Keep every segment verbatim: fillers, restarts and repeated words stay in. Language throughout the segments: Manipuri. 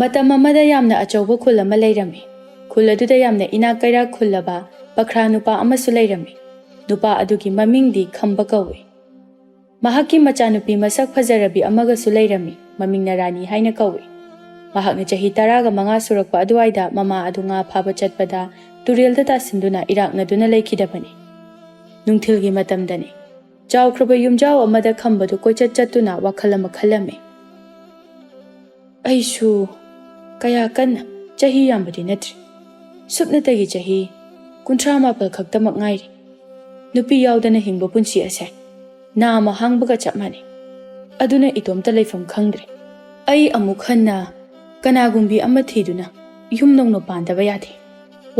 ꯃꯇꯝ ꯑꯃꯗ ꯌꯥꯝꯅ ꯑꯆꯧꯕ ꯈꯨꯜ ꯑꯃ ꯂꯩꯔꯝꯃꯤ꯫ ꯈꯨꯜ ꯑꯗꯨꯗ ꯌꯥꯝꯅ ꯏꯅꯥꯛ ꯀꯩꯔꯥꯛ ꯈꯨꯜꯂꯕ ꯄꯈ꯭ꯔꯥ ꯅꯨꯄꯥ ꯑꯃꯁꯨ ꯂꯩꯔꯝꯃꯤ꯫ ꯅꯨꯄꯥ ꯑꯗꯨꯒꯤ ꯃꯃꯤꯡꯗꯤ ꯈꯝꯕ ꯀꯧꯏ꯫ ꯃꯍꯥꯛꯀꯤ ꯃꯆꯥꯅꯨꯄꯤ ꯃꯁꯛ ꯐꯖꯔꯕꯤ ꯑꯃꯒꯁꯨ ꯂꯩꯔꯝꯃꯤ꯫ ꯃꯃꯤꯡꯅ ꯔꯥꯅꯤ ꯍꯥꯏꯅ ꯀꯧꯏ꯫ ꯃꯍꯥꯛꯅ ꯆꯍꯤ ꯇꯔꯥꯒ ꯃꯉꯥ ꯁꯨꯔꯛꯄ ꯑꯗꯨꯋꯥꯏꯗ ꯃꯃꯥ ꯑꯗꯨ ꯉꯥ ꯐꯥꯕ ꯆꯠꯄꯗ ꯇꯨꯔꯦꯜꯗ ꯇꯥꯁꯤꯟꯗꯨꯅ ꯏꯔꯥꯛꯅꯗꯨꯅ ꯂꯩꯈꯤꯗꯕꯅꯤ꯫ ꯅꯨꯡꯊꯤꯜꯒꯤ ꯃꯇꯝꯗꯅꯤ꯫ ꯆꯥꯎꯈ꯭ꯔꯕ ꯌꯨꯝꯖꯥꯎ ꯑꯃꯗ ꯈꯝꯕꯗꯨ ꯀꯣꯏꯆꯠ ꯆꯠꯇꯨꯅ ꯋꯥꯈꯜ ꯑꯃ ꯈꯜꯂꯝꯃꯤ꯫ "ꯑꯩꯁꯨ ꯀꯌꯥ ꯀꯟꯅ ꯆꯍꯤ ꯌꯥꯝꯕꯗꯤ ꯅꯠꯇ꯭ꯔꯤ꯫ ꯁꯨꯞꯅꯇꯒꯤ ꯆꯍꯤ ꯀꯨꯟꯊ꯭ꯔꯥ ꯃꯥꯄꯜ ꯈꯛꯇꯃꯛ ꯉꯥꯏꯔꯤ꯫ ꯅꯨꯄꯤ ꯌꯥꯎꯗꯅ ꯍꯤꯡꯕ ꯄꯨꯟꯁꯤ ꯑꯁꯦ ꯅꯥꯃ ꯍꯥꯡꯕꯒ ꯆꯞ ꯃꯥꯟꯅꯩ꯫ ꯑꯗꯨꯅ ꯏꯇꯣꯝꯇ ꯂꯩꯐꯝ ꯈꯪꯗ꯭ꯔꯦ꯫ ꯑꯩ ꯑꯃꯨꯛ ꯍꯟꯅ ꯀꯅꯥꯒꯨꯝꯕꯤ ꯑꯃ ꯊꯤꯗꯨꯅ ꯌꯨꯝ ꯅꯧꯅ ꯄꯥꯟꯗꯕ ꯌꯥꯗꯦ꯫"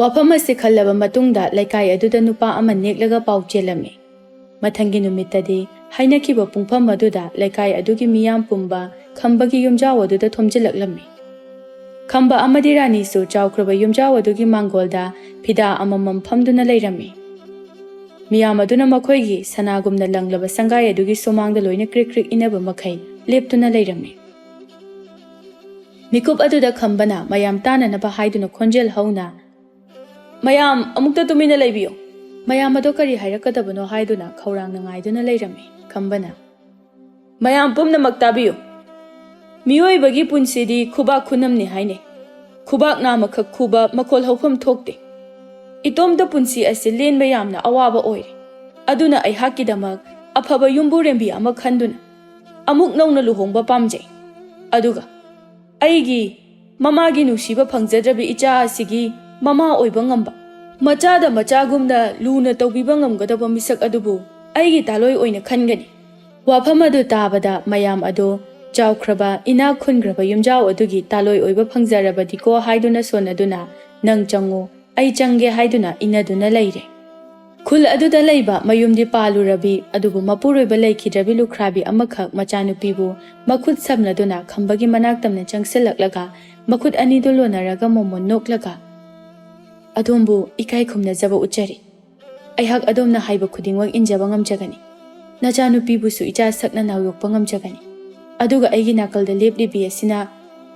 ꯋꯥꯐꯝ ꯑꯁꯤ ꯈꯜꯂꯕ ꯃꯇꯨꯡꯗ ꯂꯩꯀꯥꯏ ꯑꯗꯨꯗ ꯅꯨꯄꯥ ꯑꯃ ꯅꯦꯛꯂꯒ ꯄꯥꯎ ꯆꯦꯜꯂꯝꯃꯤ꯫ ꯃꯊꯪꯒꯤ ꯅꯨꯃꯤꯠꯇꯗꯤ ꯍꯥꯏꯅꯈꯤꯕ ꯄꯨꯡꯐꯝ ꯑꯗꯨꯗ ꯂꯩꯀꯥꯏ ꯑꯗꯨꯒꯤ ꯃꯤꯌꯥꯝ ꯄꯨꯝꯕ ꯈꯝꯕꯒꯤ ꯌꯨꯝꯖꯥꯎ ꯑꯗꯨꯗ ꯊꯣꯝꯖꯤꯜꯂꯛꯂꯝꯃꯤ꯫ ꯈꯝꯕ ꯑꯃꯗꯤ ꯔꯥꯅꯤꯁꯨ ꯆꯥꯎꯈ꯭ꯔꯕ ꯌꯨꯝꯖꯥꯎ ꯑꯗꯨꯒꯤ ꯃꯥꯡꯒꯣꯜꯗ ꯐꯤꯗꯥ ꯑꯃꯃꯝ ꯐꯝꯗꯨꯅ ꯂꯩꯔꯝꯃꯤ꯫ ꯃꯤꯌꯥꯝ ꯑꯗꯨꯅ ꯃꯈꯣꯏꯒꯤ ꯁꯅꯥꯒꯨꯝꯅ ꯂꯪꯂꯕ ꯁꯪꯒꯥꯏ ꯑꯗꯨꯒꯤ ꯁꯨꯃꯥꯡꯗ ꯂꯣꯏꯅ ꯀ꯭ꯔꯤꯛ ꯀ꯭ꯔꯤꯛ ꯏꯟꯅꯕ ꯃꯈꯩ ꯂꯦꯞꯇꯨꯅ ꯂꯩꯔꯝꯃꯤ꯫ ꯃꯤꯀꯨꯞ ꯑꯗꯨꯗ ꯈꯝꯕꯅ ꯃꯌꯥꯝ ꯇꯥꯅꯅꯕ ꯍꯥꯏꯗꯨꯅ ꯈꯣꯟꯖꯦꯜ ꯍꯧꯅ, "ꯃꯌꯥꯝ ꯑꯃꯨꯛꯇ ꯇꯨꯃꯤꯟꯅ ꯂꯩꯕꯤꯌꯨ꯫" ꯃꯌꯥꯝ ꯑꯗꯣ ꯀꯔꯤ ꯍꯥꯏꯔꯛꯀꯗꯕꯅꯣ ꯍꯥꯏꯗꯨꯅ ꯈꯧꯔꯥꯡꯅ ꯉꯥꯏꯗꯨꯅ ꯂꯩꯔꯝꯃꯤ꯫ ꯈꯝꯕꯅ, "ꯃꯌꯥꯝ ꯄꯨꯝꯅꯃꯛ ꯇꯥꯕꯤꯌꯨ꯫ ꯃꯤꯑꯣꯏꯕꯒꯤ ꯄꯨꯟꯁꯤꯗꯤ ꯈꯨꯕꯥꯛ ꯈꯨꯅꯝꯅꯤ ꯍꯥꯏꯅꯩ꯫ ꯈꯨꯕꯥꯛ ꯅꯥꯝꯃꯈꯛ ꯈꯨꯕ ꯃꯈꯣꯜ ꯍꯧꯐꯝ ꯊꯣꯛꯇꯦ꯫ ꯏꯇꯣꯝꯇ ꯄꯨꯟꯁꯤ ꯑꯁꯤ ꯂꯦꯟꯕ ꯌꯥꯝꯅ ꯑꯋꯥꯕ ꯑꯣꯏꯔꯦ꯫ ꯑꯗꯨꯅ ꯑꯩꯍꯥꯛꯀꯤꯗꯃꯛ ꯑꯐꯕ ꯌꯨꯝꯕꯨꯔꯦꯝꯕꯤ ꯑꯃ ꯈꯟꯗꯨꯅ ꯑꯃꯨꯛ ꯅꯧꯅ ꯂꯨꯍꯣꯡꯕ ꯄꯥꯝꯖꯩ꯫ ꯑꯗꯨꯒ ꯑꯩꯒꯤ ꯃꯃꯥꯒꯤ ꯅꯨꯡꯁꯤꯕ ꯐꯪꯖꯗ꯭ꯔꯕꯤ ꯏꯆꯥ ꯑꯁꯤꯒꯤ ꯃꯃꯥ ꯑꯣꯏꯕ ꯉꯝꯕ, ꯃꯆꯥꯗ ꯃꯆꯥꯒꯨꯝꯅ ꯂꯨꯅ ꯇꯧꯕꯤꯕ ꯉꯝꯒꯗꯕ ꯃꯤꯁꯛ ꯑꯗꯨꯕꯨ ꯑꯩꯒꯤ ꯇꯥꯂꯣꯏ ꯑꯣꯏꯅ ꯈꯟꯒꯅꯤ꯫" ꯋꯥꯐꯝ ꯑꯗꯨ ꯇꯥꯕꯗ ꯃꯌꯥꯝ ꯑꯗꯨ ꯆꯥꯎꯈ꯭ꯔꯕ ꯏꯅꯥꯛ ꯈꯨꯟꯈ꯭ꯔꯕ ꯌꯨꯝꯖꯥꯎ ꯑꯗꯨꯒꯤ ꯇꯥꯂꯣꯏ ꯑꯣꯏꯕ ꯐꯪꯖꯔꯕꯗꯤꯀꯣ ꯍꯥꯏꯗꯨꯅ ꯁꯣꯟꯅꯗꯨꯅ, "ꯅꯪ ꯆꯪꯉꯨ, ꯑꯩ ꯆꯪꯒꯦ" ꯍꯥꯏꯗꯨꯅ ꯏꯟꯅꯗꯨꯅ ꯂꯩꯔꯦ꯫ ꯈꯨꯜ ꯑꯗꯨꯗ ꯂꯩꯕ ꯃꯌꯨꯝꯗꯤ ꯄꯥꯜꯂꯨꯔꯕꯤ ꯑꯗꯨꯕꯨ ꯃꯄꯨꯔꯣꯏꯕ ꯂꯩꯈꯤꯗ꯭ꯔꯕꯤ ꯂꯨꯈ꯭ꯔꯥꯕꯤ ꯑꯃꯈꯛ ꯃꯆꯥꯅꯨꯄꯤꯕꯨ ꯃꯈꯨꯠ ꯁꯝꯅꯗꯨꯅ ꯈꯝꯕꯒꯤ ꯃꯅꯥꯛ ꯇꯝꯅ ꯆꯪꯁꯤꯜꯂꯛꯂꯒ ꯃꯈꯨꯠ ꯑꯅꯤꯗꯨ ꯂꯣꯟꯅꯔꯒ ꯃꯣꯃꯣꯟ ꯅꯣꯛꯂꯒ, "ꯑꯗꯣꯝꯕꯨ ꯏꯀꯥꯏ ꯈꯨꯝꯅꯖꯕ ꯎꯠꯆꯔꯤ꯫ ꯑꯩꯍꯥꯛ ꯑꯗꯣꯝꯅ ꯍꯥꯏꯕ ꯈꯨꯗꯤꯡꯃꯛ ꯏꯟꯖꯕ ꯉꯝꯖꯒꯅꯤ꯫ ꯅꯆꯥꯅꯨꯄꯤꯕꯨꯁꯨ ꯏꯆꯥ ꯁꯛ ꯅꯅꯥꯎ ꯌꯣꯛꯄ ꯉꯝꯖꯒꯅꯤ꯫ ꯑꯗꯨꯒ ꯑꯩꯒꯤ ꯅꯥꯀꯜꯗ ꯂꯦꯞꯂꯤꯕꯤ ꯑꯁꯤꯅ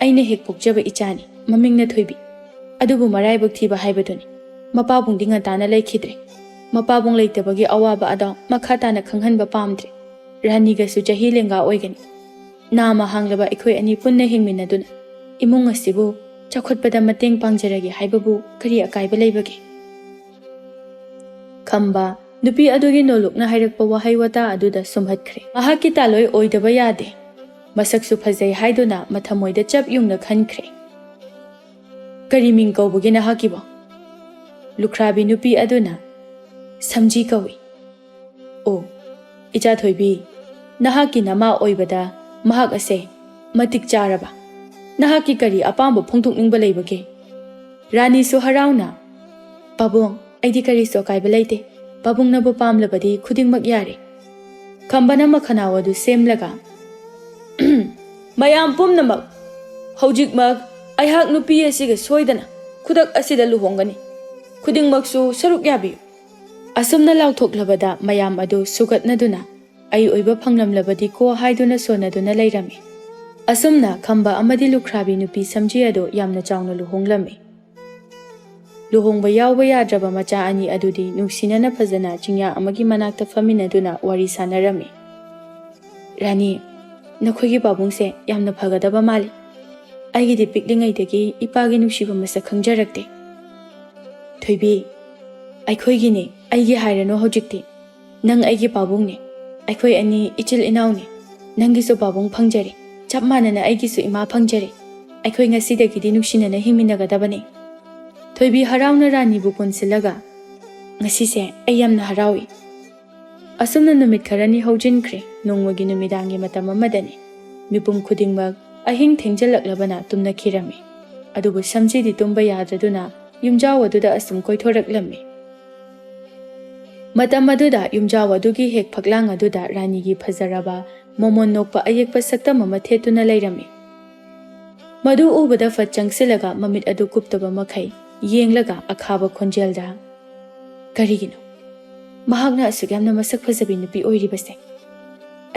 ꯑꯩꯅ ꯍꯦꯛ ꯄꯣꯛꯆꯕ ꯏꯆꯥꯅꯤ, ꯃꯃꯤꯡꯅ ꯊꯣꯏꯕꯤ꯫ ꯑꯗꯨꯕꯨ ꯃꯔꯥꯏꯕꯛ ꯊꯤꯕ ꯍꯥꯏꯕꯗꯨꯅꯤ꯫ ꯃꯄꯥꯕꯨꯡꯗꯤ ꯉꯟꯇꯥꯅ ꯂꯩꯈꯤꯗ꯭ꯔꯦ꯫ ꯃꯄꯥꯕꯨꯡ ꯂꯩꯇꯕꯒꯤ ꯑꯋꯥꯕ ꯑꯗꯣ ꯃꯈꯥ ꯇꯥꯅ ꯈꯪꯍꯟꯕ ꯄꯥꯝꯗ꯭ꯔꯦ꯫ ꯔꯥꯅꯤꯒꯁꯨ ꯆꯍꯤ ꯂꯦꯡꯒꯥ ꯑꯣꯏꯒꯅꯤ꯫ ꯅꯥꯃ ꯍꯥꯡꯂꯕ ꯑꯩꯈꯣꯏ ꯑꯅꯤ ꯄꯨꯟꯅ ꯍꯤꯡꯃꯤꯟꯅꯗꯨꯅ ꯏꯃꯨꯡ ꯑꯁꯤꯕꯨ ꯆꯥꯎꯈꯠꯄꯗ ꯃꯇꯦꯡ ꯄꯥꯡꯖꯔꯒꯦ ꯍꯥꯏꯕꯕꯨ ꯀꯔꯤ ꯑꯀꯥꯏꯕ ꯂꯩꯕꯒꯦ? ꯈꯝꯕ, ꯅꯨꯄꯤ ꯑꯗꯨꯒꯤ ꯅꯣꯂꯨꯛꯅ ꯍꯥꯏꯔꯛꯄ ꯋꯥꯍꯩ ꯋꯥꯇꯥ ꯑꯗꯨꯗ ꯁꯨꯝꯍꯠꯈ꯭ꯔꯦ꯫ ꯃꯍꯥꯛꯀꯤ ꯇꯥꯂꯣꯏ ꯑꯣꯏꯗꯕ ꯌꯥꯗꯦ꯫ ꯃꯁꯛꯁꯨ ꯐꯖꯩ ꯍꯥꯏꯗꯨꯅ ꯃꯊꯃꯣꯏꯗ ꯆꯞ ꯌꯨꯡꯅ ꯈꯟꯈ꯭ꯔꯦ꯫ "ꯀꯔꯤ ꯃꯤꯡ ꯀꯧꯕꯒꯦ ꯅꯍꯥꯛꯀꯤꯕꯣ?" ꯂꯨꯈ꯭ꯔꯥꯕꯤ ꯅꯨꯄꯤ ꯑꯗꯨꯅ, "ꯁꯝꯖꯤ ꯀꯧꯏ꯫" "ꯑꯣ, ꯏꯆꯥ ꯊꯣꯏꯕꯤ, ꯅꯍꯥꯛꯀꯤ ꯅꯃꯥ ꯑꯣꯏꯕꯗ ꯃꯍꯥꯛ ꯑꯁꯦ ꯃꯇꯤꯛ ꯆꯥꯔꯕ꯫ ꯅꯍꯥꯛꯀꯤ ꯀꯔꯤ ꯑꯄꯥꯝꯕ ꯐꯣꯡꯗꯣꯛꯅꯤꯡꯕ ꯂꯩꯕꯒꯦ?" ꯔꯥꯅꯤꯁꯨ ꯍꯔꯥꯎꯅ, "ꯄꯥꯕꯨꯡ, ꯑꯩꯗꯤ ꯀꯔꯤꯁꯨ ꯑꯀꯥꯏꯕ ꯂꯩꯇꯦ꯫ ꯄꯥꯕꯨꯡꯅꯕꯨ ꯄꯥꯝꯂꯕꯗꯤ ꯈꯨꯗꯤꯡꯃꯛ ꯌꯥꯔꯦ꯫" ꯈꯝꯕꯅ ꯃꯈꯅꯥꯎ ꯑꯗꯨ ꯁꯦꯝꯂꯒ, "ꯃꯌꯥꯝ ꯄꯨꯝꯅꯃꯛ ꯍꯧꯖꯤꯛꯃꯛ ꯑꯩꯍꯥꯛ ꯅꯨꯄꯤ ꯑꯁꯤꯒ ꯁꯣꯏꯗꯅ ꯈꯨꯗꯛ ꯑꯁꯤꯗ ꯂꯨꯍꯣꯡꯒꯅꯤ꯫ ꯈꯨꯗꯤꯡꯃꯛꯁꯨ ꯁꯔꯨꯛ ꯌꯥꯕꯤꯌꯨ꯫" ꯑꯁꯨꯝꯅ ꯂꯥꯎꯊꯣꯛꯂꯕꯗ ꯃꯌꯥꯝ ꯑꯗꯨ ꯁꯨꯒꯠꯅꯗꯨꯅ "ꯑꯩ ꯑꯣꯏꯕ ꯐꯪꯂꯝꯂꯕꯗꯤꯀꯣ" ꯍꯥꯏꯗꯨꯅ ꯁꯣꯟꯅꯗꯨꯅ ꯂꯩꯔꯝꯃꯤ꯫ ꯑꯁꯨꯝꯅ ꯈꯝꯕ ꯑꯃꯗꯤ ꯂꯨꯈ꯭ꯔꯥꯕꯤ ꯅꯨꯄꯤ ꯁꯝꯖꯤ ꯑꯗꯨ ꯌꯥꯝꯅ ꯆꯥꯎꯅ ꯂꯨꯍꯣꯡꯂꯝꯃꯤ꯫ ꯂꯨꯍꯣꯡꯕ ꯌꯥꯎꯕ ꯌꯥꯗ꯭ꯔꯕ ꯃꯆꯥ ꯑꯅꯤ ꯑꯗꯨꯗꯤ ꯅꯨꯡꯁꯤꯅꯅ ꯐꯖꯅ ꯆꯤꯡꯌꯥ ꯑꯃꯒꯤ ꯃꯅꯥꯛꯇ ꯐꯝꯃꯤꯟꯅꯗꯨꯅ ꯋꯥꯔꯤ ꯁꯥꯟꯅꯔꯝꯃꯤ꯫ "ꯔꯥꯅꯤ, ꯅꯈꯣꯏꯒꯤ ꯄꯥꯕꯨꯡꯁꯦ ꯌꯥꯝꯅ ꯐꯒꯗꯕ ꯃꯥꯜꯂꯤ꯫ ꯑꯩꯒꯤꯗꯤ ꯄꯤꯛꯂꯤꯉꯩꯗꯒꯤ ꯏꯄꯥꯒꯤ ꯅꯨꯡꯁꯤꯕ ꯃꯁꯛ ꯈꯪꯖꯔꯛꯇꯦ꯫" "ꯊꯣꯏꯕꯤ, ꯑꯩꯈꯣꯏꯒꯤꯅꯦ, ꯑꯩꯒꯤ ꯍꯥꯏꯔꯅꯨ ꯍꯧꯖꯤꯛꯇꯤ꯫ ꯅꯪ ꯑꯩꯒꯤ ꯄꯥꯕꯨꯡꯅꯦ꯫ ꯑꯩꯈꯣꯏ ꯑꯅꯤ ꯏꯆꯤꯜ ꯏꯅꯥꯎꯅꯦ꯫ ꯅꯪꯒꯤꯁꯨ ꯄꯥꯕꯨꯡ ꯐꯪꯖꯔꯦ, ꯆꯞ ꯃꯥꯟꯅꯅ ꯑꯩꯒꯤꯁꯨ ꯏꯃꯥ ꯐꯪꯖꯔꯦ꯫ ꯑꯩꯈꯣꯏ ꯉꯁꯤꯗꯒꯤꯗꯤ ꯅꯨꯡꯁꯤꯅꯅ ꯍꯤꯡꯃꯤꯟꯅꯒꯗꯕꯅꯦ꯫" ꯊꯣꯏꯕꯤ ꯍꯔꯥꯎꯅ ꯔꯥꯅꯤꯕꯨ ꯀꯣꯟꯁꯤꯜꯂꯒ, "ꯉꯁꯤꯁꯦ ꯑꯩ ꯌꯥꯝꯅ ꯍꯔꯥꯎꯏ꯫" ꯑꯁꯨꯝꯅ ꯅꯨꯃꯤꯠ ꯈꯔꯅꯤ ꯍꯧꯖꯤꯟꯈ꯭ꯔꯦ꯫ ꯅꯣꯡꯃꯒꯤ ꯅꯨꯃꯤꯗꯥꯡꯒꯤ ꯃꯇꯝ ꯑꯃꯗꯅꯤ꯫ ꯃꯤꯄꯨꯝ ꯈꯨꯗꯤꯡꯃꯛ ꯑꯍꯤꯡ ꯊꯦꯡꯖꯤꯜꯂꯛꯂꯕꯅ ꯇꯨꯝꯅꯈꯤꯔꯝꯃꯤ꯫ ꯑꯗꯨꯕꯨ ꯁꯝꯖꯤꯗꯤ ꯇꯨꯝꯕ ꯌꯥꯗ꯭ꯔꯗꯨꯅ ꯌꯨꯝꯖꯥꯎ ꯑꯗꯨꯗ ꯑꯁꯨꯝ ꯀꯣꯏꯊꯣꯔꯛꯂꯝꯃꯤ꯫ ꯃꯇꯝ ꯑꯗꯨꯗ ꯌꯨꯝꯖꯥꯎ ꯑꯗꯨꯒꯤ ꯍꯦꯛ ꯐꯛꯂꯥꯡ ꯑꯗꯨꯗ ꯔꯥꯅꯤꯒꯤ ꯐꯖꯔꯕ, ꯃꯣꯃꯣꯟ ꯅꯣꯛꯄ ꯑꯌꯦꯛꯄ ꯁꯛꯇꯝ ꯑꯃ ꯊꯦꯠꯇꯨꯅ ꯂꯩꯔꯝꯃꯤ꯫ ꯃꯗꯨ ꯎꯕꯗ ꯐꯠ ꯆꯪꯁꯤꯜꯂꯒ ꯃꯃꯤꯠ ꯑꯗꯨ ꯀꯨꯞꯇꯕ ꯃꯈꯩ ꯌꯦꯡꯂꯒ ꯑꯈꯥꯕ ꯈꯣꯟꯖꯦꯜꯗ, "ꯀꯔꯤꯒꯤꯅꯣ ꯃꯍꯥꯛꯅ ꯑꯁꯨꯛ ꯌꯥꯝꯅ ꯃꯁꯛ ꯐꯖꯕꯤ ꯅꯨꯄꯤ ꯑꯣꯏꯔꯤꯕꯁꯦ?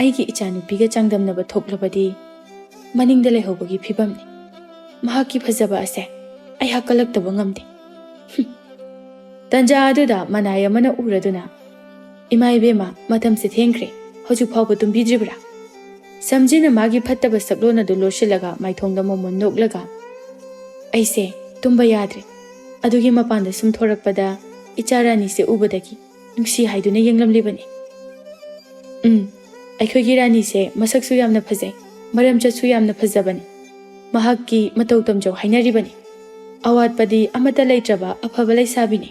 ꯑꯩꯒꯤ ꯏꯆꯥꯅꯨꯄꯤꯒ ꯆꯥꯡꯗꯝꯅꯕ ꯊꯣꯛꯂꯕꯗꯤ ꯃꯅꯤꯡꯗ ꯂꯩꯍꯧꯕꯒꯤ ꯐꯤꯕꯝꯅꯤ꯫ ꯃꯍꯥꯛꯀꯤ ꯐꯖꯕ ꯑꯁꯦ ꯑꯩꯍꯥꯛ ꯀꯜꯂꯛꯇꯕ ꯉꯝꯗꯦ꯫ ꯇꯟꯖꯥ ꯑꯗꯨꯗ ꯃꯅꯥꯏ ꯑꯃꯅ ꯎꯔꯗꯨꯅ, "ꯏꯃꯥ ꯏꯕꯦꯝꯃ, ꯃꯇꯝꯁꯦ ꯊꯦꯡꯈ꯭ꯔꯦ, ꯍꯧꯖꯤꯛ ꯐꯥꯎꯕ ꯇꯨꯝꯕꯤꯗ꯭ꯔꯤꯕ꯭ꯔꯥ?" ꯁꯝꯖꯤꯅ ꯃꯥꯒꯤ ꯐꯠꯇꯕ ꯁꯛꯂꯣꯟ ꯑꯗꯨ ꯂꯣꯠꯁꯤꯜꯂꯒ ꯃꯥꯏꯊꯣꯡꯗ ꯃꯣꯃꯣꯟ ꯅꯣꯛꯂꯒ, "ꯑꯩꯁꯦ ꯇꯨꯝꯕ ꯌꯥꯗ꯭ꯔꯦ, ꯑꯗꯨꯒꯤ ꯃꯄꯥꯟꯗ ꯁꯨꯝ ꯊꯣꯔꯛꯄꯗ ꯏꯆꯥ ꯔꯥꯅꯤꯁꯦ ꯎꯕꯗꯒꯤ ꯅꯨꯡꯁꯤ ꯍꯥꯏꯗꯨꯅ ꯌꯦꯡꯂꯝꯂꯤꯕꯅꯤ꯫ ꯎꯝ, ꯑꯩꯈꯣꯏꯒꯤ ꯔꯥꯅꯤꯁꯦ ꯃꯁꯛꯁꯨ ꯌꯥꯝꯅ ꯐꯖꯩ, ꯃꯔꯝ ꯆꯠꯁꯨ ꯌꯥꯝꯅ ꯐꯖꯕꯅꯤ꯫ ꯃꯍꯥꯛꯀꯤ ꯃꯇꯧ ꯇꯝꯖꯧ ꯍꯥꯏꯅꯔꯤꯕꯅꯤ꯫ ꯑꯋꯥꯠꯄꯗꯤ ꯑꯃꯠꯇ ꯂꯩꯇ꯭ꯔꯕ ꯑꯐꯕ ꯂꯩꯁꯥꯕꯤꯅꯤ꯫"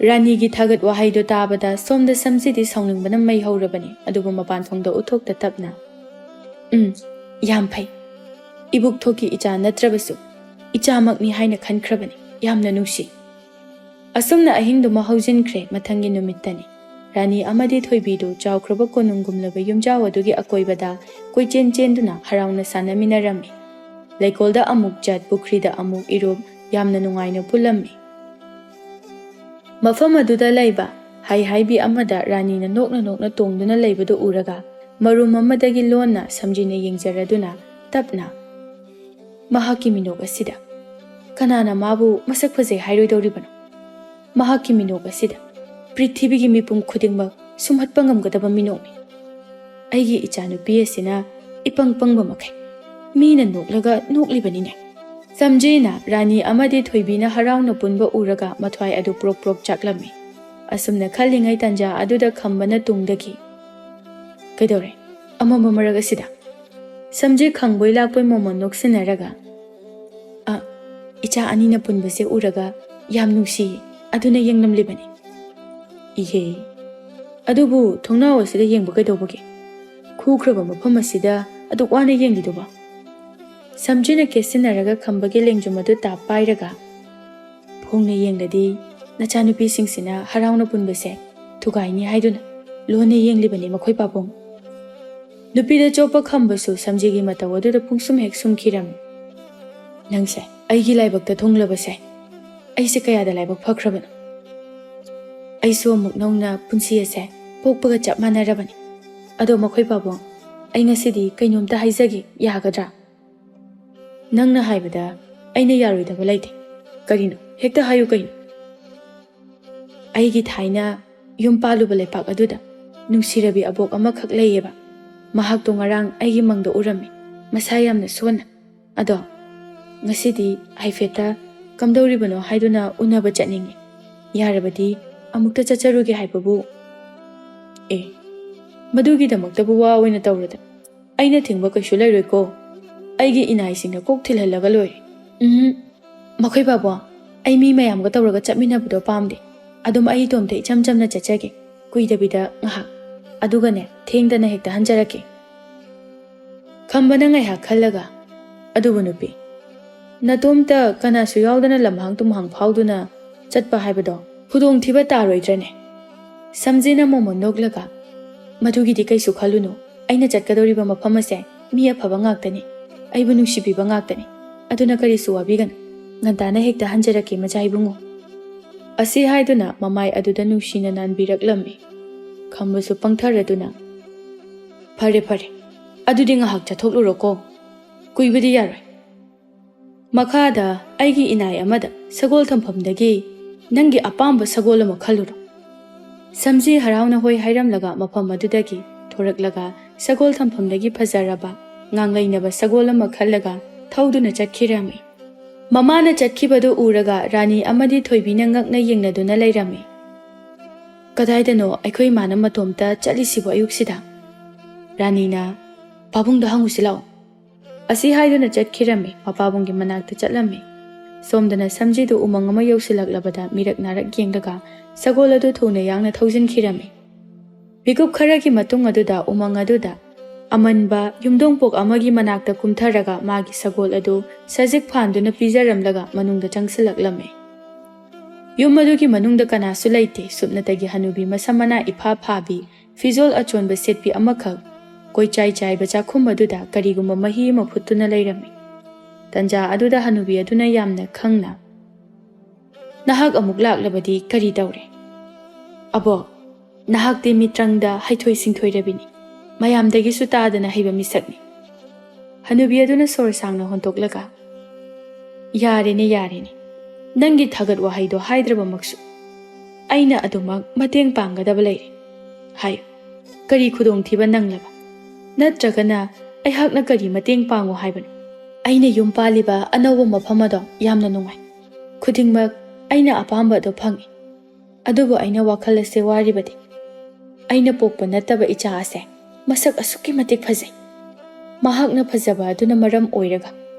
ꯔꯥꯅꯤꯒꯤ ꯊꯥꯒꯠ ꯋꯥꯍꯩꯗꯣ ꯇꯥꯕꯗ ꯁꯣꯝꯗ ꯁꯝꯖꯤꯗꯤ ꯁꯥꯎꯅꯤꯡꯕꯅ ꯃꯩ ꯍꯧꯔꯕꯅꯤ, ꯑꯗꯨꯕꯨ ꯃꯄꯥꯟ ꯊꯣꯡꯗ ꯎꯠꯊꯣꯛꯇ ꯇꯞꯅ, "ꯎꯝ, ꯌꯥꯝ ꯐꯩ꯫ ꯏꯕꯨꯛꯊꯣꯛꯀꯤ ꯏꯆꯥ ꯅꯠꯇ꯭ꯔꯕꯁꯨ ꯏꯆꯥꯃꯛꯅꯤ ꯍꯥꯏꯅ ꯈꯟꯈ꯭ꯔꯕꯅꯤ꯫ ꯌꯥꯝꯅ ꯅꯨꯡꯁꯤ꯫" ꯑꯁꯨꯝꯅ ꯑꯍꯤꯡꯗꯨꯃ ꯍꯧꯖꯤꯟꯈ꯭ꯔꯦ꯫ ꯃꯊꯪꯒꯤ ꯅꯨꯃꯤꯠꯇꯅꯤ꯫ ꯔꯥꯅꯤ ꯑꯃꯗꯤ ꯊꯣꯏꯕꯤꯗꯨ ꯆꯥꯎꯈ꯭ꯔꯕ ꯀꯣꯅꯨꯡꯒꯨꯝꯂꯕ ꯌꯨꯝꯖꯥꯎ ꯑꯗꯨꯒꯤ ꯑꯀꯣꯏꯕꯗ ꯀꯣꯏꯆꯦꯟ ꯆꯦꯟꯗꯨꯅ ꯍꯔꯥꯎꯅ ꯁꯥꯟꯅꯃꯤꯟꯅꯔꯝꯃꯤ꯫ ꯂꯩꯀꯣꯜꯗ ꯑꯃꯨꯛ ꯆꯠ, ꯄꯨꯈ꯭ꯔꯤꯗ ꯑꯃꯨꯛ ꯏꯔꯨꯞ, ꯌꯥꯝꯅ ꯅꯨꯡꯉꯥꯏꯅ ꯄꯨꯜꯂꯝꯃꯤ꯫ ꯃꯐꯝ ꯑꯗꯨꯗ ꯂꯩꯕ ꯍꯩ ꯍꯥꯏꯕꯤ ꯑꯃꯗ ꯔꯥꯅꯤꯅ ꯅꯣꯛꯅ ꯅꯣꯛꯅ ꯇꯣꯡꯗꯨꯅ ꯂꯩꯕꯗꯨ ꯎꯔꯒ ꯃꯔꯨꯝ ꯑꯃꯗꯒꯤ ꯂꯣꯟꯅ ꯁꯝꯖꯤꯅ ꯌꯦꯡꯖꯔꯗꯨꯅ ꯇꯞꯅ, "ꯃꯍꯥꯛꯀꯤ ꯃꯤꯅꯣꯛ ꯑꯁꯤꯗ ꯀꯅꯥꯅ ꯃꯥꯕꯨ ꯃꯁꯛ ꯐꯖꯩ ꯍꯥꯏꯔꯣꯏꯗꯧꯔꯤꯕꯅꯣ? ꯃꯍꯥꯛꯀꯤ ꯃꯤꯅꯣꯛ ꯑꯁꯤꯗ ꯄ꯭ꯔꯤꯊꯤꯕꯤꯒꯤ ꯃꯤꯄꯨꯝ ꯈꯨꯗꯤꯡꯃꯛ ꯁꯨꯝꯍꯠꯄ ꯉꯝꯒꯗꯕ ꯃꯤꯅꯣꯛꯅꯤ꯫ ꯑꯩꯒꯤ ꯏꯆꯥꯅꯨꯄꯤ ꯑꯁꯤꯅ ꯏꯄꯪ ꯄꯪꯕ ꯃꯈꯩ ꯃꯤꯅ ꯅꯣꯛꯂꯒ ꯅꯣꯛꯂꯤꯕꯅꯤꯅꯦ꯫" ꯁꯝꯖꯤꯅ ꯔꯥꯅꯤ ꯑꯃꯗꯤ ꯊꯣꯏꯕꯤꯅ ꯍꯔꯥꯎꯅ ꯄꯨꯟꯕ ꯎꯔꯒ ꯃꯊ꯭ꯋꯥꯏ ꯑꯗꯨ ꯄ꯭ꯔꯣꯛ ꯄ꯭ꯔꯣꯛ ꯆꯥꯛꯂꯝꯃꯤ꯫ ꯑꯁꯨꯝꯅ ꯈꯜꯂꯤꯉꯩ ꯇꯟꯖꯥ ꯑꯗꯨꯗ ꯈꯝꯕꯅ ꯇꯨꯡꯗꯒꯤ, "ꯀꯩꯗꯧꯔꯦ? ꯑꯃꯝꯕ ꯃꯔꯛ ꯑꯁꯤꯗ?" ꯁꯝꯖꯤ ꯈꯪꯕꯣꯏ ꯂꯥꯛꯄꯣꯏ ꯃꯣꯃꯣꯟ ꯅꯣꯛꯁꯤꯟꯅꯔꯒ, "ꯑ, ꯏꯆꯥ ꯑꯅꯤꯅ ꯄꯨꯟꯕꯁꯦ ꯎꯔꯒ ꯌꯥꯝ ꯅꯨꯡꯁꯤꯌꯦ, ꯑꯗꯨꯅ ꯌꯦꯡꯂꯝꯂꯤꯕꯅꯤ꯫" "ꯏꯍꯦ, ꯑꯗꯨꯕꯨ ꯊꯣꯡꯅꯥꯎ ꯑꯁꯤꯗ ꯌꯦꯡꯕ ꯀꯩꯗꯧꯕꯒꯦ? ꯈꯨꯈ꯭ꯔꯕ ꯃꯐꯝ ꯑꯁꯤꯗ ꯑꯗꯨꯛ ꯋꯥꯅ ꯌꯦꯡꯂꯤꯗꯨꯕ?" ꯁꯝꯖꯤꯅ ꯀꯦꯠꯁꯤꯟꯅꯔꯒ ꯈꯝꯕꯒꯤ ꯂꯦꯡꯖꯨꯝ ꯑꯗꯨ ꯇꯥꯞ ꯄꯥꯏꯔꯒ, "ꯐꯣꯡꯅ ꯌꯦꯡꯂꯗꯤ ꯅꯆꯥꯅꯨꯄꯤꯁꯤꯡꯁꯤꯅ ꯍꯔꯥꯎꯅ ꯄꯨꯟꯕꯁꯦ ꯊꯨꯒꯥꯏꯅꯤ ꯍꯥꯏꯗꯨꯅ ꯂꯣꯟꯅ ꯌꯦꯡꯂꯤꯕꯅꯤ ꯃꯈꯣꯏ ꯄꯥꯕꯨꯡ꯫" ꯅꯨꯄꯤꯗ ꯆꯣꯞꯄ ꯈꯝꯕꯁꯨ ꯁꯝꯖꯤꯒꯤ ꯃꯇꯧ ꯑꯗꯨꯗ ꯄꯨꯡꯁꯨꯝ ꯍꯦꯛ ꯁꯨꯝꯈꯤꯔꯝꯃꯤ꯫ "ꯅꯪꯁꯦ ꯑꯩꯒꯤ ꯂꯥꯏꯕꯛꯇ ꯊꯨꯡꯂꯕꯁꯦ ꯑꯩꯁꯦ ꯀꯌꯥꯗ ꯂꯥꯏꯕꯛ ꯐꯈ꯭ꯔꯕꯅꯣ꯫ ꯑꯩꯁꯨ ꯑꯃꯨꯛ ꯅꯧꯅ ꯄꯨꯟꯁꯤ ꯑꯁꯦ ꯄꯣꯛꯄꯒ ꯆꯞ ꯃꯥꯟꯅꯔꯕꯅꯤ꯫ ꯑꯗꯣ ꯃꯈꯣꯏ ꯄꯥꯕꯨꯡ, ꯑꯩ ꯉꯁꯤꯗꯤ ꯀꯩꯅꯣꯝꯇ ꯍꯥꯏꯖꯒꯦ, ꯌꯥꯒꯗ꯭ꯔꯥ?" "ꯅꯪꯅ ꯍꯥꯏꯕꯗ ꯑꯩꯅ ꯌꯥꯔꯣꯏꯗꯕ ꯂꯩꯇꯦ꯫ ꯀꯔꯤꯅꯣ? ꯍꯦꯛꯇ ꯍꯥꯏꯌꯨ ꯀꯩꯅꯣ?" "ꯑꯩꯒꯤ ꯊꯥꯏꯅ ꯌꯨꯝ ꯄꯥꯜꯂꯨꯕ ꯂꯩꯄꯥꯛ ꯑꯗꯨꯗ ꯅꯨꯡꯁꯤꯔꯕꯤ ꯑꯕꯣꯛ ꯑꯃꯈꯛ ꯂꯩꯌꯦꯕ꯫ ꯃꯍꯥꯛꯇꯣ ꯉꯔꯥꯡ ꯑꯩꯒꯤ ꯃꯪꯗ ꯎꯔꯝꯃꯤ, ꯃꯁꯥ ꯌꯥꯝꯅ ꯁꯣꯟꯅ꯫ ꯑꯗꯣ ꯉꯁꯤꯗꯤ ꯍꯥꯏꯐꯦꯠꯇ ꯀꯝꯗꯧꯔꯤꯕꯅꯣ ꯍꯥꯏꯗꯨꯅ ꯎꯅꯕ ꯆꯠꯅꯤꯡꯉꯤ꯫ ꯌꯥꯔꯕꯗꯤ ꯑꯃꯨꯛꯇ ꯆꯠꯆꯔꯨꯒꯦ ꯍꯥꯏꯕꯕꯨ?" "ꯑꯦ, ꯃꯗꯨꯒꯤꯗꯃꯛꯇꯕꯨ ꯋꯥ ꯑꯣꯏꯅ ꯇꯧꯔꯗ꯫ ꯑꯩꯅ ꯊꯤꯡꯕ ꯀꯩꯁꯨ ꯂꯩꯔꯣꯏꯀꯣ꯫ ꯑꯩꯒꯤ ꯏꯅꯥꯏꯁꯤꯡꯅ ꯀꯣꯛ ꯊꯤꯜꯍꯜꯂꯒ ꯂꯣꯏꯔꯦ꯫" "ꯎꯝ, ꯃꯈꯣꯏ ꯕꯥꯕꯣ, ꯑꯩ ꯃꯤ ꯃꯌꯥꯝꯒ ꯇꯧꯔꯒ ꯆꯠꯃꯤꯟꯅꯕꯗꯣ ꯄꯥꯝꯗꯦ꯫ ꯑꯗꯨꯝ ꯑꯩ ꯏꯇꯣꯝꯇ ꯏꯆꯝ ꯆꯝꯅ ꯆꯠꯆꯒꯦ, ꯀꯨꯏꯗꯕꯤꯗ ꯉꯥꯏꯍꯥꯛ꯫ ꯑꯗꯨꯒꯅꯦ, ꯊꯦꯡꯗꯅ ꯍꯦꯛꯇ ꯍꯟꯖꯔꯛꯀꯦ꯫" ꯈꯝꯕꯅ ꯉꯥꯏꯍꯥꯛ ꯈꯜꯂꯒ, "ꯑꯗꯨꯕꯨ ꯅꯨꯄꯤ, ꯅꯇꯣꯝꯇ ꯀꯅꯥꯁꯨ ꯌꯥꯎꯗꯅ ꯂꯝꯍꯥꯡ ꯇꯨꯝꯍꯥꯡ ꯐꯥꯎꯗꯨꯅ ꯆꯠꯄ ꯍꯥꯏꯕꯗꯣ ꯈꯨꯗꯣꯡꯊꯤꯕ ꯇꯥꯔꯣꯏꯗ꯭ꯔꯅꯦ?" ꯁꯝꯖꯤꯅ ꯃꯣꯃꯣꯟ ꯅꯣꯛꯂꯒ, "ꯃꯗꯨꯒꯤꯗꯤ ꯀꯩꯁꯨ ꯈꯜꯂꯨꯅꯨ꯫ ꯑꯩꯅ ꯆꯠꯀꯗꯧꯔꯤꯕ ꯃꯐꯝ ꯑꯁꯦ ꯃꯤ ꯑꯐꯕ ꯉꯥꯛꯇꯅꯤ, ꯑꯩꯕꯨ ꯅꯨꯡꯁꯤꯕꯤꯕ ꯉꯥꯛꯇꯅꯤ꯫ ꯑꯗꯨꯅ ꯀꯔꯤꯁꯨ ꯋꯥꯕꯤꯒꯅꯨ꯫ ꯉꯟꯇꯥꯅ ꯍꯦꯛꯇ ꯍꯟꯖꯔꯛꯀꯦ, ꯃꯆꯥ ꯏꯕꯨꯡꯉꯣ꯫" ꯑꯁꯤ ꯍꯥꯏꯗꯨꯅ ꯃꯃꯥꯏ ꯑꯗꯨꯗ ꯅꯨꯡꯁꯤꯅ ꯅꯥꯟꯕꯤꯔꯛꯂꯝꯃꯤ꯫ ꯈꯝꯕꯁꯨ ꯄꯪꯊꯔꯗꯨꯅ, "ꯐꯔꯦ, ꯐꯔꯦ, ꯑꯗꯨꯗꯤ ꯉꯥꯏꯍꯥꯛ ꯆꯠꯊꯣꯛꯂꯨꯔꯣꯀꯣ꯫ ꯀꯨꯏꯕꯗꯤ ꯌꯥꯔꯣꯏ꯫ ꯃꯈꯥꯗ ꯑꯩꯒꯤ ꯏꯅꯥꯏ ꯑꯃꯗ ꯁꯒꯣꯜ ꯊꯝꯐꯝꯗꯒꯤ ꯅꯪꯒꯤ ꯑꯄꯥꯝꯕ ꯁꯒꯣꯜ ꯑꯃ ꯈꯜꯂꯨꯔꯣ꯫" ꯁꯝꯖꯤ ꯍꯔꯥꯎꯅ ꯍꯣꯏ ꯍꯥꯏꯔꯝꯂꯒ ꯃꯐꯝ ꯑꯗꯨꯗꯒꯤ ꯊꯣꯔꯛꯂꯒ ꯁꯒꯣꯜ ꯊꯝꯐꯝꯗꯒꯤ ꯐꯖꯔꯕ ꯉꯥꯡꯂꯩꯅꯕ ꯁꯒꯣꯜ ꯑꯃ ꯈꯜꯂꯒ ꯊꯧꯗꯨꯅ ꯆꯠꯈꯤꯔꯝꯃꯤ꯫ ꯃꯃꯥꯅ ꯆꯠꯈꯤꯕꯗꯨ ꯎꯔꯒ ꯔꯥꯅꯤ ꯑꯃꯗꯤ ꯊꯣꯏꯕꯤꯅ ꯉꯛꯅ ꯌꯦꯡꯅꯗꯨꯅ ꯂꯩꯔꯝꯃꯤ꯫ "ꯀꯗꯥꯏꯗꯅꯣ ꯑꯩꯈꯣꯏ ꯏꯃꯥꯅ ꯃꯇꯣꯝꯇ ꯆꯠꯂꯤꯁꯤꯕꯨ ꯑꯌꯨꯛꯁꯤꯗ?" ꯔꯥꯅꯤꯅ, "ꯄꯥꯕꯨꯡꯗ ꯍꯪꯉꯨꯁꯤ ꯂꯥꯛꯑꯣ꯫" ꯑꯁꯤ ꯍꯥꯏꯗꯨꯅ ꯆꯠꯈꯤꯔꯝꯃꯤ, ꯃꯄꯥꯕꯨꯡꯒꯤ ꯃꯅꯥꯛꯇ ꯆꯠꯂꯝꯃꯤ꯫ ꯁꯣꯝꯗꯅ ꯁꯝꯖꯤꯗꯨ ꯎꯃꯪ ꯑꯃ ꯌꯧꯁꯤꯜꯂꯛꯂꯕꯗ ꯃꯤꯔꯛ ꯅꯥꯔꯛ ꯌꯦꯡꯂꯒ ꯁꯒꯣꯜ ꯑꯗꯨ ꯊꯨꯅ ꯌꯥꯡꯅ ꯊꯧꯖꯤꯟꯈꯤꯔꯝꯃꯤ꯫ ꯃꯤꯀꯨꯞ ꯈꯔꯒꯤ ꯃꯇꯨꯡ ꯑꯗꯨꯗ ꯎꯃꯪ ꯑꯗꯨꯗ ꯑꯃꯟꯕ ꯌꯨꯝꯗꯣꯡꯄꯣꯛ ꯑꯃꯒꯤ ꯃꯅꯥꯛꯇ ꯀꯨꯝꯊꯔꯒ ꯃꯥꯒꯤ ꯁꯒꯣꯜ ꯑꯗꯨ ꯁꯖꯤꯛ ꯐꯥꯟꯗꯨꯅ ꯄꯤꯖꯔꯝꯂꯒ ꯃꯅꯨꯡꯗ ꯆꯪꯁꯤꯜꯂꯛꯂꯝꯃꯤ꯫ ꯌꯨꯝ ꯑꯗꯨꯒꯤ ꯃꯅꯨꯡꯗ ꯀꯅꯥꯁꯨ ꯂꯩꯇꯦ꯫ ꯁꯨꯞꯅꯇꯒꯤ ꯍꯅꯨꯕꯤ ꯃꯁꯝ ꯃꯅꯥ ꯏꯐꯥ ꯐꯥꯕꯤ, ꯐꯤꯖꯣꯜ ꯑꯆꯣꯟꯕ ꯁꯦꯠꯄꯤ ꯑꯃꯈꯛ ꯀꯣꯏꯆꯥꯏ ꯆꯥꯏꯕ ꯆꯥꯛꯈꯨꯝ ꯑꯗꯨꯗ ꯀꯔꯤꯒꯨꯝꯕ ꯃꯍꯤ ꯑꯃ ꯐꯨꯠꯇꯨꯅ ꯂꯩꯔꯝꯃꯤ꯫ ꯇꯟꯖꯥ ꯑꯗꯨꯗ ꯍꯅꯨꯕꯤ ꯑꯗꯨꯅ ꯌꯥꯝꯅ ꯈꯪꯅ, "ꯅꯍꯥꯛ ꯑꯃꯨꯛ ꯂꯥꯛꯂꯕꯗꯤ ꯀꯔꯤ ꯇꯧꯔꯦ?" "ꯑꯕꯣꯛ, ꯅꯍꯥꯛꯇꯤ ꯃꯤꯇ꯭ꯔꯪꯗ ꯍꯩꯊꯣꯏ ꯁꯤꯡꯊꯣꯏꯔꯕꯤꯅꯤ, ꯃꯌꯥꯝꯗꯒꯤꯁꯨ ꯇꯥꯗꯅ ꯍꯩꯕ ꯃꯤꯁꯛꯅꯤ꯫ ꯍꯅꯨꯕꯤ ꯑꯗꯨꯅ ꯁꯣꯔ ꯁꯥꯡꯅ ꯍꯣꯟꯗꯣꯛꯂꯒ, "ꯌꯥꯔꯦꯅꯦ, ꯌꯥꯔꯦꯅꯦ, ꯅꯪꯒꯤ ꯊꯥꯒꯠ ꯋꯥꯍꯩꯗꯣ ꯍꯥꯏꯗ꯭ꯔꯕꯃꯛꯁꯨ ꯑꯩꯅ ꯑꯗꯨꯃꯛ ꯃꯇꯦꯡ ꯄꯥꯡꯒꯗꯕ ꯂꯩꯔꯦ" ꯍꯥꯏꯌꯨ꯫ "ꯀꯔꯤ ꯈꯨꯗꯣꯡꯊꯤꯕ ꯅꯪꯂꯕ? ꯅꯠꯇ꯭ꯔꯒꯅ ꯑꯩꯍꯥꯛꯅ ꯀꯔꯤ ꯃꯇꯦꯡ ꯄꯥꯡꯉꯨ ꯍꯥꯏꯕꯅꯣ?" "ꯑꯩꯅ ꯌꯨꯝ ꯄꯥꯜꯂꯤꯕ ꯑꯅꯧꯕ ꯃꯐꯝ ꯑꯗꯣ ꯌꯥꯝꯅ ꯅꯨꯡꯉꯥꯏ꯫ ꯈꯨꯗꯤꯡꯃꯛ ꯑꯩꯅ ꯑꯄꯥꯝꯕ ꯑꯗꯣ ꯐꯪꯉꯤ꯫ ꯑꯗꯨꯕꯨ ꯑꯩꯅ ꯋꯥꯈꯜ ꯑꯁꯦ ꯋꯥꯔꯤꯕꯗꯤ ꯑꯩꯅ ꯄꯣꯛꯄ ꯅꯠꯇꯕ ꯏꯆꯥ ꯑꯁꯦ ꯃꯁꯛ ꯑꯁꯨꯛꯀꯤ ꯃꯇꯤꯛ ꯐꯖꯩ꯫ ꯃꯍꯥꯛꯅ ꯐꯖꯕ ꯑꯗꯨꯅ ꯃꯔꯝ ꯑꯣꯏꯔꯒ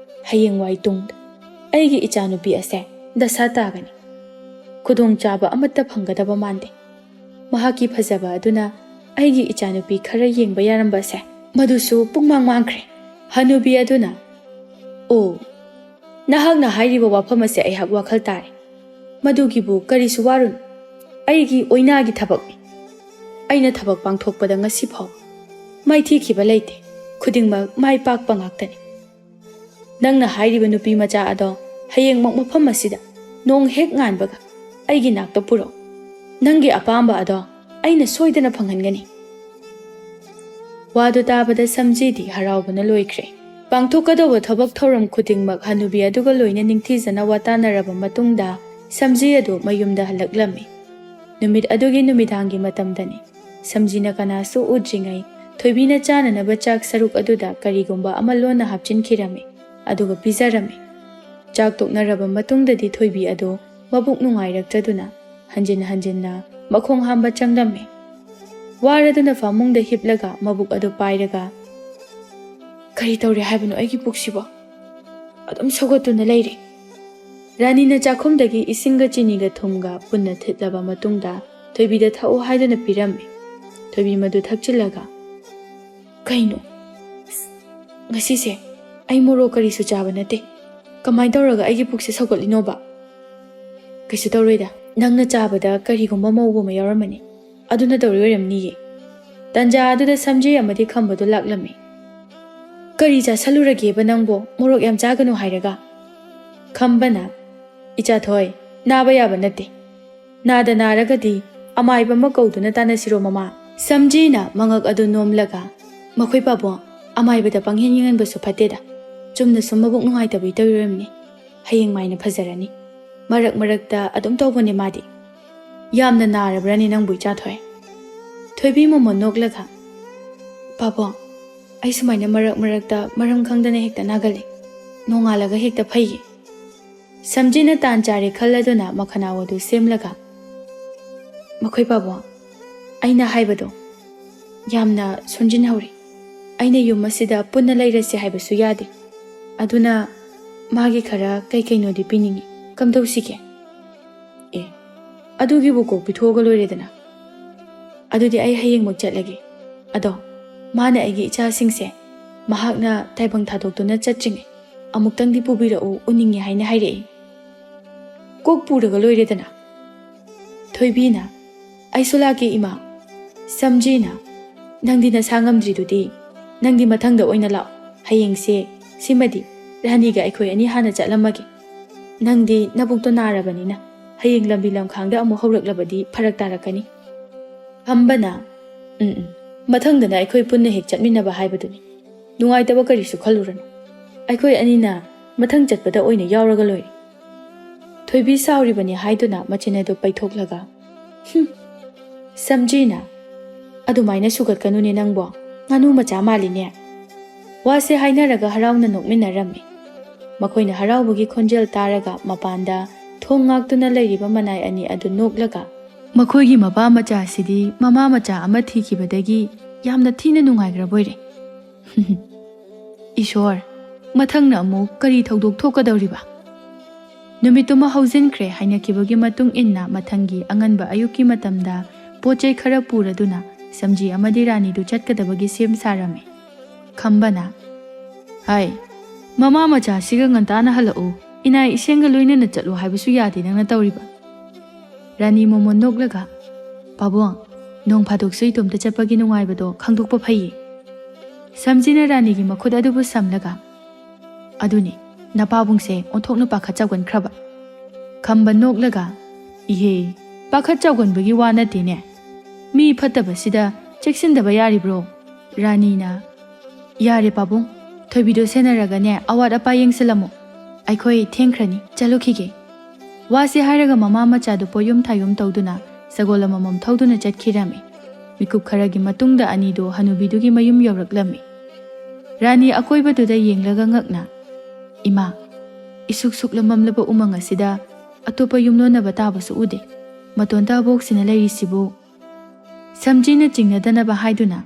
ꯍꯌꯦꯡꯋꯥꯏ ꯇꯨꯡꯗ ꯑꯩꯒꯤ ꯏꯆꯥꯅꯨꯄꯤ ꯑꯁꯦ ꯗꯁꯥ ꯇꯥꯒꯅꯤ꯫ ꯈꯨꯗꯣꯡꯆꯥꯕ ꯑꯃꯠꯇ ꯐꯪꯒꯗꯕ ꯃꯥꯟꯗꯦ꯫ ꯃꯍꯥꯛꯀꯤ ꯐꯖꯕ ꯑꯗꯨꯅ ꯑꯩꯒꯤ ꯏꯆꯥꯅꯨꯄꯤ ꯈꯔ ꯌꯦꯡꯕ ꯌꯥꯔꯝꯕ ꯑꯁꯦ, ꯃꯗꯨꯁꯨ ꯄꯨꯡꯃꯥꯡ ꯃꯥꯡꯈ꯭ꯔꯦ"꯫ ꯍꯅꯨꯕꯤ ꯑꯗꯨꯅ, "ꯑꯣ, ꯅꯍꯥꯛꯅ ꯍꯥꯏꯔꯤꯕ ꯋꯥꯐꯝ ꯑꯁꯦ ꯑꯩꯍꯥꯛ ꯋꯥꯈꯜ ꯇꯥꯔꯦ꯫ ꯃꯗꯨꯒꯤꯕꯨ ꯀꯔꯤꯁꯨ ꯋꯥꯔꯨꯅꯨ꯫ ꯑꯩꯒꯤ ꯑꯣꯏꯅꯥꯒꯤ ꯊꯕꯛꯅꯤ꯫ ꯑꯩꯅ ꯊꯕꯛ ꯄꯥꯡꯊꯣꯛꯄꯗ ꯉꯁꯤ ꯐꯥꯎꯕ ꯃꯥꯏꯊꯤꯈꯤꯕ ꯂꯩꯇꯦ꯫ ꯈꯨꯗꯤꯡꯃꯛ ꯃꯥꯏ ꯄꯥꯛꯄ ꯉꯥꯛꯇꯅꯤ꯫ ꯅꯪꯅ ꯍꯥꯏꯔꯤꯕ ꯅꯨꯄꯤ ꯃꯆꯥ ꯑꯗꯣ ꯍꯌꯦꯡꯃꯛ ꯃꯐꯝ ꯑꯁꯤꯗ ꯅꯣꯡ ꯍꯦꯛ ꯉꯥꯟꯕꯒ ꯑꯩꯒꯤ ꯅꯥꯛꯇ ꯄꯨꯔꯛꯎ꯫ ꯅꯪꯒꯤ ꯑꯄꯥꯝꯕ ꯑꯗꯣ ꯑꯩꯅ ꯁꯣꯏꯗꯅ ꯐꯪꯍꯟꯒꯅꯤ"꯫ ꯋꯥꯗꯨ ꯇꯥꯕꯗ ꯁꯝꯖꯤꯗꯤ ꯍꯔꯥꯎꯕꯅ ꯂꯣꯏꯈ꯭ꯔꯦ꯫ ꯄꯥꯡꯊꯣꯛꯀꯗꯧꯕ ꯊꯕꯛ ꯊꯧꯔꯝ ꯈꯨꯗꯤꯡꯃꯛ ꯍꯅꯨꯕꯤ ꯑꯗꯨꯒ ꯂꯣꯏꯅ ꯅꯤꯡꯊꯤꯖꯅ ꯋꯥꯇꯥꯅꯔꯕ ꯃꯇꯨꯡꯗ, ꯁꯝꯖꯤ ꯑꯗꯨ ꯃꯌꯨꯝꯗ ꯍꯜꯂꯛꯂꯝꯃꯤ꯫ ꯅꯨꯃꯤꯠ ꯑꯗꯨꯒꯤ ꯅꯨꯃꯤꯗꯥꯡꯒꯤ ꯃꯇꯝꯗꯅꯤ꯫ ꯁꯝꯖꯤꯅ ꯀꯅꯥꯁꯨ ꯎꯗ꯭ꯔꯤꯉꯩ ꯊꯣꯏꯕꯤꯅ ꯆꯥꯅꯅꯕ ꯆꯥꯛ ꯁꯔꯨꯛ ꯑꯗꯨꯗ ꯀꯔꯤꯒꯨꯝꯕ ꯑꯃ ꯂꯣꯟꯅ ꯍꯥꯞꯆꯤꯟꯈꯤꯔꯝꯃꯤ, ꯑꯗꯨꯒ ꯄꯤꯖꯔꯝꯃꯤ꯫ ꯆꯥꯛ ꯇꯣꯛꯅꯔꯕ ꯃꯇꯨꯡꯗꯗꯤ ꯊꯣꯏꯕꯤ ꯑꯗꯨ ꯃꯕꯨꯛ ꯅꯨꯡꯉꯥꯏꯔꯛꯇꯗꯨꯅ ꯍꯟꯖꯤꯟ ꯍꯟꯖꯤꯟꯅ ꯃꯈꯣꯡ ꯍꯥꯝꯕ ꯆꯪꯂꯝꯃꯤ꯫ ꯋꯥꯔꯗꯨꯅ ꯐꯃꯨꯡꯗ ꯍꯤꯞꯂꯒ ꯃꯕꯨꯛ ꯑꯗꯨ ꯄꯥꯏꯔꯒ, "ꯀꯔꯤ ꯇꯧꯔꯦ ꯍꯥꯏꯕꯅꯣ ꯑꯩꯒꯤ ꯄꯨꯛꯁꯤꯕꯣ? ꯑꯗꯨꯝ ꯁꯧꯒꯠꯇꯨꯅ ꯂꯩꯔꯦ"꯫ ꯔꯥꯅꯤꯅ ꯆꯥꯛꯈꯨꯝꯗꯒꯤ ꯏꯁꯤꯡꯒ ꯆꯤꯅꯤꯒ ꯊꯨꯝꯒ ꯄꯨꯟꯅ ꯊꯤꯠꯂꯕ ꯃꯇꯨꯡꯗ ꯊꯣꯏꯕꯤꯗ ꯊꯛꯎ ꯍꯥꯏꯗꯨꯅ ꯄꯤꯔꯝꯃꯤ꯫ ꯊꯣꯏꯕꯤ ꯃꯗꯨ ꯊꯛꯆꯤꯜꯂꯒ, "ꯀꯩꯅꯣ? ꯉꯁꯤꯁꯦ ꯑꯩ ꯃꯣꯔꯣꯛ ꯀꯔꯤꯁꯨ ꯆꯥꯕ ꯅꯠꯇꯦ꯫ ꯀꯃꯥꯏꯅ ꯇꯧꯔꯒ ꯑꯩꯒꯤ ꯄꯨꯛꯁꯦ ꯁꯧꯒꯠꯂꯤꯅꯣꯕ?" "ꯀꯩꯁꯨ ꯇꯧꯔꯣꯏꯗ, ꯅꯪꯅ ꯆꯥꯕꯗ ꯀꯔꯤꯒꯨꯝꯕ ꯃꯧꯕ ꯑꯃ ꯌꯥꯎꯔꯝꯃꯅꯤ, ꯑꯗꯨꯅ ꯇꯧꯔꯤ ꯑꯣꯏꯔꯝꯅꯤꯌꯦ"꯫ ꯇꯟꯖꯥ ꯑꯗꯨꯗ ꯁꯝꯖꯦ ꯑꯃꯗꯤ ꯈꯝꯕꯗꯨ ꯂꯥꯛꯂꯝꯃꯤ꯫ "ꯀꯔꯤ ꯆꯥꯁꯜꯂꯨꯔꯒꯦꯕ ꯅꯪꯕꯣ? ꯃꯣꯔꯣꯛ ꯌꯥꯝ ꯆꯥꯒꯅꯨ ꯍꯥꯏꯔꯒ?" ꯈꯝꯕꯅ, "ꯏꯆꯥ ꯊꯣꯏ, ꯅꯥꯕ ꯌꯥꯕ ꯅꯠꯇꯦ꯫ ꯅꯥꯗ ꯅꯥꯔꯒꯗꯤ ꯑꯃꯥꯏꯕ ꯑꯃ ꯀꯧꯗꯨꯅ ꯇꯥꯟꯅꯁꯤꯔꯣ ꯃꯃꯥ?" ꯁꯝꯖꯦꯅ ꯃꯉꯛ ꯑꯗꯨ ꯅꯣꯝꯂꯒ, "ꯃꯈꯣꯏ ꯄꯥꯕꯨꯡ, ꯑꯃꯥꯏꯕꯗ ꯄꯪꯍꯦꯟ ꯌꯦꯡꯍꯟꯕꯁꯨ ꯐꯠꯇꯦꯗ꯫ ꯆꯨꯝꯅ ꯁꯨꯝ ꯃꯕꯨꯛ ꯅꯨꯡꯉꯥꯏꯇꯕꯩ ꯇꯧꯔꯤꯔꯝꯅꯤ꯫ ꯍꯌꯦꯡ ꯃꯥꯏꯅ ꯐꯖꯔꯅꯤ꯫ ꯃꯔꯛ ꯃꯔꯛꯇ ꯑꯗꯨꯝ ꯇꯧꯕꯅꯦ ꯃꯥꯗꯤ꯫ ꯌꯥꯝꯅ ꯅꯥꯔꯕ꯭ꯔꯅꯦ ꯅꯪꯕꯨ, ꯏꯆꯥ ꯊꯣꯏ? ꯊꯣꯏꯕꯤ ꯃꯣꯃꯣꯟ ꯅꯣꯛꯂꯒ, "ꯄꯥꯕꯨꯡ, ꯑꯩ ꯁꯨꯃꯥꯏꯅ ꯃꯔꯛ ꯃꯔꯛꯇ ꯃꯔꯝ ꯈꯪꯗꯅ ꯍꯦꯛꯇ ꯅꯥꯒꯜꯂꯤ꯫ ꯅꯣꯡꯉꯥꯜꯂꯒ ꯍꯦꯛꯇ ꯐꯩꯌꯦ꯫" ꯁꯝꯖꯤꯅ ꯇꯥꯟ ꯆꯥꯔꯦ ꯈꯜꯂꯗꯨꯅ ꯃꯈꯅꯥꯎ ꯑꯗꯨ ꯁꯦꯝꯂꯒ, "ꯃꯈꯣꯏ ꯄꯥꯕꯨꯡ, ꯑꯩꯅ ꯍꯥꯏꯕꯗꯣ ꯌꯥꯝꯅ ꯁꯣꯟꯖꯤꯟꯍꯧꯔꯦ꯫ ꯑꯩꯅ ꯌꯨꯝ ꯑꯁꯤꯗ ꯄꯨꯟꯅ ꯂꯩꯔꯁꯤ ꯍꯥꯏꯕꯁꯨ ꯌꯥꯗꯦ꯫ ꯑꯗꯨꯅ ꯃꯥꯒꯤ ꯈꯔ ꯀꯩ ꯀꯩꯅꯣꯗꯤ ꯄꯤꯅꯤꯡꯉꯤ꯫ ꯀꯝꯗꯧꯁꯤꯒꯦ?" "ꯑꯦ, ꯑꯗꯨꯒꯤꯕꯨ ꯀꯣꯛ ꯄꯤꯊꯣꯛꯑꯒ ꯂꯣꯏꯔꯦꯗꯅ꯫ ꯑꯗꯨꯗꯤ ꯑꯩ ꯍꯌꯦꯡꯃꯛ ꯆꯠꯂꯒꯦ꯫ ꯑꯗꯣ ꯃꯥꯅ ꯑꯩꯒꯤ ꯏꯆꯥꯁꯤꯡꯁꯦ ꯃꯍꯥꯛꯅ ꯇꯥꯏꯕꯪ ꯊꯥꯗꯣꯛꯇꯨꯅ ꯆꯠꯇ꯭ꯔꯤꯉꯩ ꯑꯃꯨꯛꯇꯪꯗꯤ ꯄꯨꯕꯤꯔꯛꯎ, ꯎꯅꯤꯡꯉꯦ ꯍꯥꯏꯅ ꯍꯥꯏꯔꯛꯏ꯫" "ꯀꯣꯛ ꯄꯨꯔꯒ ꯂꯣꯏꯔꯦꯗꯅ꯫" ꯊꯣꯏꯕꯤꯅ, "ꯑꯩꯁꯨ ꯂꯥꯛꯀꯦ, ꯏꯃꯥ꯫" ꯁꯝꯖꯤꯅ, "ꯅꯪꯗꯤ ꯅꯁꯥ ꯉꯝꯗ꯭ꯔꯤꯗꯨꯗꯤ꯫ ꯅꯪꯗꯤ ꯃꯊꯪꯗ ꯑꯣꯏꯅ ꯂꯥꯛꯑꯣ꯫ ꯍꯌꯦꯡꯁꯦ ꯁꯤꯃꯗꯤ ꯔꯥꯅꯤꯒ ꯑꯩꯈꯣꯏ ꯑꯅꯤ ꯍꯥꯟꯅ ꯆꯠꯂꯝꯃꯒꯦ꯫ ꯅꯪꯗꯤ ꯅꯕꯨꯛꯇꯣ ꯅꯥꯔꯕꯅꯤꯅ ꯍꯌꯦꯡ ꯂꯝꯕꯤ ꯂꯝꯈꯥꯡꯗ ꯑꯃꯨꯛ ꯍꯧꯔꯛꯂꯕꯗꯤ ꯐꯔꯛ ꯇꯥꯔꯛꯀꯅꯤ꯫" ꯈꯝꯕꯅ, "ꯎꯝ, ꯎꯝ, ꯃꯊꯪꯗꯅ ꯑꯩꯈꯣꯏ ꯄꯨꯟꯅ ꯍꯦꯛ ꯆꯠꯃꯤꯟꯅꯕ ꯍꯥꯏꯕꯗꯨꯅꯤ꯫ ꯅꯨꯡꯉꯥꯏꯇꯕ ꯀꯔꯤꯁꯨ ꯈꯜꯂꯨꯔꯅꯨ꯫ ꯑꯩꯈꯣꯏ ꯑꯅꯤꯅ ꯃꯊꯪ ꯆꯠꯄꯗ ꯑꯣꯏꯅ ꯌꯥꯎꯔꯒ ꯂꯣꯏꯔꯦ꯫" ꯊꯣꯏꯕꯤ ꯁꯥꯎꯔꯤꯕꯅꯤ ꯍꯥꯏꯗꯨꯅ ꯃꯆꯤꯟ ꯑꯗꯨ ꯄꯩꯊꯣꯛꯂꯒ, "ꯍꯨꯝ, ꯁꯝꯖꯤꯅ, ꯑꯗꯨꯃꯥꯏꯅ ꯁꯨꯒꯠꯀꯅꯨꯅꯦ ꯅꯪꯕꯣ, ꯉꯥꯅꯨ ꯃꯆꯥ ꯃꯥꯜꯂꯤꯅꯦ꯫" ꯋꯥꯁꯦ ꯍꯥꯏꯅꯔꯒ ꯍꯔꯥꯎꯅ ꯅꯣꯛꯃꯤꯟꯅꯔꯝꯃꯤ꯫ ꯃꯈꯣꯏꯅ ꯍꯔꯥꯎꯕꯒꯤ ꯈꯣꯟꯖꯦꯜ ꯇꯥꯔꯒ ꯃꯄꯥꯟꯗ ꯊꯣꯡ ꯉꯥꯛꯇꯨꯅ ꯂꯩꯔꯤꯕ ꯃꯅꯥꯏ ꯑꯅꯤ ꯑꯗꯨ ꯅꯣꯛꯂꯒ, "ꯃꯈꯣꯏꯒꯤ ꯃꯄꯥ ꯃꯆꯥꯁꯤꯗꯤ ꯃꯃꯥ ꯃꯆꯥ ꯑꯃ ꯊꯤꯈꯤꯕꯗꯒꯤ ꯌꯥꯝꯅ ꯊꯤꯅ ꯅꯨꯡꯉꯥꯏꯈ꯭ꯔꯕꯣꯏꯔꯦ꯫" ꯏꯁꯣꯔ, ꯃꯊꯪꯅ ꯑꯃꯨꯛ ꯀꯔꯤ ꯊꯧꯗꯣꯛ ꯊꯣꯛꯀꯗꯧꯔꯤꯕ? ꯅꯨꯃꯤꯠꯇꯨꯃ ꯍꯧꯖꯤꯟꯈ꯭ꯔꯦ꯫ ꯍꯥꯏꯅꯈꯤꯕꯒꯤ ꯃꯇꯨꯡ ꯏꯟꯅ ꯃꯊꯪꯒꯤ ꯑꯉꯟꯕ ꯑꯌꯨꯛꯀꯤ ꯃꯇꯝꯗ ꯄꯣꯠ ꯆꯩ ꯈꯔ ꯄꯨꯔꯗꯨꯅ ꯁꯝꯖꯤ ꯑꯃꯗꯤ ꯔꯥꯅꯤꯗꯨ ꯆꯠꯀꯗꯕꯒꯤ ꯁꯦꯝ ꯁꯥꯔꯝꯃꯤ꯫ ꯈꯝꯕꯅ, "ꯍꯥꯏ, ꯃꯃꯥ ꯃꯆꯥꯁꯤꯒ ꯉꯟꯇꯥꯅ ꯍꯜꯂꯛꯎ, ꯏꯅꯥꯏ ꯏꯁꯦꯡꯒ ꯂꯣꯏꯅꯅ ꯆꯠꯂꯨ ꯍꯥꯏꯕꯁꯨ ꯌꯥꯗꯦ ꯅꯪꯅ ꯇꯧꯔꯤꯕ꯫" ꯔꯥꯅꯤ ꯃꯣꯃꯣꯟ ꯅꯣꯛꯂꯒ, "ꯄꯥꯕꯨꯡ, ꯅꯣꯡ ꯐꯥꯗꯣꯛꯁꯨ ꯏꯇꯣꯝꯇ ꯆꯠꯄꯒꯤ ꯅꯨꯡꯉꯥꯏꯕꯗꯣ ꯈꯪꯗꯣꯛꯄ ꯐꯩꯌꯦ꯫" ꯁꯝꯖꯤꯅ ꯔꯥꯅꯤꯒꯤ ꯃꯈꯨꯠ ꯑꯗꯨꯕꯨ ꯁꯝꯂꯒ, "ꯑꯗꯨꯅꯤ, ꯅꯄꯥꯕꯨꯡꯁꯦ ꯑꯣꯟꯊꯣꯛꯅ ꯄꯥꯈꯠ ꯆꯥꯎꯒꯟꯈ꯭ꯔꯕ꯫" ꯈꯝꯕ ꯅꯣꯛꯂꯒ, "ꯏꯍꯦ, ꯄꯥꯈꯠ ꯆꯥꯎꯒꯟꯕꯒꯤ ꯋꯥ ꯅꯠꯇꯦꯅꯦ꯫ ꯃꯤ ꯐꯠꯇꯕꯁꯤꯗ ꯆꯦꯛꯁꯤꯟꯗꯕ ꯌꯥꯔꯤꯕ꯭ꯔꯣ?" ꯔꯥꯅꯤꯅ, "ꯌꯥꯔꯦ ꯄꯥꯕꯨꯡ, ꯊꯣꯏꯕꯤꯗꯣ ꯁꯦꯟꯅꯔꯒꯅꯦ ꯑꯋꯥꯠ ꯑꯄꯥ ꯌꯦꯡꯁꯤꯜꯂꯝꯃꯣ꯫ ꯑꯩꯈꯣꯏ ꯊꯦꯡꯈ꯭ꯔꯅꯤ, ꯆꯠꯂꯨꯈꯤꯒꯦ"꯫ ꯋꯥꯁꯤ ꯍꯥꯏꯔꯒ ꯃꯃꯥ ꯃꯆꯥꯗꯨ ꯄꯣꯌꯨꯝ ꯊꯥꯌꯨꯝ ꯇꯧꯗꯨꯅ ꯁꯒꯣꯜ ꯑꯃꯃꯝ ꯊꯧꯗꯨꯅ ꯆꯠꯈꯤꯔꯝꯃꯤ꯫ ꯃꯤꯀꯨꯞ ꯈꯔꯒꯤ ꯃꯇꯨꯡꯗ ꯑꯅꯤꯗꯨ ꯍꯅꯨꯕꯤꯗꯨꯒꯤ ꯃꯌꯨꯝ ꯌꯧꯔꯛꯂꯝꯃꯤ꯫ ꯔꯥꯅꯤ ꯑꯀꯣꯏꯕꯗꯨꯗ ꯌꯦꯡꯂꯒ ꯉꯛꯅ, "ꯏꯃꯥ, ꯏꯁꯨꯛ ꯁꯨꯛꯂ ꯃꯝꯂꯕ ꯎꯃꯪ ꯑꯁꯤꯗ ꯑꯇꯣꯞꯄ ꯌꯨꯝꯂꯣꯟꯅꯕ ꯇꯥꯕꯁꯨ ꯎꯗꯦ꯫ ꯃꯇꯣꯟꯇ ꯑꯕꯣꯛꯁꯤꯅ ꯂꯩꯔꯤꯁꯤꯕꯨ?" ꯁꯝꯖꯤꯅ ꯆꯤꯡꯅꯗꯅꯕ ꯍꯥꯏꯗꯨꯅ,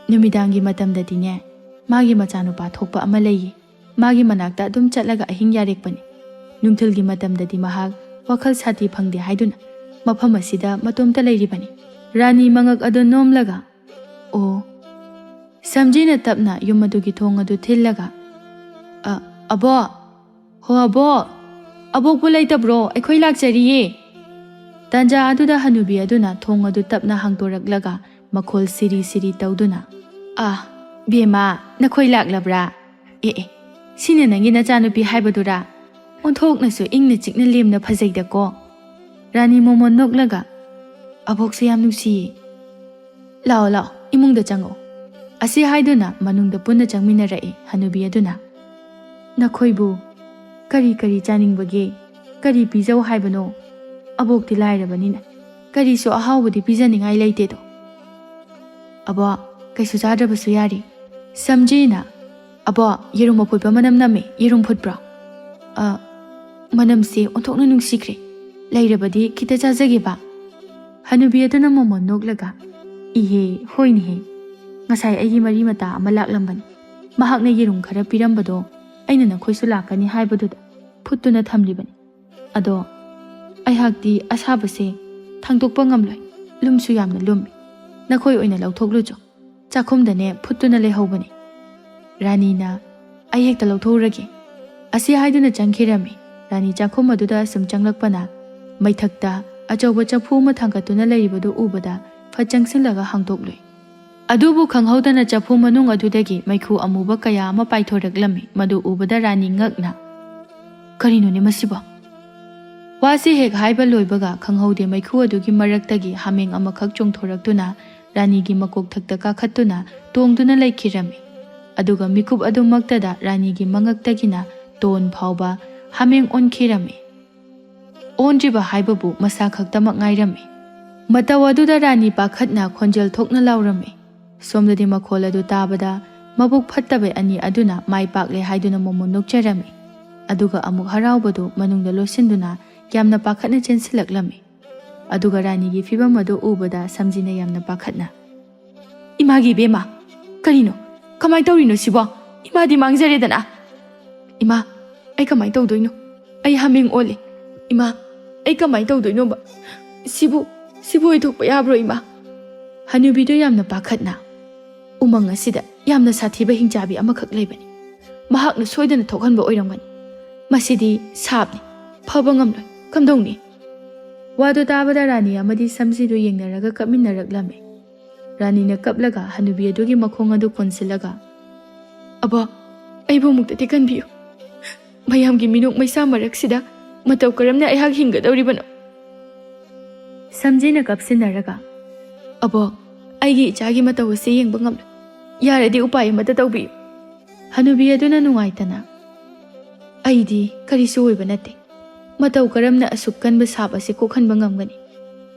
"ꯅꯨꯃꯤꯗꯥꯡꯒꯤ ꯃꯇꯝꯗꯗꯤꯅꯦ, ꯃꯥꯒꯤ ꯃꯆꯥꯅꯨꯄꯥ ꯊꯣꯛꯄ ꯑꯃ ꯂꯩꯌꯦ꯫ ꯃꯥꯒꯤ ꯃꯅꯥꯛꯇ ꯑꯗꯨꯝ ꯆꯠꯂꯒ ꯑꯍꯤꯡ ꯌꯥꯔꯦꯛꯄꯅꯤ꯫ ꯅꯨꯡꯊꯤꯜꯒꯤ ꯃꯇꯝꯗꯗꯤ ꯃꯍꯥꯛ ꯋꯥꯈꯜ ꯁꯥꯟꯇꯤ ꯐꯪꯗꯦ ꯍꯥꯏꯗꯨꯅ ꯃꯐꯝ ꯑꯁꯤꯗ ꯃꯇꯣꯝꯇ ꯂꯩꯔꯤꯕꯅꯤ"꯫ ꯔꯥꯅꯤ ꯃꯉꯛ ꯑꯗꯨ ꯅꯣꯝꯂꯒ, "ꯑꯣ"꯫ ꯁꯝꯖꯤꯅ ꯇꯞꯅ ꯌꯨꯝ ꯑꯗꯨꯒꯤ ꯊꯣꯡ ꯑꯗꯨ ꯊꯤꯜꯂꯒ, "ꯑ, ꯑꯕꯣꯛ! ꯍꯣ ꯑꯕꯣꯛ! ꯑꯕꯣꯛꯄꯨ ꯂꯩꯇꯕ꯭ꯔꯣ? ꯑꯩꯈꯣꯏ ꯂꯥꯛꯆꯔꯤꯌꯦ!" ꯇꯥꯟꯖꯥ ꯑꯗꯨꯗ ꯍꯅꯨꯕꯤ ꯑꯗꯨꯅ ꯊꯣꯡ ꯑꯗꯨ ꯇꯞꯅ ꯍꯥꯡꯗꯣꯔꯛꯂꯒ ꯃꯈꯣꯜ ꯁꯤꯔꯤ ꯁꯤꯔꯤ ꯇꯧꯗꯨꯅ, "ꯑꯥ, ꯕꯦꯝꯃ, ꯅꯈꯣꯏ ꯂꯥꯛꯂꯕ꯭ꯔꯥ? ꯑꯦ ꯑꯦ, ꯁꯤꯅ ꯅꯪꯒꯤ ꯅꯆꯥꯅꯨꯄꯤ ꯍꯥꯏꯕꯗꯨꯔꯥ? ꯑꯣꯟꯊꯣꯛꯅꯁꯨ ꯏꯪꯅ ꯆꯤꯛꯅ ꯂꯦꯝꯅ ꯐꯖꯩꯗꯀꯣ!" ꯔꯥꯅꯤ ꯃꯣꯃꯣꯟ ꯅꯣꯛꯂꯒ, "ꯑꯕꯣꯛꯁꯦ ꯌꯥꯝ ꯅꯨꯡꯁꯤꯌꯦ꯫ ꯂꯥꯛꯑꯣ, ꯂꯥꯛꯑꯣ, ꯏꯃꯨꯡꯗ ꯆꯪꯉꯛꯑꯣ"꯫ ꯑꯁꯤ ꯍꯥꯏꯗꯨꯅ ꯃꯅꯨꯡꯗ ꯄꯨꯟꯅ ꯆꯪꯃꯤꯟꯅꯔꯛꯏ ꯍꯅꯨꯕꯤ ꯑꯗꯨꯅ꯫ "ꯅꯈꯣꯏꯕꯨ ꯀꯔꯤ ꯀꯔꯤ ꯆꯥꯅꯤꯡꯕꯒꯦ? ꯀꯔꯤ ꯄꯤꯖꯧ ꯍꯥꯏꯕꯅꯣ? ꯑꯕꯣꯛꯇꯤ ꯂꯥꯏꯔꯕꯅꯤꯅ ꯀꯔꯤꯁꯨ ꯑꯍꯥꯎꯕꯗꯤ ꯄꯤꯖꯅꯤꯡꯉꯥꯏ ꯂꯩꯇꯦꯗꯣ"꯫ "ꯑꯕꯣꯛ, ꯀꯩꯁꯨ ꯆꯥꯗ꯭ꯔꯕꯁꯨ ꯌꯥꯔꯤ"꯫ ꯁꯝꯖꯤꯅ, "ꯑꯕꯣꯛ, ꯌꯦꯔꯨꯝ ꯑꯐꯨꯠꯄ ꯃꯅꯝ ꯅꯝꯃꯦ, ꯌꯦꯔꯨꯝ ꯐꯨꯠꯄ꯭ꯔꯣ?" "ꯑ, ꯃꯅꯝꯁꯦ ꯑꯣꯟꯊꯣꯛꯅ ꯅꯨꯡꯁꯤꯈ꯭ꯔꯦ꯫ ꯂꯩꯔꯕꯗꯤ ꯈꯤꯇ ꯆꯥꯖꯒꯦꯕ"꯫ ꯍꯅꯨꯕꯤ ꯑꯗꯨꯅ ꯃꯣꯃꯣꯟ ꯅꯣꯛꯂꯒ, "ꯏꯍꯦ, ꯍꯣꯏꯅꯦꯍꯦ꯫ ꯉꯁꯥꯏ ꯑꯩꯒꯤ ꯃꯔꯤ ꯃꯇꯥ ꯑꯃ ꯂꯥꯛꯂꯝꯕꯅꯤ꯫ ꯃꯍꯥꯛꯅ ꯌꯦꯔꯨꯝ ꯈꯔ ꯄꯤꯔꯝꯕꯗꯣ ꯑꯩꯅ ꯅꯈꯣꯏꯁꯨ ꯂꯥꯛꯀꯅꯤ ꯍꯥꯏꯕꯗꯨꯗ ꯐꯨꯠꯇꯨꯅ ꯊꯝꯂꯤꯕꯅꯤ꯫ ꯑꯗꯣ ꯑꯩꯍꯥꯛꯇꯤ ꯑꯁꯥꯕꯁꯦ ꯊꯥꯡꯗꯣꯛꯄ ꯉꯝꯂꯣꯏ꯫ ꯂꯨꯝꯁꯨ ꯌꯥꯝꯅ ꯂꯨꯝꯃꯤ꯫ ꯅꯈꯣꯏ ꯑꯣꯏꯅ ꯂꯧꯊꯣꯛꯂꯨꯆꯣ꯫ ꯆꯥꯛꯈꯨꯝꯗꯅꯦ ꯐꯨꯠꯇꯨꯅ ꯂꯩꯍꯧꯕꯅꯤ"꯫ ꯔꯥꯅꯤꯅ, "ꯑꯩ ꯍꯦꯛꯇ ꯂꯧꯊꯣꯛꯎꯔꯒꯦ"꯫ ꯑꯁꯤ ꯍꯥꯏꯗꯨꯅ ꯆꯪꯈꯤꯔꯝꯃꯤ꯫ ꯔꯥꯅꯤ ꯆꯥꯛꯈꯨꯝ ꯑꯗꯨꯗ ꯁꯨꯝ ꯆꯪꯂꯛꯄꯅ ꯃꯩꯊꯛꯇ ꯑꯆꯧꯕ ꯆꯐꯨ ꯑꯃ ꯊꯥꯡꯒꯠꯇꯨꯅ ꯂꯩꯔꯤꯕꯗꯨ ꯎꯕꯗ ꯐꯠ ꯆꯪꯁꯤꯜꯂꯒ ꯍꯥꯡꯗꯣꯛꯂꯨꯏ꯫ ꯑꯗꯨꯕꯨ ꯈꯪꯍꯧꯗꯅ ꯆꯐꯨ ꯃꯅꯨꯡ ꯑꯗꯨꯗꯒꯤ ꯃꯩꯈꯨ ꯑꯃꯨꯕ ꯀꯌꯥ ꯑꯃ ꯄꯥꯏꯊꯣꯔꯛꯂꯝꯃꯤ꯫ ꯃꯗꯨ ꯎꯕꯗ ꯔꯥꯅꯤ ꯉꯛꯅ, "ꯀꯔꯤꯅꯣꯅꯦ ꯃꯁꯤꯕꯣ?" ꯋꯥꯁꯤ ꯍꯦꯛ ꯍꯥꯏꯕ ꯂꯣꯏꯕꯒ ꯈꯪꯍꯧꯗꯦ ꯃꯩꯈꯨ ꯑꯗꯨꯒꯤ ꯃꯔꯛꯇꯒꯤ ꯍꯥꯃꯦꯡ ꯑꯃꯈꯛ ꯆꯣꯡꯊꯣꯔꯛꯇꯨꯅ ꯔꯥꯅꯤꯒꯤ ꯃꯀꯣꯛꯊꯛꯇ ꯀꯥꯈꯠꯇꯨꯅ ꯇꯣꯡꯗꯨꯅ ꯂꯩꯈꯤꯔꯝꯃꯤ꯫ ꯑꯗꯨꯒ ꯃꯤꯀꯨꯞ ꯑꯗꯨꯃꯛꯇꯗ ꯔꯥꯅꯤꯒꯤ ꯃꯉꯛꯇꯒꯤꯅ ꯇꯣꯟ ꯐꯥꯎꯕ ꯍꯥꯃꯦꯡ ꯑꯣꯟꯈꯤꯔꯝꯃꯤ꯫ ꯑꯣꯟꯗ꯭ꯔꯤꯕ ꯍꯥꯏꯕꯕꯨ ꯃꯁꯥ ꯈꯛꯇꯃꯛ ꯉꯥꯏꯔꯝꯃꯤ꯫ ꯃꯇꯧ ꯑꯗꯨꯗ ꯔꯥꯅꯤ ꯄꯥꯈꯠꯅ ꯈꯣꯟꯖꯦꯜ ꯊꯣꯛꯅ ꯂꯥꯎꯔꯝꯃꯤ꯫ ꯁꯣꯝꯗꯗꯤ ꯃꯈꯣꯜ ꯑꯗꯨ ꯇꯥꯕꯗ ꯃꯕꯨꯛ ꯐꯠꯇꯕ ꯑꯅꯤ ꯑꯗꯨꯅ ꯃꯥꯏ ꯄꯥꯛꯂꯦ ꯍꯥꯏꯗꯨꯅ ꯃꯣꯃꯣꯟ ꯅꯣꯛꯆꯔꯝꯃꯤ꯫ ꯑꯗꯨꯒ ꯑꯃꯨꯛ ꯍꯔꯥꯎꯕꯗꯨ ꯃꯅꯨꯡꯗ ꯂꯣꯠꯁꯤꯟꯗꯨꯅ ꯌꯥꯝꯅ ꯄꯥꯈꯠꯅ ꯆꯦꯟꯁꯤꯜꯂꯛꯂꯝꯃꯤ꯫ ꯑꯗꯨꯒ ꯔꯥꯅꯤꯒꯤ ꯐꯤꯕꯝ ꯑꯗꯨ ꯎꯕꯗ ꯁꯝꯖꯤꯅ ꯌꯥꯝꯅ ꯄꯥꯈꯠꯅ, "ꯏꯃꯥꯒꯤ ꯏꯕꯦꯝꯃ, ꯀꯔꯤꯅꯣ? ꯀꯃꯥꯏ ꯇꯧꯔꯤꯅꯣ ꯁꯤꯕꯣ? ꯏꯃꯥꯗꯤ ꯃꯥꯡꯖꯔꯦꯗꯅ꯫ ꯏꯃꯥ, ꯑꯩ ꯀꯃꯥꯏ ꯇꯧꯗꯣꯏꯅꯣ? ꯑꯩ ꯍꯥꯃꯦꯡ ꯑꯣꯜꯂꯦ꯫ ꯏꯃꯥ, ꯑꯩ ꯀꯃꯥꯏ ꯇꯧꯗꯣꯏꯅꯣꯕ? ꯁꯤꯕꯨ, ꯁꯤꯕꯨ ꯑꯣꯏꯊꯣꯛꯄ ꯌꯥꯕ꯭ꯔꯣ ꯏꯃꯥ?" ꯍꯅꯨꯕꯤꯗꯨ ꯌꯥꯝꯅ ꯄꯥꯈꯠꯅ, "ꯎꯃꯪ ꯑꯁꯤꯗ ꯌꯥꯝꯅ ꯁꯥꯊꯤꯕ ꯍꯤꯡꯆꯥꯕꯤ ꯑꯃꯈꯛ ꯂꯩꯕꯅꯤ꯫ ꯃꯍꯥꯛꯅ ꯁꯣꯏꯗꯅ ꯊꯣꯛꯍꯟꯕ ꯑꯣꯏꯔꯝꯒꯅꯤ꯫ ꯃꯁꯤꯗꯤ ꯁꯥꯞꯅꯤ, ꯐꯕ ꯉꯝꯂꯣꯏ꯫ ꯀꯝꯗꯧꯅꯤ?" ꯋꯥꯗꯨ ꯇꯥꯕꯗ ꯔꯥꯅꯤ ꯑꯃꯗꯤ ꯁꯝꯖꯤꯗꯨ ꯌꯦꯡꯅꯔꯒ ꯀꯞꯃꯤꯟꯅꯔꯛꯂꯝꯃꯤ꯫ ꯔꯥꯅꯤꯅ ꯀꯞꯂꯒ ꯍꯅꯨꯕꯤ ꯑꯗꯨꯒꯤ ꯃꯈꯣꯡ ꯑꯗꯨ ꯀꯣꯟꯁꯤꯜꯂꯒ, "ꯑꯕꯣ, ꯑꯩꯕꯨ ꯑꯃꯨꯛꯇꯗꯤ ꯀꯟꯕꯤꯌꯨ꯫ ꯃꯌꯥꯝꯒꯤ ꯃꯤꯅꯣꯛ ꯃꯩꯁꯥ ꯃꯔꯛꯁꯤꯗ ꯃꯇꯧ ꯀꯔꯝꯅ ꯑꯩꯍꯥꯛ ꯍꯤꯡꯒꯗꯧꯔꯤꯕꯅꯣ?" ꯁꯝꯖꯤꯅ ꯀꯞꯁꯤꯟꯅꯔꯒ, "ꯑꯕꯣ, ꯑꯩꯒꯤ ꯏꯆꯥꯒꯤ ꯃꯇꯧ ꯑꯁꯤ ꯌꯦꯡꯕ ꯉꯝꯂꯣꯏ꯫ ꯌꯥꯔꯗꯤ ꯎꯄꯥꯏ ꯑꯃꯠꯇ ꯇꯧꯕꯤꯌꯨ꯫" ꯍꯅꯨꯕꯤ ꯑꯗꯨꯅ ꯅꯨꯡꯉꯥꯏꯇꯅ, "ꯑꯩꯗꯤ ꯀꯔꯤꯁꯨ ꯑꯣꯏꯕ ꯅꯠꯇꯦ꯫ ꯃꯇꯧ ꯀꯔꯝꯅ ꯑꯁꯨꯛ ꯀꯟꯕ ꯁꯥꯞ ꯑꯁꯤ ꯀꯣꯛꯍꯟꯕ ꯉꯝꯒꯅꯤ?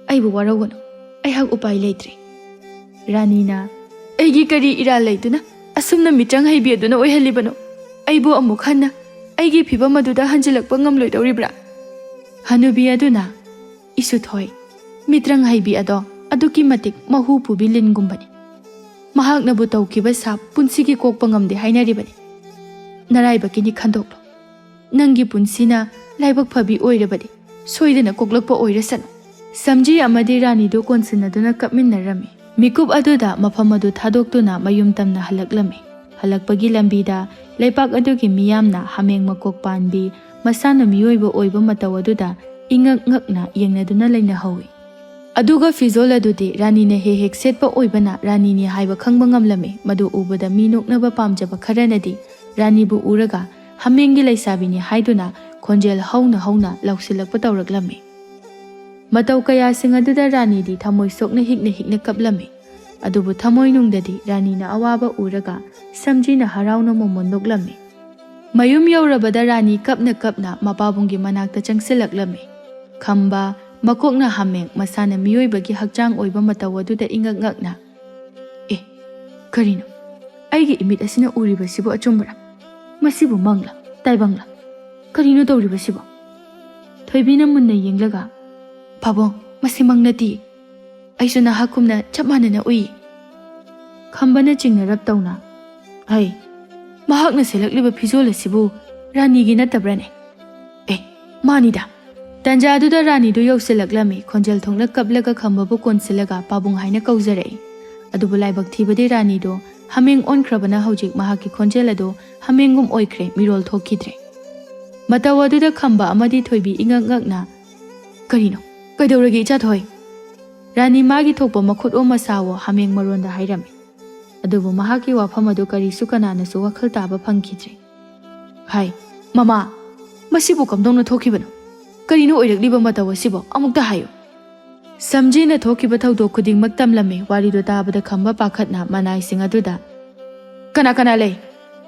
ꯑꯩꯕꯨ ꯋꯥꯔꯧꯒꯅꯨ, ꯑꯩꯍꯥꯛ ꯎꯄꯥꯏ ꯂꯩꯇ꯭ꯔꯦ꯫" ꯔꯥꯅꯤꯅ, "ꯑꯩꯒꯤ ꯀꯔꯤ ꯏꯔꯥꯜ ꯂꯩꯗꯨꯅ ꯑꯁꯨꯝꯅ ꯃꯤꯇ꯭ꯔꯪ ꯍꯩꯕꯤ ꯑꯗꯨꯅ ꯑꯣꯏꯍꯜꯂꯤꯕꯅꯣ? ꯑꯩꯕꯨ ꯑꯃꯨꯛ ꯍꯟꯅ ꯑꯩꯒꯤ ꯐꯤꯕꯝ ꯑꯗꯨꯗ ꯍꯟꯖꯤꯜꯂꯛꯄ ꯉꯝꯂꯣꯏꯗꯧꯔꯤꯕ꯭ꯔꯥ?" ꯍꯅꯨꯕꯤ ꯑꯗꯨꯅ, "ꯏꯁꯨꯊꯣꯏ, ꯃꯤꯇ꯭ꯔꯪ ꯍꯩꯕꯤ ꯑꯗꯣ ꯑꯗꯨꯛꯀꯤ ꯃꯇꯤꯛ ꯃꯍꯨ ꯄꯨꯕꯤ ꯂꯤꯟꯒꯨꯝꯕꯅꯤ꯫ ꯃꯍꯥꯛꯅꯕꯨ ꯇꯧꯈꯤꯕ ꯁꯥꯞ ꯄꯨꯟꯁꯤꯒꯤ ꯀꯣꯛꯄ ꯉꯝꯗꯦ ꯍꯥꯏꯅꯔꯤꯕꯅꯤ꯫ ꯅꯔꯥꯏꯕꯛꯀꯤꯅꯤ ꯈꯟꯗꯣꯛꯂꯣ꯫ ꯅꯪꯒꯤ ꯄꯨꯟꯁꯤꯅ ꯂꯥꯏꯕꯛ ꯐꯕꯤ ꯑꯣꯏꯔꯕꯗꯤ ꯁꯣꯏꯗꯅ ꯀꯣꯛꯂꯛꯄ ꯑꯣꯏꯔꯁꯅꯨ꯫" ꯁꯝꯖꯤ ꯑꯃꯗꯤ ꯔꯥꯅꯤꯗꯨ ꯀꯣꯟꯁꯤꯟꯅꯗꯨꯅ ꯀꯞꯃꯤꯟꯅꯔꯝꯃꯤ꯫ ꯃꯤꯀꯨꯞ ꯑꯗꯨꯗ ꯃꯐꯝ ꯑꯗꯨ ꯊꯥꯗꯣꯛꯇꯨꯅ ꯃꯌꯨꯝ ꯇꯝꯅ ꯍꯜꯂꯛꯂꯝꯃꯤ꯫ ꯍꯜꯂꯛꯄꯒꯤ ꯂꯝꯕꯤꯗ ꯂꯩꯄꯥꯛ ꯑꯗꯨꯒꯤ ꯃꯤꯌꯥꯝꯅ ꯍꯥꯃꯦꯡ ꯃꯀꯣꯛ ꯄꯥꯟꯕꯤ, ꯃꯁꯥꯅ ꯃꯤꯑꯣꯏꯕ ꯑꯣꯏꯕ ꯃꯇꯧ ꯑꯗꯨꯗ ꯏꯉꯛ ꯉꯛꯅ ꯌꯦꯡꯅꯗꯨꯅ ꯂꯩꯅꯍꯧꯏ꯫ ꯑꯗꯨꯒ ꯐꯤꯖꯣꯜ ꯑꯗꯨꯗꯤ ꯔꯥꯅꯤꯅ ꯍꯦꯛ ꯍꯦꯛ ꯁꯦꯠꯄ ꯑꯣꯏꯕꯅ ꯔꯥꯅꯤꯅꯤ ꯍꯥꯏꯕ ꯈꯪꯕ ꯉꯝꯂꯝꯃꯤ꯫ ꯃꯗꯨ ꯎꯕꯗ ꯃꯤ ꯅꯣꯛꯅꯕ ꯄꯥꯝꯖꯕ ꯈꯔꯅꯗꯤ ꯔꯥꯅꯤꯕꯨ ꯎꯔꯒ ꯍꯥꯃꯦꯡꯒꯤ ꯂꯩꯁꯥꯕꯤꯅꯤ ꯍꯥꯏꯗꯨꯅ ꯈꯣꯟꯖꯦꯜ ꯍꯧꯅ ꯍꯧꯅ ꯂꯥꯎꯁꯤꯜꯂꯛꯄ ꯇꯧꯔꯛꯂꯝꯃꯤ꯫ ꯃꯇꯧ ꯀꯌꯥꯁꯤꯡ ꯑꯗꯨꯗ ꯔꯥꯅꯤꯗꯤ ꯊꯃꯣꯏ ꯁꯣꯛꯅ ꯍꯤꯛꯅ ꯍꯤꯛꯅ ꯀꯞꯂꯝꯃꯤ꯫ ꯑꯗꯨꯕꯨ ꯊꯃꯣꯏꯅꯨꯡꯗꯗꯤ ꯔꯥꯅꯤꯅ ꯑꯋꯥꯕ ꯎꯔꯒ ꯁꯝꯖꯤꯅ ꯍꯔꯥꯎꯅ ꯃꯣꯃꯣꯟ ꯅꯣꯛꯂꯝꯃꯤ꯫ ꯃꯌꯨꯝ ꯌꯧꯔꯕꯗ ꯔꯥꯅꯤ ꯀꯞꯅ ꯀꯞꯅ ꯃꯄꯥꯕꯨꯡꯒꯤ ꯃꯅꯥꯛꯇ ꯆꯪꯁꯤꯜꯂꯛꯂꯝꯃꯤ꯫ ꯈꯝꯕ, ꯃꯀꯣꯛꯅ ꯍꯥꯃꯦꯡ, ꯃꯁꯥꯅ ꯃꯤꯑꯣꯏꯕꯒꯤ ꯍꯛꯆꯥꯡ ꯑꯣꯏꯕ ꯃꯇꯧ ꯑꯗꯨꯗ ꯏꯉꯛ ꯉꯛꯅ, "ꯑꯦ, ꯀꯔꯤꯅꯣ? ꯑꯩꯒꯤ ꯏꯃꯤꯠ ꯑꯁꯤꯅ ꯎꯔꯤꯕꯁꯤꯕꯨ ꯑꯆꯨꯝꯕꯔꯥ? ꯃꯁꯤꯕꯨ ꯃꯪꯂꯥ, ꯇꯥꯏꯕꯪꯂꯥ? ꯀꯔꯤꯅꯣ ꯇꯧꯔꯤꯕꯁꯤꯕꯣ?" ꯊꯣꯏꯕꯤꯅ ꯃꯨꯟꯅ ꯌꯦꯡꯂꯒ, "ꯄꯥꯕꯨꯡ, ꯃꯁꯤ ꯃꯪ ꯅꯠꯇꯤꯌꯦ꯫ ꯑꯩꯁꯨ ꯅꯍꯥꯛꯀꯨꯝꯅ ꯆꯞ ꯃꯥꯟꯅꯅ ꯎꯏ꯫" ꯈꯝꯕꯅ ꯆꯤꯡꯅꯔꯞ ꯇꯧꯅ, "ꯍꯩ, ꯃꯍꯥꯛꯅ ꯁꯦꯠꯂꯛꯂꯤꯕ ꯐꯤꯖꯣꯜ ꯑꯁꯤꯕꯨ ꯔꯥꯅꯤꯒꯤ ꯅꯠꯇꯕ꯭ꯔꯅꯦ? ꯑꯦ, ꯃꯥꯅꯤꯗ!" ꯇꯟꯖꯥꯗꯨꯗ ꯔꯥꯅꯤꯗꯨ ꯌꯧꯁꯤꯜꯂꯛꯂꯝꯃꯤ꯫ ꯈꯣꯟꯖꯦꯜ ꯊꯣꯛꯅ ꯀꯞꯂꯒ ꯈꯝꯕꯕꯨ ꯀꯣꯟꯁꯤꯜꯂꯒ ꯄꯥꯕꯨꯡ ꯍꯥꯏꯅ ꯀꯧꯖꯔꯛꯏ꯫ ꯑꯗꯨꯕꯨ ꯂꯥꯏꯕꯛ ꯊꯤꯕꯗꯤ ꯔꯥꯅꯤꯗꯨ ꯍꯥꯃꯦꯡ ꯑꯣꯟꯈ꯭ꯔꯕꯅ ꯍꯧꯖꯤꯛ ꯃꯍꯥꯛꯀꯤ ꯈꯣꯟꯖꯦꯜ ꯑꯗꯨ ꯍꯥꯃꯦꯡꯒꯨꯝ ꯑꯣꯏꯈ꯭ꯔꯦ, ꯃꯤꯔꯣꯜ ꯊꯣꯛꯈꯤꯗ꯭ꯔꯦ꯫ ꯃꯇꯧ ꯑꯗꯨꯗ ꯈꯝꯕ ꯑꯃꯗꯤ ꯊꯣꯏꯕꯤ ꯏꯉꯛ ꯉꯛꯅ, "ꯀꯔꯤꯅꯣ? ꯀꯩꯗꯧꯔꯒꯦ ꯏꯆꯥ ꯊꯣꯏ?" ꯔꯥꯅꯤ ꯃꯥꯒꯤ ꯊꯣꯛꯄ ꯃꯈꯨꯠ ꯑꯣ ꯃꯁꯥꯋꯣ ꯍꯥꯃꯦꯡ ꯃꯔꯣꯟꯗ ꯍꯥꯏꯔꯝꯃꯤ꯫ ꯑꯗꯨꯕꯨ ꯃꯍꯥꯛꯀꯤ ꯋꯥꯐꯝ ꯑꯗꯨ ꯀꯔꯤꯁꯨ ꯀꯅꯥꯅꯁꯨ ꯋꯥꯈꯜ ꯇꯥꯕ ꯐꯪꯈꯤꯗ꯭ꯔꯦ꯫ "ꯍꯥꯏ, ꯃꯃꯥ, ꯃꯁꯤꯕꯨ ꯀꯝꯗꯧꯅ ꯊꯣꯛꯈꯤꯕꯅꯣ? ꯀꯔꯤꯅꯣ ꯑꯣꯏꯔꯛꯂꯤꯕ ꯃꯇꯧ ꯑꯁꯤꯕꯣ? ꯑꯃꯨꯛꯇ ꯍꯥꯏꯌꯨ꯫" ꯁꯝꯖꯤꯅ ꯊꯣꯛꯈꯤꯕ ꯊꯧꯗꯣꯛ ꯈꯨꯗꯤꯡꯃꯛ ꯇꯝꯂꯝꯃꯤ꯫ ꯋꯥꯔꯤꯗꯨ ꯇꯥꯕꯗ ꯈꯝꯕ ꯄꯥꯈꯠꯅ ꯃꯅꯥꯏꯁꯤꯡ ꯑꯗꯨꯗ, "ꯀꯅꯥ ꯀꯅꯥ ꯂꯩ?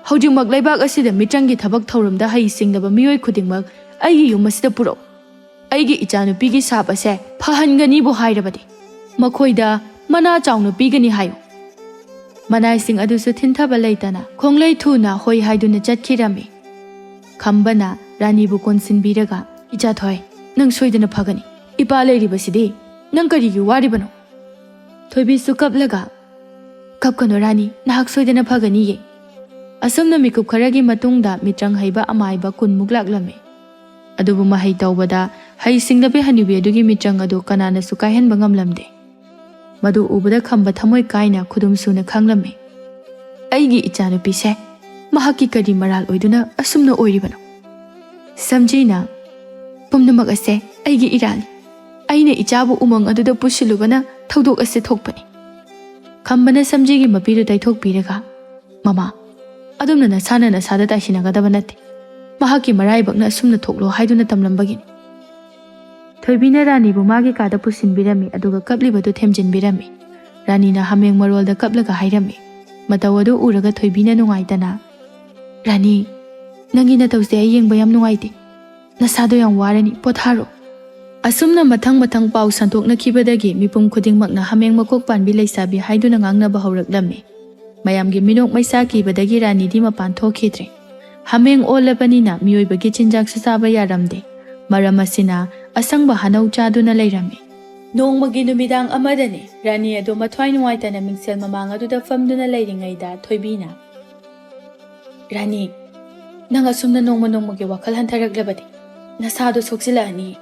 ꯍꯧꯖꯤꯛꯃꯛ ꯂꯩꯕꯥꯛ ꯑꯁꯤꯗ ꯃꯤꯇ꯭ꯔꯪꯒꯤ ꯊꯕꯛ ꯊꯧꯔꯝꯗ ꯍꯩ ꯁꯤꯡꯂꯕ ꯃꯤꯑꯣꯏ ꯈꯨꯗꯤꯡꯃꯛ ꯑꯩꯒꯤ ꯌꯨꯝ ꯑꯁꯤꯗ ꯄꯨꯔꯛꯎ꯫ ꯑꯩꯒꯤ ꯏꯆꯥꯅꯨꯄꯤꯒꯤ ꯁꯥꯞ ꯑꯁꯦ ꯐꯍꯟꯒꯅꯤꯕꯨ ꯍꯥꯏꯔꯕꯗꯤ ꯃꯈꯣꯏꯗ ꯃꯅꯥ ꯆꯥꯎꯅ ꯄꯤꯒꯅꯤ ꯍꯥꯏꯌꯨ꯫" ꯃꯅꯥꯏꯁꯤꯡ ꯑꯗꯨꯁꯨ ꯊꯤꯟꯊꯕ ꯂꯩꯇꯅ ꯈꯣꯡꯂꯩ ꯊꯨꯅ ꯍꯣꯏ ꯍꯥꯏꯗꯨꯅ ꯆꯠꯈꯤꯔꯝꯃꯤ꯫ ꯈꯝꯕꯅ ꯔꯥꯅꯤꯕꯨ ꯀꯣꯟꯁꯤꯟꯕꯤꯔꯒ, "ꯏꯆꯥ ꯊꯣꯏ, ꯅꯪ ꯁꯣꯏꯗꯅ ꯐꯒꯅꯤ꯫ ꯏꯄꯥ ꯂꯩꯔꯤꯕꯁꯤꯗꯤ ꯅꯪ ꯀꯔꯤꯒꯤ ꯋꯥꯔꯤꯕꯅꯣ?" ꯊꯣꯏꯕꯤꯁꯨ ꯀꯞꯂꯒ, "ꯀꯞꯀꯅꯨ ꯔꯥꯅꯤ, ꯅꯍꯥꯛ ꯁꯣꯏꯗꯅ ꯐꯒꯅꯤꯌꯦ꯫" ꯑꯁꯨꯝꯅ ꯃꯤꯀꯨꯞ ꯈꯔꯒꯤ ꯃꯇꯨꯡꯗ ꯃꯤꯇ꯭ꯔꯪ ꯍꯩꯕ ꯑꯃꯥꯏꯕ ꯀꯨꯟꯃꯨꯛ ꯂꯥꯛꯂꯝꯃꯤ꯫ ꯑꯗꯨꯕꯨ ꯃꯍꯩ ꯇꯧꯕꯗ ꯍꯩ ꯁꯤꯡꯂꯕꯤ ꯍꯅꯨꯕꯤ ꯑꯗꯨꯒꯤ ꯃꯤꯇ꯭ꯔꯪ ꯑꯗꯨ ꯀꯅꯥꯅꯁꯨ ꯀꯥꯏꯍꯟꯕ ꯉꯝꯂꯝꯗꯦ꯫ ꯃꯗꯨ ꯎꯕꯗ ꯈꯝꯕ ꯊꯃꯣꯏ ꯀꯥꯏꯅ ꯈꯨꯗꯨꯝ ꯁꯨꯅ ꯈꯥꯡꯂꯝꯃꯤ꯫ "ꯑꯩꯒꯤ ꯏꯆꯥꯅꯨꯄꯤꯁꯦ ꯃꯍꯥꯛꯀꯤ ꯀꯔꯤ ꯃꯔꯥꯜ ꯑꯣꯏꯗꯨꯅ ꯑꯁꯨꯝꯅ ꯑꯣꯏꯔꯤꯕꯅꯣ?" ꯁꯝꯖꯤꯅ, "ꯄꯨꯝꯅꯃꯛ ꯑꯁꯦ ꯑꯩꯒꯤ ꯏꯔꯥꯜꯅꯤ꯫ ꯑꯩꯅ ꯏꯆꯥꯕꯨ ꯎꯃꯪ ꯑꯗꯨꯗ ꯄꯨꯁꯤꯜꯂꯨꯕꯅ ꯊꯧꯗꯣꯛ ꯑꯁꯦ ꯊꯣꯛꯄꯅꯤ꯫" ꯈꯝꯕꯅ ꯁꯝꯖꯤꯒꯤ ꯃꯄꯤꯗꯨ ꯇꯩꯊꯣꯛꯄꯤꯔꯒ, "ꯃꯃꯥ, ꯑꯗꯨꯝꯅ ꯅꯁꯥꯅ ꯅꯁꯥꯗ ꯇꯥꯏꯁꯤꯟꯅꯒꯗꯕ ꯅꯠꯇꯦ꯫ ꯃꯍꯥꯛꯀꯤ ꯃꯔꯥꯏꯕꯛꯅ ꯑꯁꯨꯝꯅ ꯊꯣꯛꯂꯣ ꯍꯥꯏꯗꯨꯅ ꯇꯝꯂꯝꯕꯒꯤꯅꯤ꯫" ꯊꯣꯏꯕꯤꯅ ꯔꯥꯅꯤꯕꯨ ꯃꯥꯒꯤ ꯀꯥꯗ ꯄꯨꯁꯤꯟꯕꯤꯔꯝꯃꯤ, ꯑꯗꯨꯒ ꯀꯞꯂꯤꯕꯗꯨ ꯊꯦꯝꯖꯤꯟꯕꯤꯔꯝꯃꯤ꯫ ꯔꯥꯅꯤꯅ ꯍꯥꯃꯦꯡ ꯃꯔꯣꯜꯗ ꯀꯞꯂꯒ ꯍꯥꯏꯔꯝꯃꯤ꯫ ꯃꯇꯧ ꯑꯗꯨ ꯎꯔꯒ ꯊꯣꯏꯕꯤꯅ ꯅꯨꯡꯉꯥꯏꯇꯅ, "ꯔꯥꯅꯤ, ꯅꯪꯒꯤ ꯅꯇꯧꯁꯦ ꯑꯩ ꯌꯦꯡꯕ ꯌꯥꯝ ꯅꯨꯡꯉꯥꯏꯇꯦ꯫ ꯅꯁꯥꯗꯣ ꯌꯥꯝ ꯋꯥꯔꯅꯤ, ꯄꯣꯊꯥꯔꯣ"꯫ ꯑꯁꯨꯝꯅ ꯃꯊꯪ ꯃꯊꯪ ꯄꯥꯎ ꯁꯟꯗꯣꯛꯅꯈꯤꯕꯗꯒꯤ ꯃꯤꯄꯨꯝ ꯈꯨꯗꯤꯡꯃꯛꯅ ꯍꯥꯃꯦꯡ ꯃꯀꯣꯛ ꯄꯥꯟꯕꯤ ꯂꯩꯁꯥꯕꯤ ꯍꯥꯏꯗꯨꯅ ꯉꯥꯡꯅꯕ ꯍꯧꯔꯛꯂꯝꯃꯤ꯫ ꯃꯌꯥꯝꯒꯤ ꯃꯤꯅꯣꯛ ꯃꯩꯁꯥ ꯀꯤꯕꯗꯒꯤ ꯔꯥꯅꯤꯗꯤ ꯃꯄꯥꯟ ꯊꯣꯛꯈꯤꯗ꯭ꯔꯦ꯫ ꯍꯥꯃꯦꯡ ꯑꯣꯜꯂꯕꯅꯤꯅ ꯃꯤꯑꯣꯏꯕꯒꯤ ꯆꯤꯟꯖꯥꯛꯁꯨ ꯆꯥꯕ ꯌꯥꯔꯝꯗꯦ꯫ ꯃꯔꯝ ꯑꯁꯤꯅ ꯑꯁꯪꯕ ꯍꯅꯧ ꯆꯥꯗꯨꯅ ꯂꯩꯔꯝꯃꯤ꯫ ꯅꯣꯡꯃꯒꯤ ꯅꯨꯃꯤꯗꯥꯡ ꯑꯃꯗꯅꯤ ꯔꯥꯅꯤ ꯑꯗꯨ ꯃꯊ꯭ꯋꯥꯏ ꯅꯨꯡꯉꯥꯏꯇꯅ ꯃꯤꯡꯁꯦꯜ ꯃꯃꯥꯡ ꯑꯗꯨꯗ ꯐꯝꯗꯨꯅ ꯂꯩꯔꯤꯉꯩꯗ ꯊꯣꯏꯕꯤꯅ, "ꯔꯥꯅꯤ, ꯅꯪ ꯑꯁꯨꯝꯅ ꯅꯣꯡꯃ ꯅꯣꯡꯃꯒꯤ ꯋꯥꯈꯜ ꯍꯟꯊꯔꯛꯂꯕꯗꯤ ꯅꯁꯥꯗꯣ ꯁꯣꯛꯆꯤꯜꯂꯛꯑꯅꯤ꯫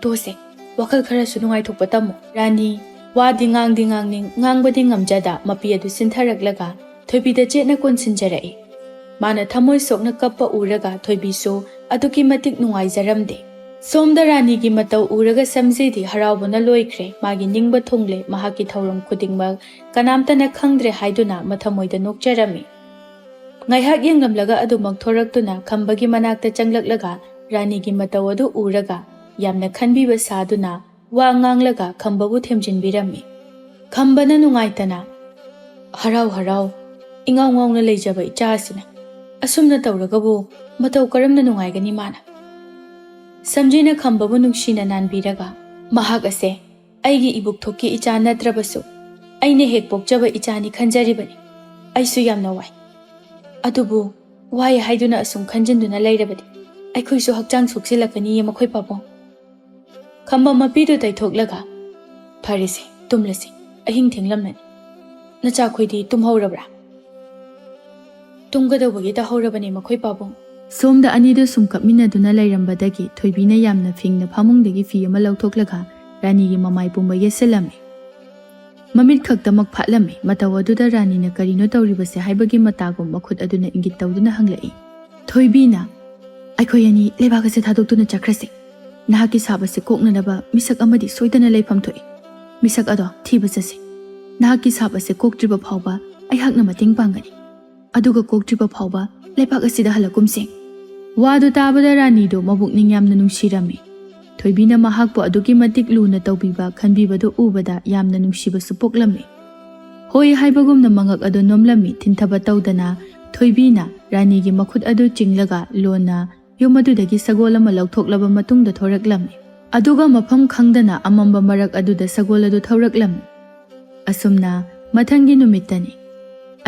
ꯇꯣꯁꯦ, ꯋꯥꯈꯜ ꯈꯔꯁꯨ ꯅꯨꯡꯉꯥꯏꯊꯣꯛꯄ ꯇꯝꯃꯨ"꯫ ꯔꯥꯅꯤ ꯋꯥꯗꯤ ꯉꯥꯡꯗꯤ ꯉꯥꯡꯅꯤꯡ, ꯉꯥꯡꯕꯗꯤ ꯉꯝꯖꯗ ꯃꯄꯤ ꯑꯗꯨ ꯁꯤꯟꯊꯔꯛꯂꯒ ꯊꯣꯏꯕꯤꯗ ꯆꯦꯠꯅ ꯀꯣꯟꯁꯤꯟꯖꯔꯛꯏ꯫ ꯃꯥꯅ ꯊꯃꯣꯏ ꯁꯣꯛꯅ ꯀꯞꯄ ꯎꯔꯒ ꯊꯣꯏꯕꯤꯁꯨ ꯑꯗꯨꯛꯀꯤ ꯃꯇꯤꯛ ꯅꯨꯡꯉꯥꯏꯖꯔꯝꯗꯦ꯫ ꯁꯣꯝꯗ ꯔꯥꯅꯤꯒꯤ ꯃꯇꯧ ꯎꯔꯒ ꯁꯝꯖꯤꯗꯤ ꯍꯔꯥꯎꯕꯅ ꯂꯣꯏꯈ꯭ꯔꯦ꯫ ꯃꯥꯒꯤ ꯅꯤꯡꯕ ꯊꯨꯡꯂꯦ꯫ ꯃꯍꯥꯛꯀꯤ ꯊꯧꯔꯝ ꯈꯨꯗꯤꯡꯃꯛ ꯀꯅꯥꯝꯇꯅ ꯈꯪꯗ꯭ꯔꯦ ꯍꯥꯏꯗꯨꯅ ꯃꯊꯃꯣꯏꯗ ꯅꯣꯛꯆꯔꯝꯃꯤ꯫ ꯉꯥꯏꯍꯥꯛ ꯌꯦꯡꯂꯝꯂꯒ ꯑꯗꯨꯃꯛ ꯊꯣꯔꯛꯇꯨꯅ ꯈꯝꯕꯒꯤ ꯃꯅꯥꯛꯇ ꯆꯪꯂꯛꯂꯒ ꯔꯥꯅꯤꯒꯤ ꯃꯇꯧ ꯑꯗꯨ ꯎꯔꯒ ꯌꯥꯝꯅ ꯈꯟꯕꯤꯕ ꯁꯥꯗꯨꯅ ꯋꯥ ꯉꯥꯡꯂꯒ ꯈꯝꯕꯕꯨ ꯊꯦꯝꯖꯤꯟꯕꯤꯔꯝꯃꯤ꯫ ꯈꯝꯕꯅ ꯅꯨꯡꯉꯥꯏꯇꯅ, "ꯍꯔꯥꯎ ꯍꯔꯥꯎ ꯏꯉꯥꯎ ꯉꯥꯎꯅ ꯂꯩꯖꯕ ꯏꯆꯥ ꯑꯁꯤꯅ ꯑꯁꯨꯝꯅ ꯇꯧꯔꯒꯕꯨ ꯃꯇꯧ ꯀꯔꯝꯅ ꯅꯨꯡꯉꯥꯏꯒꯅꯤ ꯃꯥꯅ?" ꯁꯝꯖꯤꯅ ꯈꯝꯕꯕꯨ ꯅꯨꯡꯁꯤꯅ ꯅꯥꯟꯕꯤꯔꯒ, "ꯃꯍꯥꯛ ꯑꯁꯦ ꯑꯩꯒꯤ ꯏꯕꯨꯛꯊꯣꯛꯀꯤ ꯏꯆꯥ ꯅꯠꯇ꯭ꯔꯕꯁꯨ ꯑꯩꯅ ꯍꯦꯛ ꯄꯣꯛꯆꯕ ꯏꯆꯥꯅꯤ ꯈꯟꯖꯔꯤꯕꯅꯤ꯫ ꯑꯩꯁꯨ ꯌꯥꯝꯅ ꯋꯥꯏ꯫ ꯑꯗꯨꯕꯨ ꯋꯥꯏ ꯍꯥꯏꯗꯨꯅ ꯑꯁꯨꯝ ꯈꯟꯖꯤꯟꯗꯨꯅ ꯂꯩꯔꯕꯗꯤ ꯑꯩꯈꯣꯏꯁꯨ ꯍꯛꯆꯥꯡ ꯁꯣꯛꯆꯤꯜꯂꯛꯀꯅꯤꯌꯦ ꯃꯈꯣꯏ ꯄꯥꯕꯨꯡ"꯫ ꯈꯝꯕ ꯃꯄꯤꯗꯨ ꯇꯩꯊꯣꯛꯂꯒ, "ꯐꯔꯦꯁꯦ, ꯇꯨꯝꯂꯁꯤ, ꯑꯍꯤꯡ ꯊꯦꯡꯂꯝꯂꯅꯤ꯫ ꯅꯆꯥꯈꯣꯏꯗꯤ ꯇꯨꯝꯍꯧꯔꯕ꯭ꯔꯥ?" "ꯇꯨꯝꯒꯗꯧꯕꯒꯤ ꯇꯧꯍꯧꯔꯕꯅꯤ ꯃꯈꯣꯏ ꯄꯥꯕꯨꯡ"꯫ ꯁꯣꯝꯗ ꯑꯅꯤꯗꯨ ꯁꯨꯝ ꯀꯞꯃꯤꯟꯅꯗꯨꯅ ꯂꯩꯔꯝꯕꯗꯒꯤ ꯊꯣꯏꯕꯤꯅ ꯌꯥꯝꯅ ꯐꯤꯡꯅ ꯐꯃꯨꯡꯗꯒꯤ ꯐꯤ ꯑꯃ ꯂꯧꯊꯣꯛꯂꯒ ꯔꯥꯅꯤꯒꯤ ꯃꯃꯥꯏ ꯄꯨꯝꯕ ꯌꯦꯠꯁꯤꯜꯂꯝꯃꯤ꯫ ꯃꯃꯤꯠ ꯈꯛꯇꯃꯛ ꯐꯥꯠꯂꯝꯃꯤ꯫ ꯃꯇꯧ ꯑꯗꯨꯗ ꯔꯥꯅꯤꯅ ꯀꯔꯤꯅꯣ ꯇꯧꯔꯤꯕꯁꯦ ꯍꯥꯏꯕꯒꯤ ꯃꯇꯥꯒꯨꯝ ꯃꯈꯨꯠ ꯑꯗꯨꯅ ꯏꯪꯒꯤꯠ ꯇꯧꯗꯨꯅ ꯍꯪꯂꯛꯏ꯫ ꯊꯣꯏꯕꯤꯅ, "ꯑꯩꯈꯣꯏ ꯑꯅꯤ ꯂꯩꯕꯥꯛ ꯑꯁꯤ ꯊꯥꯗꯣꯛꯇꯨꯅ ꯆꯠꯈ꯭ꯔꯁꯤ꯫ ꯅꯍꯥꯛꯀꯤ ꯁꯥꯞ ꯑꯁꯤ ꯀꯣꯛꯅꯅꯕ ꯃꯤꯁꯛ ꯑꯃꯗꯤ ꯁꯣꯏꯗꯅ ꯂꯩꯐꯝ ꯊꯣꯛꯏ꯫ ꯃꯤꯁꯛ ꯑꯗꯣ ꯊꯤꯕ ꯆꯠꯁꯤ꯫ ꯅꯍꯥꯛꯀꯤ ꯁꯥꯞ ꯑꯁꯤ ꯀꯣꯛꯇ꯭ꯔꯤꯕ ꯐꯥꯎꯕ ꯑꯩꯍꯥꯛꯅ ꯃꯇꯦꯡ ꯄꯥꯡꯒꯅꯤ꯫ ꯑꯗꯨꯒ ꯀꯣꯛꯇ꯭ꯔꯤꯕ ꯐꯥꯎꯕ ꯂꯩꯕꯥꯛ ꯑꯁꯤꯗ ꯍꯜꯂꯛꯀꯨꯝꯁꯤ"꯫ ꯋꯥꯗꯨ ꯇꯥꯕꯗ ꯔꯥꯅꯤꯗꯨ ꯃꯕꯨꯛꯅꯤꯡ ꯌꯥꯝꯅ ꯅꯨꯡꯁꯤꯔꯝꯃꯤ꯫ ꯊꯣꯏꯕꯤꯅ ꯃꯍꯥꯛꯄꯨ ꯑꯗꯨꯛꯀꯤ ꯃꯇꯤꯛ ꯂꯨꯅ ꯇꯧꯕꯤꯕ ꯈꯟꯕꯤꯕꯗꯨ ꯎꯕꯗ ꯌꯥꯝꯅ ꯅꯨꯡꯁꯤꯕꯁꯨ ꯄꯣꯛꯂꯝꯃꯤ꯫ ꯍꯣꯏ ꯍꯥꯏꯕꯒꯨꯝꯅ ꯃꯉꯛ ꯑꯗꯨ ꯅꯣꯝꯂꯝꯃꯤ꯫ ꯊꯤꯟꯊꯕ ꯇꯧꯗꯅ ꯊꯣꯏꯕꯤꯅ ꯔꯥꯅꯤꯒꯤ ꯃꯈꯨꯠ ꯑꯗꯨ ꯆꯤꯡꯂꯒ ꯂꯣꯟꯅ ꯌꯨꯝ ꯑꯗꯨꯗꯒꯤ ꯁꯒꯣꯜ ꯑꯃ ꯂꯧꯊꯣꯛꯂꯕ ꯃꯇꯨꯡꯗ ꯊꯣꯔꯛꯂꯝꯃꯤ꯫ ꯑꯗꯨꯒ ꯃꯐꯝ ꯈꯪꯗꯅ ꯑꯃꯝꯕ ꯃꯔꯛ ꯑꯗꯨꯗ ꯁꯒꯣꯜ ꯑꯗꯨ ꯊꯧꯔꯛꯂꯝꯃꯤ꯫ ꯑꯁꯨꯝꯅ ꯃꯊꯪꯒꯤ ꯅꯨꯃꯤꯠꯇꯅꯤ꯫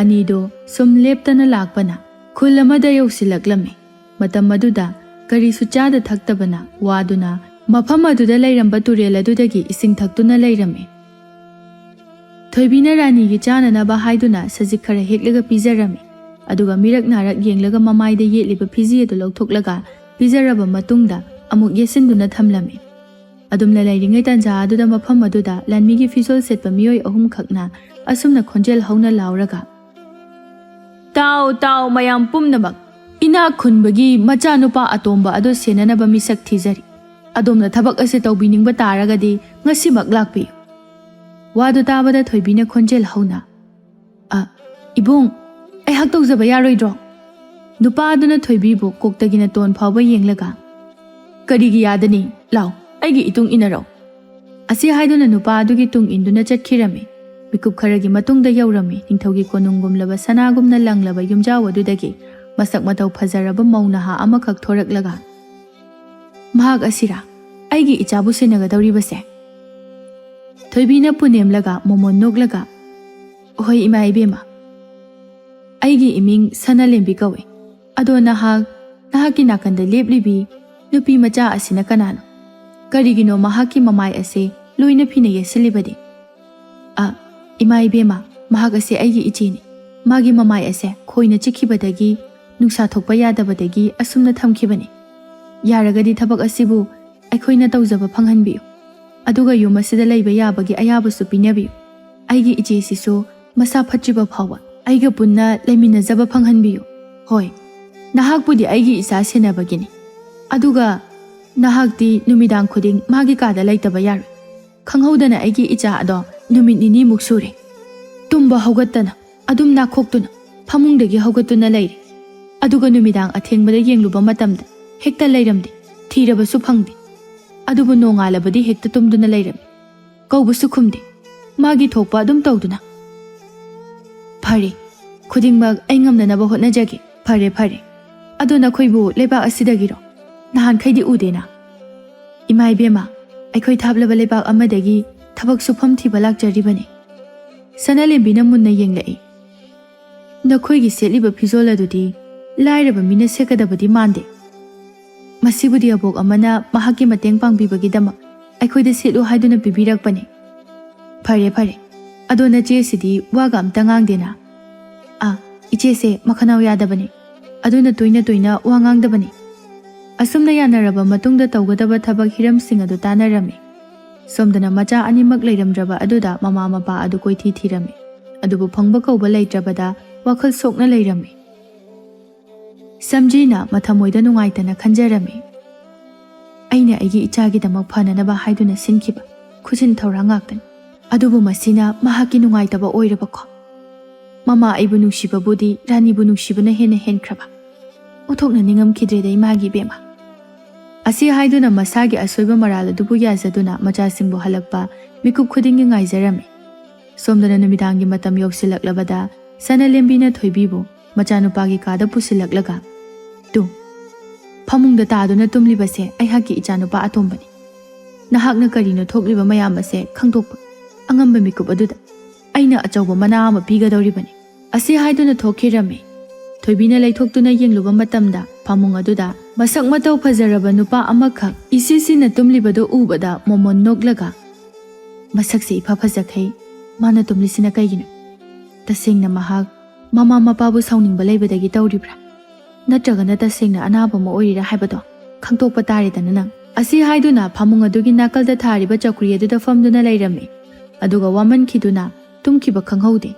ꯑꯅꯤꯗꯣ ꯁꯨꯝ ꯂꯦꯞꯇꯅ ꯂꯥꯛꯄꯅ ꯈꯨꯜ ꯑꯃꯗ ꯌꯧꯁꯤꯜꯂꯛꯂꯝꯃꯤ꯫ ꯃꯇꯝ ꯑꯗꯨꯗ ꯀꯔꯤꯁꯨ ꯆꯥꯗ ꯊꯛꯇꯕꯅ ꯋꯥꯗꯨꯅ ꯃꯐꯝ ꯑꯗꯨꯗ ꯂꯩꯔꯝꯕ ꯇꯨꯔꯦꯜ ꯑꯗꯨꯗꯒꯤ ꯏꯁꯤꯡ ꯊꯛꯇꯨꯅ ꯂꯩꯔꯝꯃꯤ꯫ ꯊꯣꯏꯕꯤꯅ ꯔꯥꯅꯤꯒꯤ ꯆꯥꯅꯅꯕ ꯍꯥꯏꯗꯨꯅ ꯁꯖꯤꯛ ꯈꯔ ꯍꯦꯛꯂꯒ ꯄꯤꯖꯔꯝꯃꯤ꯫ ꯑꯗꯨꯒ ꯃꯤꯔꯛ ꯅꯥꯔꯛ ꯌꯦꯡꯂꯒ ꯃꯃꯥꯏꯗ ꯌꯦꯠꯂꯤꯕ ꯐꯤꯖꯤ ꯑꯗꯨ ꯂꯧꯊꯣꯛꯂꯒ ꯄꯤꯖꯔꯕ ꯃꯇꯨꯡꯗ ꯑꯃꯨꯛ ꯌꯦꯠꯁꯤꯟꯗꯨꯅ ꯊꯝꯂꯝꯃꯤ꯫ ꯑꯗꯨꯝꯅ ꯂꯩꯔꯤꯉꯩ ꯇꯥꯟꯖꯥ ꯑꯗꯨꯗ ꯃꯐꯝ ꯑꯗꯨꯗ ꯂꯥꯟꯃꯤꯒꯤ ꯐꯤꯖꯣꯜ ꯁꯦꯠꯄ ꯃꯤꯑꯣꯏ ꯑꯍꯨꯝꯈꯛꯅ ꯑꯁꯨꯝꯅ ꯈꯣꯟꯖꯦꯜ ꯍꯧꯅ ꯂꯥꯎꯔꯒ, "ꯇꯥꯎ, ꯇꯥꯎ, ꯃꯌꯥꯝ ꯄꯨꯝꯅꯃꯛ! ꯏꯅꯥꯛ ꯈꯨꯟꯕꯒꯤ ꯃꯆꯥꯅꯨꯄꯥ ꯑꯇꯣꯝꯕ ꯑꯗꯨ ꯁꯦꯟꯅꯅꯕ ꯃꯤꯁꯛ ꯊꯤꯖꯔꯤ꯫ ꯑꯗꯣꯝꯅ ꯊꯕꯛ ꯑꯁꯤ ꯇꯧꯕꯤꯅꯤꯡꯕ ꯇꯥꯔꯒꯗꯤ ꯉꯁꯤꯃꯛ ꯂꯥꯛꯄꯤꯌꯨ꯫" ꯋꯥꯗꯨ ꯇꯥꯕꯗ ꯊꯣꯏꯕꯤꯅ ꯈꯣꯟꯖꯦꯜ ꯍꯧꯅ, "ꯑ, ꯏꯕꯨꯡ, ꯑꯩꯍꯥꯛ ꯇꯧꯖꯕ ꯌꯥꯔꯣꯏꯗ꯭ꯔꯣ?" ꯅꯨꯄꯥ ꯑꯗꯨꯅ ꯊꯣꯏꯕꯤꯕꯨ ꯀꯣꯛꯇꯒꯤꯅ ꯇꯣꯟ ꯐꯥꯎꯕ ꯌꯦꯡꯂꯒ, "ꯀꯔꯤꯒꯤ ꯌꯥꯗꯅꯤ? ꯂꯥꯎ, ꯑꯩꯒꯤ ꯏꯇꯨꯡ ꯏꯟꯅꯔꯛꯎ꯫" ꯑꯁꯤ ꯍꯥꯏꯗꯨꯅ ꯅꯨꯄꯥ ꯑꯗꯨꯒꯤ ꯇꯨꯡ ꯏꯟꯗꯨꯅ ꯆꯠꯈꯤꯔꯝꯃꯤ꯫ ꯃꯤꯀꯨꯞ ꯈꯔꯒꯤ ꯃꯇꯨꯡꯗ ꯌꯧꯔꯝꯃꯤ ꯅꯤꯡꯊꯧꯒꯤ ꯀꯣꯅꯨꯡꯒꯨꯝꯂꯕ ꯁꯅꯥꯒꯨꯝꯅ ꯂꯪꯂꯕ ꯌꯨꯝꯖꯥꯎ ꯑꯗꯨꯗꯒꯤ ꯃꯁꯛ ꯃꯇꯧ ꯐꯖꯔꯕ ꯃꯧ ꯅꯍꯥ ꯑꯃꯈꯛ ꯊꯣꯔꯛꯂꯒ, "ꯃꯍꯥꯛ ꯑꯁꯤꯔꯥ ꯑꯩꯒꯤ ꯏꯆꯥꯕꯨ ꯁꯦꯟꯅꯒꯗꯧꯔꯤꯕꯁꯦ?" ꯊꯣꯏꯕꯤꯅ ꯄꯨꯅꯦꯝꯂꯒ ꯃꯣꯃꯣꯟ ꯅꯣꯛꯂꯒ, "ꯍꯣꯏ ꯏꯃꯥ ꯏꯕꯦꯝꯃ, ꯑꯩꯒꯤ ꯏꯃꯤꯡ ꯁꯅꯥꯂꯦꯝꯕꯤ ꯀꯧꯏ꯫ ꯑꯗꯣ ꯅꯍꯥꯛ, ꯅꯍꯥꯛꯀꯤ ꯅꯥꯀꯟꯗ ꯂꯦꯞꯂꯤꯕꯤ ꯅꯨꯄꯤ ꯃꯆꯥ ꯑꯁꯤꯅ ꯀꯅꯥꯅꯣ? ꯀꯔꯤꯒꯤꯅꯣ ꯃꯍꯥꯛꯀꯤ ꯃꯃꯥꯏ ꯑꯁꯤ ꯂꯣꯏꯅ ꯐꯤꯅ ꯌꯦꯠꯁꯤꯜꯂꯤꯕꯗꯤ?" "ꯑ, ꯏꯃꯥ ꯏꯕꯦꯝꯃ, ꯃꯍꯥꯛ ꯑꯁꯤ ꯑꯩꯒꯤ ꯏꯆꯦꯅꯤ꯫ ꯃꯥꯒꯤ ꯃꯃꯥꯏ ꯑꯁꯦ ꯈꯣꯏꯅ ꯆꯤꯛꯈꯤꯕꯗꯒꯤ ꯅꯨꯡꯁꯥ ꯊꯣꯛꯄ ꯌꯥꯗꯕꯗꯒꯤ ꯑꯁꯨꯝꯅ ꯊꯝꯈꯤꯕꯅꯤ꯫ ꯌꯥꯔꯒꯗꯤ ꯊꯕꯛ ꯑꯁꯤꯕꯨ ꯑꯩꯈꯣꯏꯅ ꯇꯧꯖꯕ ꯐꯪꯍꯟꯕꯤꯌꯨ꯫ ꯑꯗꯨꯒ ꯌꯨꯝ ꯑꯁꯤꯗ ꯂꯩꯕ ꯌꯥꯕꯒꯤ ꯑꯌꯥꯕꯁꯨ ꯄꯤꯅꯕꯤꯌꯨ꯫ ꯑꯩꯒꯤ ꯏꯆꯦꯁꯤꯁꯨ ꯃꯁꯥ ꯐꯠꯇ꯭ꯔꯤꯕ ꯐꯥꯎꯕ ꯑꯩꯒ ꯄꯨꯟꯅ ꯂꯩꯃꯤꯟꯅꯖꯕ ꯐꯪꯍꯟꯕꯤꯌꯨ꯫ ꯍꯣꯏ, ꯅꯍꯥꯛꯄꯨꯗꯤ ꯑꯩꯒꯤ ꯏꯆꯥ ꯁꯦꯟꯅꯕꯒꯤꯅꯤ꯫ ꯑꯗꯨꯒ ꯅꯍꯥꯛꯇꯤ ꯅꯨꯃꯤꯗꯥꯡ ꯈꯨꯗꯤꯡ ꯃꯥꯒꯤ ꯀꯥꯗ ꯂꯩꯇꯕ ꯌꯥꯔꯣꯏ꯫ ꯈꯪꯍꯧꯗꯅ ꯑꯩꯒꯤ ꯏꯆꯥ ꯑꯗꯣ ꯅꯨꯃꯤꯠ ꯅꯤꯅꯤꯃꯨꯛ ꯁꯨꯔꯦ ꯇꯨꯝꯕ ꯍꯧꯒꯠꯇꯅ, ꯑꯗꯨꯝ ꯅꯥꯈꯣꯛꯇꯨꯅ ꯐꯃꯨꯡꯗꯒꯤ ꯍꯧꯒꯠꯇꯨꯅ ꯂꯩꯔꯦ꯫ ꯑꯗꯨꯒ ꯅꯨꯃꯤꯗꯥꯡ ꯑꯊꯦꯡꯕꯗ ꯌꯦꯡꯂꯨꯕ ꯃꯇꯝꯗ ꯍꯦꯛꯇ ꯂꯩꯔꯝꯗꯦ꯫ ꯊꯤꯔꯕꯁꯨ ꯐꯪꯗꯦ꯫ ꯑꯗꯨꯕꯨ ꯅꯣꯡꯉꯥꯜꯂꯕꯗꯤ ꯍꯦꯛꯇ ꯇꯨꯝꯗꯨꯅ ꯂꯩꯔꯝꯃꯤ꯫ ꯀꯧꯕꯁꯨ ꯈꯨꯝꯗꯦ꯫ ꯃꯥꯒꯤ ꯊꯣꯛꯄ ꯑꯗꯨꯝ ꯇꯧꯗꯨꯅ꯫ "ꯐꯔꯦ, ꯈꯨꯗꯤꯡꯃꯛ ꯑꯩ ꯉꯝꯅꯅꯕ ꯍꯣꯠꯅꯖꯒꯦ꯫ ꯐꯔꯦ, ꯐꯔꯦ꯫ ꯑꯗꯣ ꯅꯈꯣꯏꯕꯨ ꯂꯩꯕꯥꯛ ꯑꯁꯤꯗꯒꯤꯔꯣ? ꯅꯍꯥꯟꯈꯩꯗꯤ ꯎꯗꯦꯅ?" "ꯏꯃꯥ ꯏꯕꯦꯝꯃ, ꯑꯩꯈꯣꯏ ꯊꯥꯞꯂꯕ ꯂꯩꯕꯥꯛ ꯑꯃꯗꯒꯤ ꯊꯕꯛ ꯁꯨꯐꯝ ꯊꯤꯕ ꯂꯥꯛꯆꯔꯤꯕꯅꯤ꯫" ꯁꯅꯥꯂꯦꯝꯕꯤꯅ ꯃꯨꯟꯅ ꯌꯦꯡꯂꯛꯏ꯫ "ꯅꯈꯣꯏꯒꯤ ꯁꯦꯠꯂꯤꯕ ꯐꯤꯖꯣꯜ ꯑꯗꯨꯗꯤ ꯂꯥꯏꯔꯕ ꯃꯤꯅ ꯁꯦꯠꯀꯗꯕꯗꯤ ꯃꯥꯟꯗꯦ꯫ ꯃꯁꯤꯕꯨꯗꯤ ꯑꯕꯣꯛ ꯑꯃꯅ ꯃꯍꯥꯛꯀꯤ ꯃꯇꯦꯡ ꯄꯥꯡꯕꯤꯕꯒꯤꯗꯃꯛ ꯑꯩꯈꯣꯏꯗ ꯁꯦꯠꯂꯨ ꯍꯥꯏꯗꯨꯅ ꯄꯤꯕꯤꯔꯛꯄꯅꯤ꯫" "ꯐꯔꯦ, ꯐꯔꯦ꯫ ꯑꯗꯣ ꯅꯆꯦꯁꯤꯗꯤ ꯋꯥꯒ ꯑꯝꯇ ꯉꯥꯡꯗꯦꯅ?" "ꯑꯥ, ꯏꯆꯦꯁꯦ ꯃꯈꯅꯥꯎ ꯌꯥꯗꯕꯅꯤ꯫ ꯑꯗꯨꯅ ꯇꯣꯏꯅ ꯇꯣꯏꯅ ꯋꯥ ꯉꯥꯡꯗꯕꯅꯤ꯫" ꯑꯁꯨꯝꯅ ꯌꯥꯅꯔꯕ ꯃꯇꯨꯡꯗ ꯇꯧꯒꯗꯕ ꯊꯕꯛ ꯍꯤꯔꯝꯁꯤꯡ ꯑꯗꯨ ꯇꯥꯟꯅꯔꯝꯃꯤ꯫ ꯁꯣꯝꯗꯅ ꯃꯆꯥ ꯑꯅꯤꯃꯛ ꯂꯩꯔꯝꯗ꯭ꯔꯕ ꯑꯗꯨꯗ ꯃꯃꯥ ꯃꯄꯥ ꯑꯗꯨ ꯀꯣꯏꯊꯤ ꯊꯤꯔꯝꯃꯤ꯫ ꯑꯗꯨꯕꯨ ꯐꯪꯕ ꯀꯧꯕ ꯂꯩꯇ꯭ꯔꯕꯗ ꯋꯥꯈꯜ ꯁꯣꯛꯅ ꯂꯩꯔꯝꯃꯤ꯫ ꯁꯝꯖꯤꯅ ꯃꯊꯃꯣꯏꯗ ꯅꯨꯡꯉꯥꯏꯇꯅ ꯈꯟꯖꯔꯝꯃꯤ꯫ "ꯑꯩꯅ ꯑꯩꯒꯤ ꯏꯆꯥꯒꯤꯗꯃꯛ ꯐꯅꯅꯕ ꯍꯥꯏꯗꯨꯅ ꯁꯤꯟꯈꯤꯕ ꯈꯨꯖꯤꯟ ꯊꯧꯔꯥꯡ ꯉꯥꯛꯇꯅꯤ꯫ ꯑꯗꯨꯕꯨ ꯃꯁꯤꯅ ꯃꯍꯥꯛꯀꯤ ꯅꯨꯡꯉꯥꯏꯇꯕ ꯑꯣꯏꯔꯕꯀꯣ? ꯃꯃꯥ ꯑꯩꯕꯨ ꯅꯨꯡꯁꯤꯕꯕꯨꯗꯤ ꯔꯥꯅꯤꯕꯨ ꯅꯨꯡꯁꯤꯕꯅ ꯍꯦꯟꯅ ꯍꯦꯟꯈ꯭ꯔꯕ꯫ ꯑꯣꯟꯊꯣꯛꯅ ꯅꯤꯡꯉꯝꯈꯤꯗ꯭ꯔꯦꯗ ꯏꯃꯥꯒꯤ ꯏꯕꯦꯝꯃ꯫" ꯑꯁꯤ ꯍꯥꯏꯗꯨꯅ ꯃꯁꯥꯒꯤ ꯑꯁꯣꯏꯕ ꯃꯔꯥꯜ ꯑꯗꯨꯕꯨ ꯌꯥꯖꯗꯨꯅ ꯃꯆꯥꯁꯤꯡꯕꯨ ꯍꯜꯂꯛꯄ ꯃꯤꯀꯨꯞ ꯈꯨꯗꯤꯡꯒꯤ ꯉꯥꯏꯖꯔꯝꯃꯤ꯫ ꯁꯣꯝꯗꯅ ꯅꯨꯃꯤꯗꯥꯡꯒꯤ ꯃꯇꯝ ꯌꯧꯁꯤꯜꯂꯛꯂꯕꯗ ꯁꯅꯥꯂꯦꯝꯕꯤꯅ ꯊꯣꯏꯕꯤꯕꯨ ꯃꯆꯥꯅꯨꯄꯥꯒꯤ ꯀꯥꯗ ꯄꯨꯁꯤꯜꯂꯛꯂꯒ, "ꯇꯨ, ꯐꯃꯨꯡꯗ ꯇꯥꯗꯨꯅ ꯇꯨꯝꯂꯤꯕꯁꯦ ꯑꯩꯍꯥꯛꯀꯤ ꯏꯆꯥꯅꯨꯄꯥ ꯑꯇꯣꯝꯕꯅꯤ꯫ ꯅꯍꯥꯛꯅ ꯀꯔꯤꯅꯣ ꯊꯣꯛꯂꯤꯕ ꯃꯌꯥꯝ ꯑꯁꯦ ꯈꯪꯗꯣꯛꯄ ꯑꯉꯝꯕ ꯃꯤꯀꯨꯞ ꯑꯗꯨꯗ ꯑꯩꯅ ꯑꯆꯧꯕ ꯃꯅꯥ ꯑꯃ ꯄꯤꯒꯗꯧꯔꯤꯕꯅꯤ꯫" ꯑꯁꯤ ꯍꯥꯏꯗꯨꯅ ꯊꯣꯛꯈꯤꯔꯝꯃꯤ꯫ ꯊꯣꯏꯕꯤꯅ ꯂꯩꯊꯣꯛꯇꯨꯅ ꯌꯦꯡꯂꯨꯕ ꯃꯇꯝꯗ ꯐꯃꯨꯡ ꯑꯗꯨꯗ ꯃꯁꯛ ꯃꯇꯧ ꯐꯖꯔꯕ ꯅꯨꯄꯥ ꯑꯃꯈꯛ ꯏꯁꯤ ꯁꯤꯅ ꯇꯨꯝꯂꯤꯕꯗꯨ ꯎꯕꯗ ꯃꯣꯃꯣꯟ ꯅꯣꯛꯂꯒ, "ꯃꯁꯛꯁꯦ ꯏꯐ ꯐꯖꯈꯩ ꯃꯥꯅ ꯇꯨꯝꯂꯤꯁꯤꯅ ꯀꯩꯒꯤꯅꯣ? ꯇꯁꯦꯡꯅ ꯃꯍꯥꯛ ꯃꯃꯥ ꯃꯄꯥꯕꯨ ꯁꯥꯎꯅꯤꯡꯕ ꯂꯩꯕꯗꯒꯤ ꯇꯧꯔꯤꯕ꯭ꯔꯥ? ꯅꯠꯇ꯭ꯔꯒꯅ ꯇꯁꯦꯡꯅ ꯑꯅꯥꯕ ꯑꯃ ꯑꯣꯏꯔꯤꯔꯥ ꯍꯥꯏꯕꯗꯣ ꯈꯪꯗꯣꯛꯄ ꯇꯥꯔꯦꯗꯅ ꯅꯪ꯫" ꯑꯁꯤ ꯍꯥꯏꯗꯨꯅ ꯐꯃꯨꯡ ꯑꯗꯨꯒꯤ ꯅꯥꯀꯜꯗ ꯊꯥꯔꯤꯕ ꯆꯧꯀ꯭ꯔꯤ ꯑꯗꯨꯗ ꯐꯝꯗꯨꯅ ꯂꯩꯔꯝꯃꯤ꯫ ꯑꯗꯨꯒ ꯋꯥꯃꯟꯈꯤꯗꯨꯅ ꯇꯨꯝꯈꯤꯕ ꯈꯪꯍꯧꯗꯦ꯫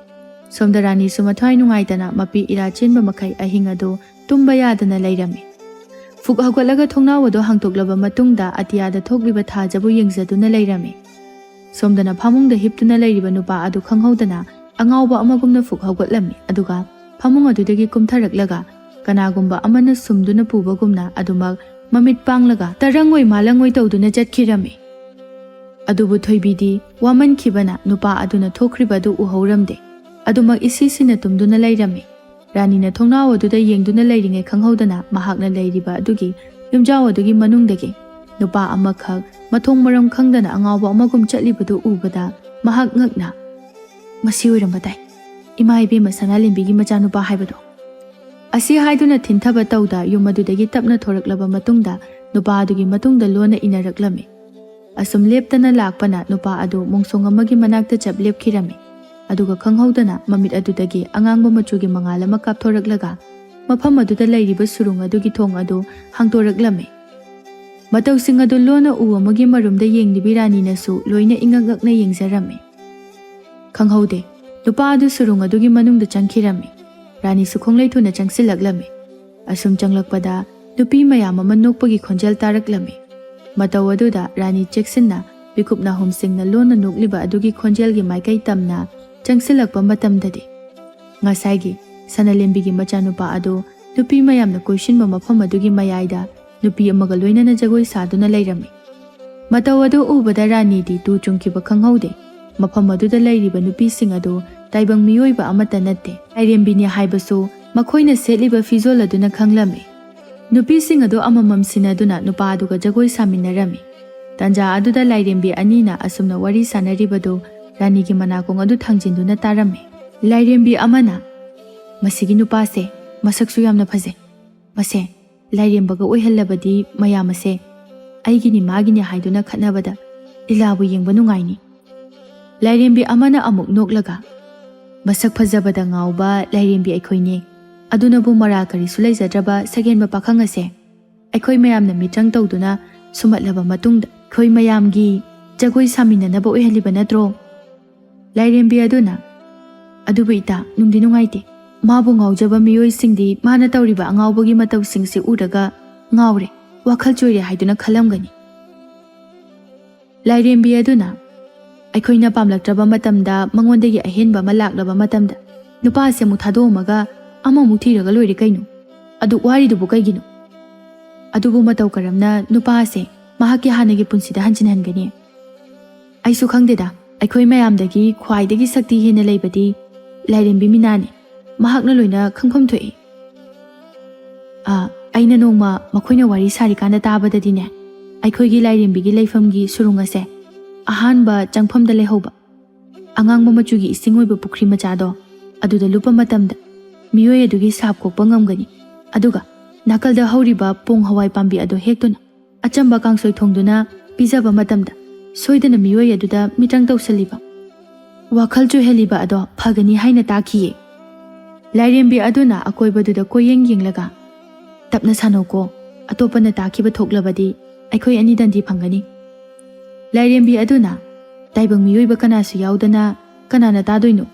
ꯁꯣꯝꯗ ꯔꯥꯅꯤꯁꯨ ꯃꯊ꯭ꯋꯥꯏ ꯅꯨꯡꯉꯥꯏꯇꯅ ꯃꯄꯤ ꯏꯔꯥ ꯆꯦꯟꯕ ꯃꯈꯩ ꯑꯍꯤꯡ ꯑꯗꯨ ꯇꯨꯝꯕ ꯌꯥꯗꯅ ꯂꯩꯔꯝꯃꯤ꯫ ꯐꯨꯛ ꯍꯧꯒꯠꯂꯒ ꯊꯣꯡꯅꯥꯎ ꯑꯗꯨ ꯍꯥꯡꯗꯣꯛꯂꯕ ꯃꯇꯨꯡꯗ ꯑꯇꯤꯌꯥꯗ ꯊꯣꯛꯂꯤꯕ ꯊꯥꯖꯕꯨ ꯌꯦꯡꯖꯗꯨꯅ ꯂꯩꯔꯝꯃꯤ꯫ ꯁꯣꯝꯗꯅ ꯐꯃꯨꯡꯗ ꯍꯤꯞꯇꯨꯅ ꯂꯩꯔꯤꯕ ꯅꯨꯄꯥ ꯑꯗꯨ ꯈꯪꯍꯧꯗꯅ ꯑꯉꯥꯎꯕ ꯑꯃꯒꯨꯝꯅ ꯐꯨꯛ ꯍꯧꯒꯠꯂꯝꯃꯤ꯫ ꯑꯗꯨꯒ ꯐꯃꯨꯡ ꯑꯗꯨꯗꯒꯤ ꯀꯨꯝꯊꯔꯛꯂꯒ ꯀꯅꯥꯒꯨꯝꯕ ꯑꯃꯅ ꯁꯨꯝꯗꯨꯅ ꯄꯨꯕꯒꯨꯝꯅ ꯑꯗꯨꯃꯛ ꯃꯃꯤꯠ ꯄꯥꯡꯂꯒ ꯇꯔꯪ ꯑꯣꯏ ꯃꯥꯂꯪ ꯑꯣꯏ ꯇꯧꯗꯨꯅ ꯆꯠꯈꯤꯔꯝꯃꯤ꯫ ꯑꯗꯨꯕꯨ ꯊꯣꯏꯕꯤꯗꯤ ꯋꯥꯃꯟꯈꯤꯕꯅ ꯅꯨꯄꯥ ꯑꯗꯨꯅ ꯊꯣꯛꯈ꯭ꯔꯤꯕ ꯑꯗꯨ ꯎꯍꯧꯔꯝꯗꯦ꯫ ꯑꯗꯨꯃꯛ ꯏꯁꯤ ꯁꯤꯅ ꯇꯨꯝꯗꯨꯅ ꯂꯩꯔꯝꯃꯤ꯫ ꯔꯥꯅꯤꯅ ꯊꯣꯡꯅꯥꯎ ꯑꯗꯨꯗ ꯌꯦꯡꯗꯨꯅ ꯂꯩꯔꯤꯉꯩ ꯈꯪꯍꯧꯗꯅ ꯃꯍꯥꯛꯅ ꯂꯩꯔꯤꯕ ꯑꯗꯨꯒꯤ ꯌꯨꯝꯖꯥꯎ ꯑꯗꯨꯒꯤ ꯃꯅꯨꯡꯗꯒꯤ ꯅꯨꯄꯥ ꯑꯃꯈꯛ ꯃꯊꯣꯡ ꯃꯔꯝ ꯈꯪꯗꯅ ꯑꯉꯥꯎꯕ ꯑꯃꯒꯨꯝ ꯆꯠꯂꯤꯕꯗꯨ ꯎꯕꯗ ꯃꯍꯥꯛ ꯉꯛꯅ, "ꯃꯁꯤ ꯑꯣꯏꯔꯝꯕ ꯇꯥꯏ, ꯏꯃꯥ ꯏꯕꯦꯝꯃ ꯁꯅꯥꯂꯦꯝꯕꯤꯒꯤ ꯃꯆꯥꯅꯨꯄꯥ ꯍꯥꯏꯕꯗꯣ"꯫ ꯑꯁꯤ ꯍꯥꯏꯗꯨꯅ ꯊꯤꯟꯊꯕ ꯇꯧꯗ ꯌꯨꯝ ꯑꯗꯨꯗꯒꯤ ꯇꯞꯅ ꯊꯣꯔꯛꯂꯕ ꯃꯇꯨꯡꯗ ꯅꯨꯄꯥ ꯑꯗꯨꯒꯤ ꯃꯇꯨꯡꯗ ꯂꯣꯟꯅ ꯏꯟꯅꯔꯛꯂꯝꯃꯤ꯫ ꯑꯁꯨꯝ ꯂꯦꯞꯇꯅ ꯂꯥꯛꯄꯅ ꯅꯨꯄꯥ ꯑꯗꯨ ꯃꯣꯡꯁꯣꯡ ꯑꯃꯒꯤ ꯃꯅꯥꯛꯇ ꯆꯞ ꯂꯦꯞꯈꯤꯔꯝꯃꯤ꯫ ꯑꯗꯨꯒ ꯈꯪꯍꯧꯗꯅ ꯃꯃꯤꯠ ꯑꯗꯨꯗꯒꯤ ꯑꯉꯥꯡꯕ ꯃꯆꯨꯒꯤ ꯃꯉꯥꯜ ꯑꯃ ꯀꯥꯞꯊꯣꯔꯛꯂꯒ ꯃꯐꯝ ꯑꯗꯨꯗ ꯂꯩꯔꯤꯕ ꯁꯨꯔꯨꯡ ꯑꯗꯨꯒꯤ ꯊꯣꯡ ꯑꯗꯨ ꯍꯥꯡꯗꯣꯔꯛꯂꯝꯃꯤ꯫ ꯃꯇꯧꯁꯤꯡ ꯑꯗꯨ ꯂꯣꯟꯅ ꯎ ꯑꯃꯒꯤ ꯃꯔꯨꯝꯗ ꯌꯦꯡꯂꯤꯕꯤ ꯔꯥꯅꯤꯅꯁꯨ ꯂꯣꯏꯅ ꯏꯉꯛ ꯉꯛꯅ ꯌꯦꯡꯖꯔꯝꯃꯤ꯫ ꯈꯪꯍꯧꯗꯦ, ꯅꯨꯄꯥ ꯑꯗꯨ ꯁꯨꯔꯨꯡ ꯑꯗꯨꯒꯤ ꯃꯅꯨꯡꯗ ꯆꯪꯈꯤꯔꯝꯃꯤ꯫ ꯔꯥꯅꯤꯁꯨ ꯈꯣꯡꯂꯩ ꯊꯨꯅ ꯆꯪꯁꯤꯜꯂꯛꯂꯝꯃꯤ꯫ ꯑꯁꯨꯝ ꯆꯪꯂꯛꯄꯗ ꯅꯨꯄꯤ ꯃꯌꯥꯝ ꯑꯃ ꯅꯣꯛꯄꯒꯤ ꯈꯣꯟꯖꯦꯜ ꯇꯥꯔꯛꯂꯝꯃꯤ꯫ ꯃꯇꯧ ꯑꯗꯨꯗ ꯔꯥꯅꯤ ꯆꯦꯛꯁꯤꯟꯅ ꯃꯤꯀꯨꯞ ꯅꯥꯍꯨꯝꯁꯤꯡꯅ ꯂꯣꯟꯅ ꯅꯣꯛꯂꯤꯕ ꯑꯗꯨꯒꯤ ꯈꯣꯟꯖꯦꯜꯒꯤ ꯃꯥꯏꯀꯩ ꯇꯝꯅ ꯆꯪꯁꯤꯜꯂꯛꯄ ꯃꯇꯝꯗꯗꯤ ꯉꯁꯥꯏꯒꯤ ꯁꯅꯥꯂꯦꯝꯕꯤꯒꯤ ꯃꯆꯥꯅꯨꯄꯥ ꯑꯗꯨ ꯅꯨꯄꯤ ꯃꯌꯥꯝꯅ ꯀꯣꯏꯁꯤꯟꯕ ꯃꯐꯝ ꯑꯗꯨꯒꯤ ꯃꯌꯥꯏꯗ ꯅꯨꯄꯤ ꯑꯃꯒ ꯂꯣꯏꯅꯅ ꯖꯒꯣꯏ ꯁꯥꯗꯨꯅ ꯂꯩꯔꯝꯃꯤ꯫ ꯃꯇꯧ ꯑꯗꯨ ꯎꯕꯗ ꯔꯥꯅꯤꯗꯤ ꯇꯨ ꯆꯨꯡꯈꯤꯕ ꯈꯪꯍꯧꯗꯦ꯫ ꯃꯐꯝ ꯑꯗꯨꯗ ꯂꯩꯔꯤꯕ ꯅꯨꯄꯤꯁꯤꯡ ꯑꯗꯨ ꯇꯥꯏꯕꯪ ꯃꯤꯑꯣꯏꯕ ꯑꯃꯠꯇ ꯅꯠꯇꯦ꯫ ꯂꯥꯏꯔꯦꯝꯕꯤꯅꯤ ꯍꯥꯏꯕꯁꯨ ꯃꯈꯣꯏꯅ ꯁꯦꯠꯂꯤꯕ ꯐꯤꯖꯣꯜ ꯑꯗꯨꯅ ꯈꯪꯂꯝꯃꯤ꯫ ꯅꯨꯄꯤꯁꯤꯡ ꯑꯗꯨ ꯑꯃꯃꯝ ꯁꯤꯟꯅꯗꯨꯅ ꯅꯨꯄꯥ ꯑꯗꯨꯒ ꯖꯒꯣꯏ ꯁꯥꯃꯤꯟꯅꯔꯝꯃꯤ꯫ ꯇꯥꯟꯖꯥ ꯑꯗꯨꯗ ꯂꯥꯏꯔꯦꯝꯕꯤ ꯑꯅꯤꯅ ꯑꯁꯨꯝꯅ ꯋꯥꯔꯤ ꯁꯥꯟꯅꯔꯤꯕꯗꯨ ꯔꯥꯅꯤꯒꯤ ꯃꯅꯥꯀꯣꯡ ꯑꯗꯨ ꯊꯥꯡꯖꯤꯟꯗꯨꯅ ꯇꯥꯔꯝꯃꯤ꯫ ꯂꯥꯏꯔꯦꯝꯕꯤ ꯑꯃꯅ, "ꯃꯁꯤꯒꯤ ꯅꯨꯄꯥꯁꯦ ꯃꯁꯛꯁꯨ ꯌꯥꯝꯅ ꯐꯖꯩ꯫ ꯃꯁꯦ ꯂꯥꯏꯔꯦꯝꯕꯒ ꯑꯣꯏꯍꯜꯂꯕꯗꯤ ꯃꯌꯥꯝ ꯑꯁꯦ ꯑꯩꯒꯤꯅꯤ ꯃꯥꯒꯤꯅꯤ ꯍꯥꯏꯗꯨꯅ ꯈꯠꯅꯕꯗ ꯂꯤꯂꯥꯕꯨ ꯌꯦꯡꯕ ꯅꯨꯡꯉꯥꯏꯅꯤ"꯫ ꯂꯥꯏꯔꯦꯝꯕꯤ ꯑꯃꯅ ꯑꯃꯨꯛ ꯅꯣꯛꯂꯒ, "ꯃꯁꯛ ꯐꯖꯕꯗ ꯉꯥꯎꯕ ꯂꯥꯏꯔꯦꯝꯕꯤ ꯑꯩꯈꯣꯏꯅꯦ꯫ ꯑꯗꯨꯅꯕꯨ ꯃꯔꯥ ꯀꯔꯤꯁꯨ ꯂꯩꯖꯗ꯭ꯔꯕ ꯁꯛꯍꯦꯟꯕ ꯄꯥꯈꯪ ꯑꯁꯦ ꯑꯩꯈꯣꯏ ꯃꯌꯥꯝꯅ ꯃꯤꯇ꯭ꯔꯪ ꯇꯧꯗꯨꯅ ꯁꯨꯝꯍꯠꯂꯕ ꯃꯇꯨꯡꯗ ꯑꯩꯈꯣꯏ ꯃꯌꯥꯝꯒꯤ ꯖꯒꯣꯏ ꯁꯥꯃꯤꯟꯅꯅꯕ ꯑꯣꯏꯍꯜꯂꯤꯕ ꯅꯠꯇ꯭ꯔꯣ?" ꯂꯥꯏꯔꯦꯝꯕꯤ ꯑꯗꯨꯅ, "ꯑꯗꯨꯕꯨ ꯏꯇꯥ, ꯅꯨꯡꯗꯤ ꯅꯨꯡꯉꯥꯏꯇꯦ꯫ ꯃꯥꯕꯨ ꯉꯥꯎꯖꯕ ꯃꯤꯑꯣꯏꯁꯤꯡꯗꯤ ꯃꯥꯅ ꯇꯧꯔꯤꯕ ꯑꯉꯥꯎꯕꯒꯤ ꯃꯇꯧꯁꯤꯡꯁꯤ ꯎꯔꯒ ꯉꯥꯎꯔꯦ, ꯋꯥꯈꯜ ꯆꯣꯏꯔꯦ ꯍꯥꯏꯗꯨꯅ ꯈꯜꯂꯝꯒꯅꯤ"꯫ ꯂꯥꯏꯔꯦꯝꯕꯤ ꯑꯗꯨꯅ, "ꯑꯩꯈꯣꯏꯅ ꯄꯥꯝꯂꯛꯇ꯭ꯔꯕ ꯃꯇꯝꯗ, ꯃꯉꯣꯟꯗꯒꯤ ꯑꯍꯦꯟꯕ ꯑꯃ ꯂꯥꯛꯂꯕ ꯃꯇꯝꯗ, ꯅꯨꯄꯥ ꯑꯁꯤ ꯑꯃꯨꯛ ꯊꯥꯗꯣꯛꯑꯝꯃꯒ ꯑꯃꯃꯨꯛ ꯊꯤꯔꯒ ꯂꯣꯏꯔꯦ ꯀꯩꯅꯣ? ꯑꯗꯨꯛ ꯋꯥꯔꯤꯗꯨꯕꯨ ꯀꯩꯒꯤꯅꯣ? ꯑꯗꯨꯕꯨ ꯃꯇꯧ ꯀꯔꯝꯅ ꯅꯨꯄꯥ ꯑꯁꯦ ꯃꯍꯥꯛꯀꯤ ꯍꯥꯟꯅꯒꯤ ꯄꯨꯟꯁꯤꯗ ꯍꯟꯖꯤꯟꯍꯟꯒꯅꯤ? ꯑꯩꯁꯨ ꯈꯪꯗꯦꯗ, ꯑꯩꯈꯣꯏ ꯃꯌꯥꯝꯗꯒꯤ ꯈ꯭ꯋꯥꯏꯗꯒꯤ ꯁꯛꯇꯤ ꯍꯦꯟꯅ ꯂꯩꯕꯗꯤ ꯂꯥꯏꯔꯦꯝꯕꯤ ꯃꯤꯅꯥꯅꯤ꯫ ꯃꯍꯥꯛꯅ ꯂꯣꯏꯅ ꯈꯪꯐꯝ ꯊꯣꯛꯏ꯫ ꯑ, ꯑꯩꯅ ꯅꯣꯡꯃ ꯃꯈꯣꯏꯅ ꯋꯥꯔꯤ ꯁꯥꯔꯤꯀꯥꯟꯗ ꯇꯥꯕꯗꯗꯤꯅꯦ, ꯑꯩꯈꯣꯏꯒꯤ ꯂꯥꯏꯔꯦꯝꯕꯤꯒꯤ ꯂꯩꯐꯝꯒꯤ ꯁꯨꯔꯨꯡ ꯑꯁꯦ ꯑꯍꯥꯟꯕ ꯆꯪꯐꯝꯗ ꯂꯩꯍꯧꯕ ꯑꯉꯥꯡꯕ ꯃꯆꯨꯒꯤ ꯏꯁꯤꯡ ꯑꯣꯏꯕ ꯄꯨꯈ꯭ꯔꯤ ꯃꯆꯥꯗꯣ, ꯑꯗꯨꯗ ꯂꯨꯞꯄ ꯃꯇꯝꯗ ꯃꯤꯑꯣꯏ ꯑꯗꯨꯒꯤ ꯁꯥꯞ ꯀꯣꯛꯄ ꯉꯝꯒꯅꯤ꯫ ꯑꯗꯨꯒ ꯅꯥꯀꯜꯗ ꯍꯧꯔꯤꯕ ꯄꯣꯡ ꯍꯋꯥꯏ ꯄꯥꯝꯕꯤ ꯑꯗꯨ ꯍꯦꯛꯇꯨꯅ ꯑꯆꯝꯕ ꯀꯥꯡꯁꯣꯏ ꯊꯣꯡꯗꯨꯅ ꯄꯤꯖꯕ ꯃꯇꯝꯗ ꯁꯣꯏꯗꯅ ꯃꯤꯑꯣꯏ ꯑꯗꯨꯗ ꯃꯤꯇ꯭ꯔꯪ ꯇꯧꯁꯜꯂꯤꯕ, ꯋꯥꯈꯜ ꯆꯣꯏꯍꯜꯂꯤꯕ ꯑꯗꯣ ꯐꯒꯅꯤ ꯍꯥꯏꯅ ꯇꯥꯈꯤꯌꯦ꯫ ꯂꯥꯏꯔꯦꯝꯕꯤ ꯑꯗꯨꯅ ꯑꯀꯣꯏꯕꯗꯨꯗ ꯀꯣꯏꯌꯦꯡ ꯌꯦꯡꯂꯒ, "ꯇꯞꯅ ꯁꯥꯟꯅꯧꯀꯣ, ꯑꯇꯣꯞꯄꯅ ꯇꯥꯈꯤꯕ ꯊꯣꯛꯂꯕꯗꯤ ꯑꯩꯈꯣꯏ ꯑꯅꯤ ꯗꯟꯗꯤ ꯐꯪꯒꯅꯤ꯫" ꯂꯥꯏꯔꯦꯝꯕꯤ ꯑꯗꯨꯅ, "ꯇꯥꯏꯕꯪ ꯃꯤꯑꯣꯏꯕ ꯀꯅꯥꯁꯨ ꯌꯥꯎꯗꯅ ꯀꯅꯥꯅ ꯇꯥꯗꯣꯏꯅꯣ?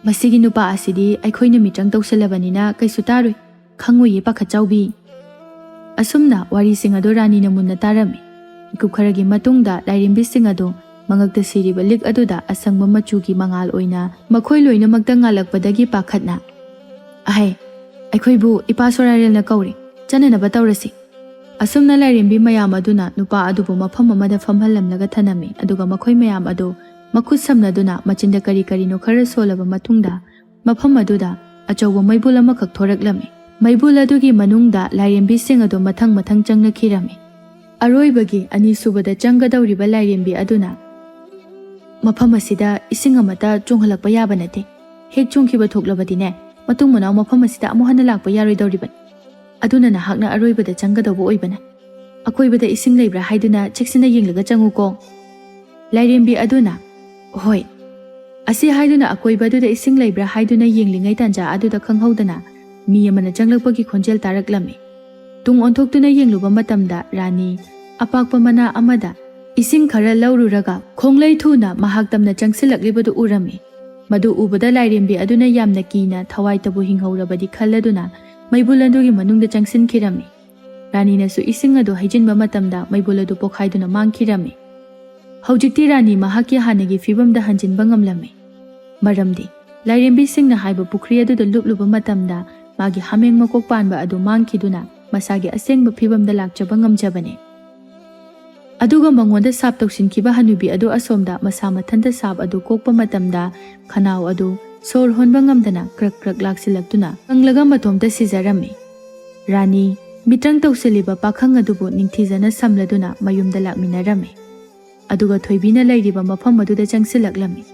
ꯃꯁꯤꯒꯤ ꯅꯨꯄꯥ ꯑꯁꯤꯗꯤ ꯑꯩꯈꯣꯏꯅ ꯃꯤꯇ꯭ꯔꯪ ꯇꯧꯁꯜꯂꯕꯅꯤꯅ ꯀꯩꯁꯨ ꯇꯥꯔꯣꯏ, ꯈꯪꯉꯣꯏꯌꯦ ꯄꯥꯈꯠ ꯆꯥꯎꯕꯤ꯫" ꯑꯁꯨꯝꯅ ꯋꯥꯔꯤꯁꯤꯡ ꯑꯗꯨ ꯔꯥꯅꯤꯅ ꯃꯨꯟꯅ ꯇꯥꯔꯝꯃꯤ꯫ ꯃꯤꯀꯨꯞ ꯈꯔꯒꯤ ꯃꯇꯨꯡꯗ ꯂꯥꯏꯔꯦꯝꯕꯤꯁꯤꯡ ꯑꯗꯨ ꯃꯉꯛꯇ ꯁꯤꯔꯤꯕ ꯂꯤꯛ ꯑꯗꯨꯗ ꯑꯁꯪꯕ ꯃꯆꯨꯒꯤ ꯃꯉꯥꯜ ꯑꯣꯏꯅ ꯃꯈꯣꯏ ꯂꯣꯏꯅꯃꯛꯇ ꯉꯥꯜꯂꯛꯄꯗꯒꯤ ꯄꯥꯈꯠꯅ, "ꯑꯍꯩ, ꯑꯩꯈꯣꯏꯕꯨ ꯏꯄꯥ ꯁꯣꯔꯥꯔꯦꯜꯅ ꯀꯧꯔꯤ, ꯆꯠꯅꯅꯕ ꯇꯧꯔꯁꯤ꯫" ꯑꯁꯨꯝꯅ ꯂꯥꯏꯔꯦꯝꯕꯤ ꯃꯌꯥꯝ ꯑꯗꯨꯅ ꯅꯨꯄꯥ ꯑꯗꯨꯕꯨ ꯃꯐꯝ ꯑꯃꯗ ꯐꯝꯍꯜꯂꯝꯂꯒ ꯊꯅꯝꯃꯤ, ꯑꯗꯨꯒ ꯃꯈꯣꯏ ꯃꯌꯥꯝ ꯑꯗꯨ ꯃꯈꯨꯠ ꯁꯝꯅꯗꯨꯅ ꯃꯆꯤꯟꯗ ꯀꯔꯤ ꯀꯔꯤꯅꯣ ꯈꯔ ꯁꯣꯜꯂꯕ ꯃꯇꯨꯡꯗ ꯃꯐꯝ ꯑꯗꯨꯗ ꯑꯆꯧꯕ ꯃꯩꯕꯨꯜ ꯑꯃꯈꯛ ꯊꯣꯔꯛꯂꯝꯃꯤ꯫ ꯃꯩꯕꯨꯜ ꯑꯗꯨꯒꯤ ꯃꯅꯨꯡꯗ ꯂꯥꯏꯔꯦꯝꯕꯤꯁꯤꯡ ꯑꯗꯨ ꯃꯊꯪ ꯃꯊꯪ ꯆꯪꯅꯈꯤꯔꯝꯃꯤ꯫ ꯑꯔꯣꯏꯕꯒꯤ ꯑꯅꯤꯁꯨꯕꯗ ꯆꯪꯒꯗꯧꯔꯤꯕ ꯂꯥꯏꯔꯦꯝꯕꯤ ꯑꯗꯨꯅ, "ꯃꯐꯝ ꯑꯁꯤꯗ ꯏꯁꯤꯡ ꯑꯃꯠꯇ ꯆꯣꯡꯍꯜꯂꯛꯄ ꯌꯥꯕ ꯅꯠꯇꯦ꯫ ꯍꯦꯛ ꯆꯣꯡꯈꯤꯕ ꯊꯣꯛꯂꯕꯗꯤꯅꯦ, ꯃꯇꯨꯡ ꯃꯅꯥꯎ ꯃꯐꯝ ꯑꯁꯤꯗ ꯑꯃꯨꯛ ꯍꯟꯅ ꯂꯥꯛꯄ ꯌꯥꯔꯣꯏꯗꯧꯔꯤꯕꯅꯤ꯫ ꯑꯗꯨꯅ ꯅꯍꯥꯛꯅ ꯑꯔꯣꯏꯕꯗ ꯆꯪꯒꯗꯧꯕ ꯑꯣꯏꯕꯅ꯫ ꯑꯀꯣꯏꯕꯗ ꯏꯁꯤꯡ ꯂꯩꯕ꯭ꯔꯥ ꯍꯥꯏꯗꯨꯅ ꯆꯦꯛꯁꯤꯟꯅ ꯌꯦꯡꯂꯒ ꯆꯪꯉꯨꯀꯣ꯫" ꯂꯥꯏꯔꯦꯝꯕꯤ ꯑꯗꯨꯅ, "ꯍꯣꯏ꯫" ꯑꯁꯤ ꯍꯥꯏꯗꯨꯅ ꯑꯀꯣꯏꯕꯗꯨꯗ ꯏꯁꯤꯡ ꯂꯩꯕ꯭ꯔꯥ ꯍꯥꯏꯗꯨꯅ ꯌꯦꯡꯂꯤꯉꯩ ꯇꯥꯟꯖꯥ ꯑꯗꯨꯗ ꯈꯪꯍꯧꯗꯅ ꯃꯤ ꯑꯃꯅ ꯆꯪꯂꯛꯄꯒꯤ ꯈꯣꯟꯖꯦꯜ ꯇꯥꯔꯛꯂꯝꯃꯤ꯫ ꯇꯨꯡ ꯑꯣꯟꯊꯣꯛꯇꯨꯅ ꯌꯦꯡꯂꯨꯕ ꯃꯇꯝꯗ ꯔꯥꯅꯤ ꯑꯄꯥꯛꯄ ꯃꯅꯥ ꯑꯃꯗ ꯏꯁꯤꯡ ꯈꯔ ꯂꯧꯔꯨꯔꯒ ꯈꯣꯡꯂꯩ ꯊꯨꯅ ꯃꯍꯥꯛ ꯇꯝꯅ ꯆꯪꯁꯤꯜꯂꯛꯂꯤꯕꯗꯨ ꯎꯔꯝꯃꯤ꯫ ꯃꯗꯨ ꯎꯕꯗ ꯂꯥꯏꯔꯦꯝꯕꯤ ꯑꯗꯨꯅ ꯌꯥꯝꯅ ꯀꯤꯅ ꯊꯋꯥꯏꯇꯕꯨ ꯍꯤꯡꯍꯧꯔꯕꯗꯤ ꯈꯜꯂꯗꯨꯅ ꯃꯩꯕꯨꯜ ꯑꯗꯨꯒꯤ ꯃꯅꯨꯡꯗ ꯆꯪꯁꯤꯟꯈꯤꯔꯝꯃꯤ꯫ ꯔꯥꯅꯤꯅꯁꯨ ꯏꯁꯤꯡ ꯑꯗꯨ ꯍꯩꯖꯤꯟꯕ ꯃꯇꯝꯗ ꯃꯩꯕꯨꯜ ꯑꯗꯨ ꯄꯣꯈꯥꯏꯗꯨꯅ ꯃꯥꯡꯈꯤꯔꯝꯃꯤ꯫ ꯍꯧꯖꯤꯛꯇꯤ ꯔꯥꯅꯤ ꯃꯍꯥꯛꯀꯤ ꯍꯥꯟꯅꯒꯤ ꯐꯤꯕꯝꯗ ꯍꯟꯖꯤꯟꯕ ꯉꯝꯂꯝꯃꯤ꯫ ꯃꯔꯝꯗꯤ ꯂꯥꯏꯔꯦꯝꯕꯤꯁꯤꯡꯅ ꯍꯥꯏꯕ ꯄꯨꯈ꯭ꯔꯤ ꯑꯗꯨꯗ ꯂꯨꯞꯂꯨꯕ ꯃꯇꯝꯗ ꯃꯥꯒꯤ ꯍꯥꯃꯦꯡ ꯃꯀꯣꯛ ꯄꯥꯟꯕ ꯑꯗꯨ ꯃꯥꯡꯈꯤꯗꯨꯅ ꯃꯁꯥꯒꯤ ꯑꯁꯦꯡꯕ ꯐꯤꯕꯝꯗ ꯂꯥꯛꯆꯕ ꯉꯝꯖꯕꯅꯤ꯫ ꯑꯗꯨꯒ ꯃꯉꯣꯟꯗ ꯁꯥꯞ ꯇꯧꯁꯤꯟꯈꯤꯕ ꯍꯅꯨꯕꯤ ꯑꯗꯨ ꯑꯁꯣꯝꯗ ꯃꯁꯥ ꯃꯊꯟꯇ ꯁꯥꯞ ꯑꯗꯨ ꯀꯣꯛꯄ ꯃꯇꯝꯗ ꯈꯅꯥꯎ ꯑꯗꯨ ꯁꯣꯔ ꯍꯣꯟꯕ ꯉꯝꯗꯅ ꯀ꯭ꯔꯛ ꯀ꯭ꯔꯛ ꯂꯥꯛꯁꯤꯜꯂꯛꯇꯨꯅ ꯀꯪꯂꯒ ꯃꯇꯣꯝꯇ ꯁꯤꯖꯔꯝꯃꯤ꯫ ꯔꯥꯅꯤ ꯃꯤꯇ꯭ꯔꯪ ꯇꯧꯁꯤꯜꯂꯤꯕ ꯄꯥꯈꯪ ꯑꯗꯨꯕꯨ ꯅꯤꯡꯊꯤꯖꯅ ꯁꯝꯂꯗꯨꯅ ꯃꯌꯨꯝꯗ ꯂꯥꯛꯃꯤꯟꯅꯔꯝꯃꯤ꯫ ꯑꯗꯨꯒ ꯊꯣꯏꯕꯤꯅ ꯂꯩꯔꯤꯕ ꯃꯐꯝ ꯑꯗꯨꯗ ꯆꯪꯁꯤꯜꯂꯛꯂꯝꯃꯤ꯫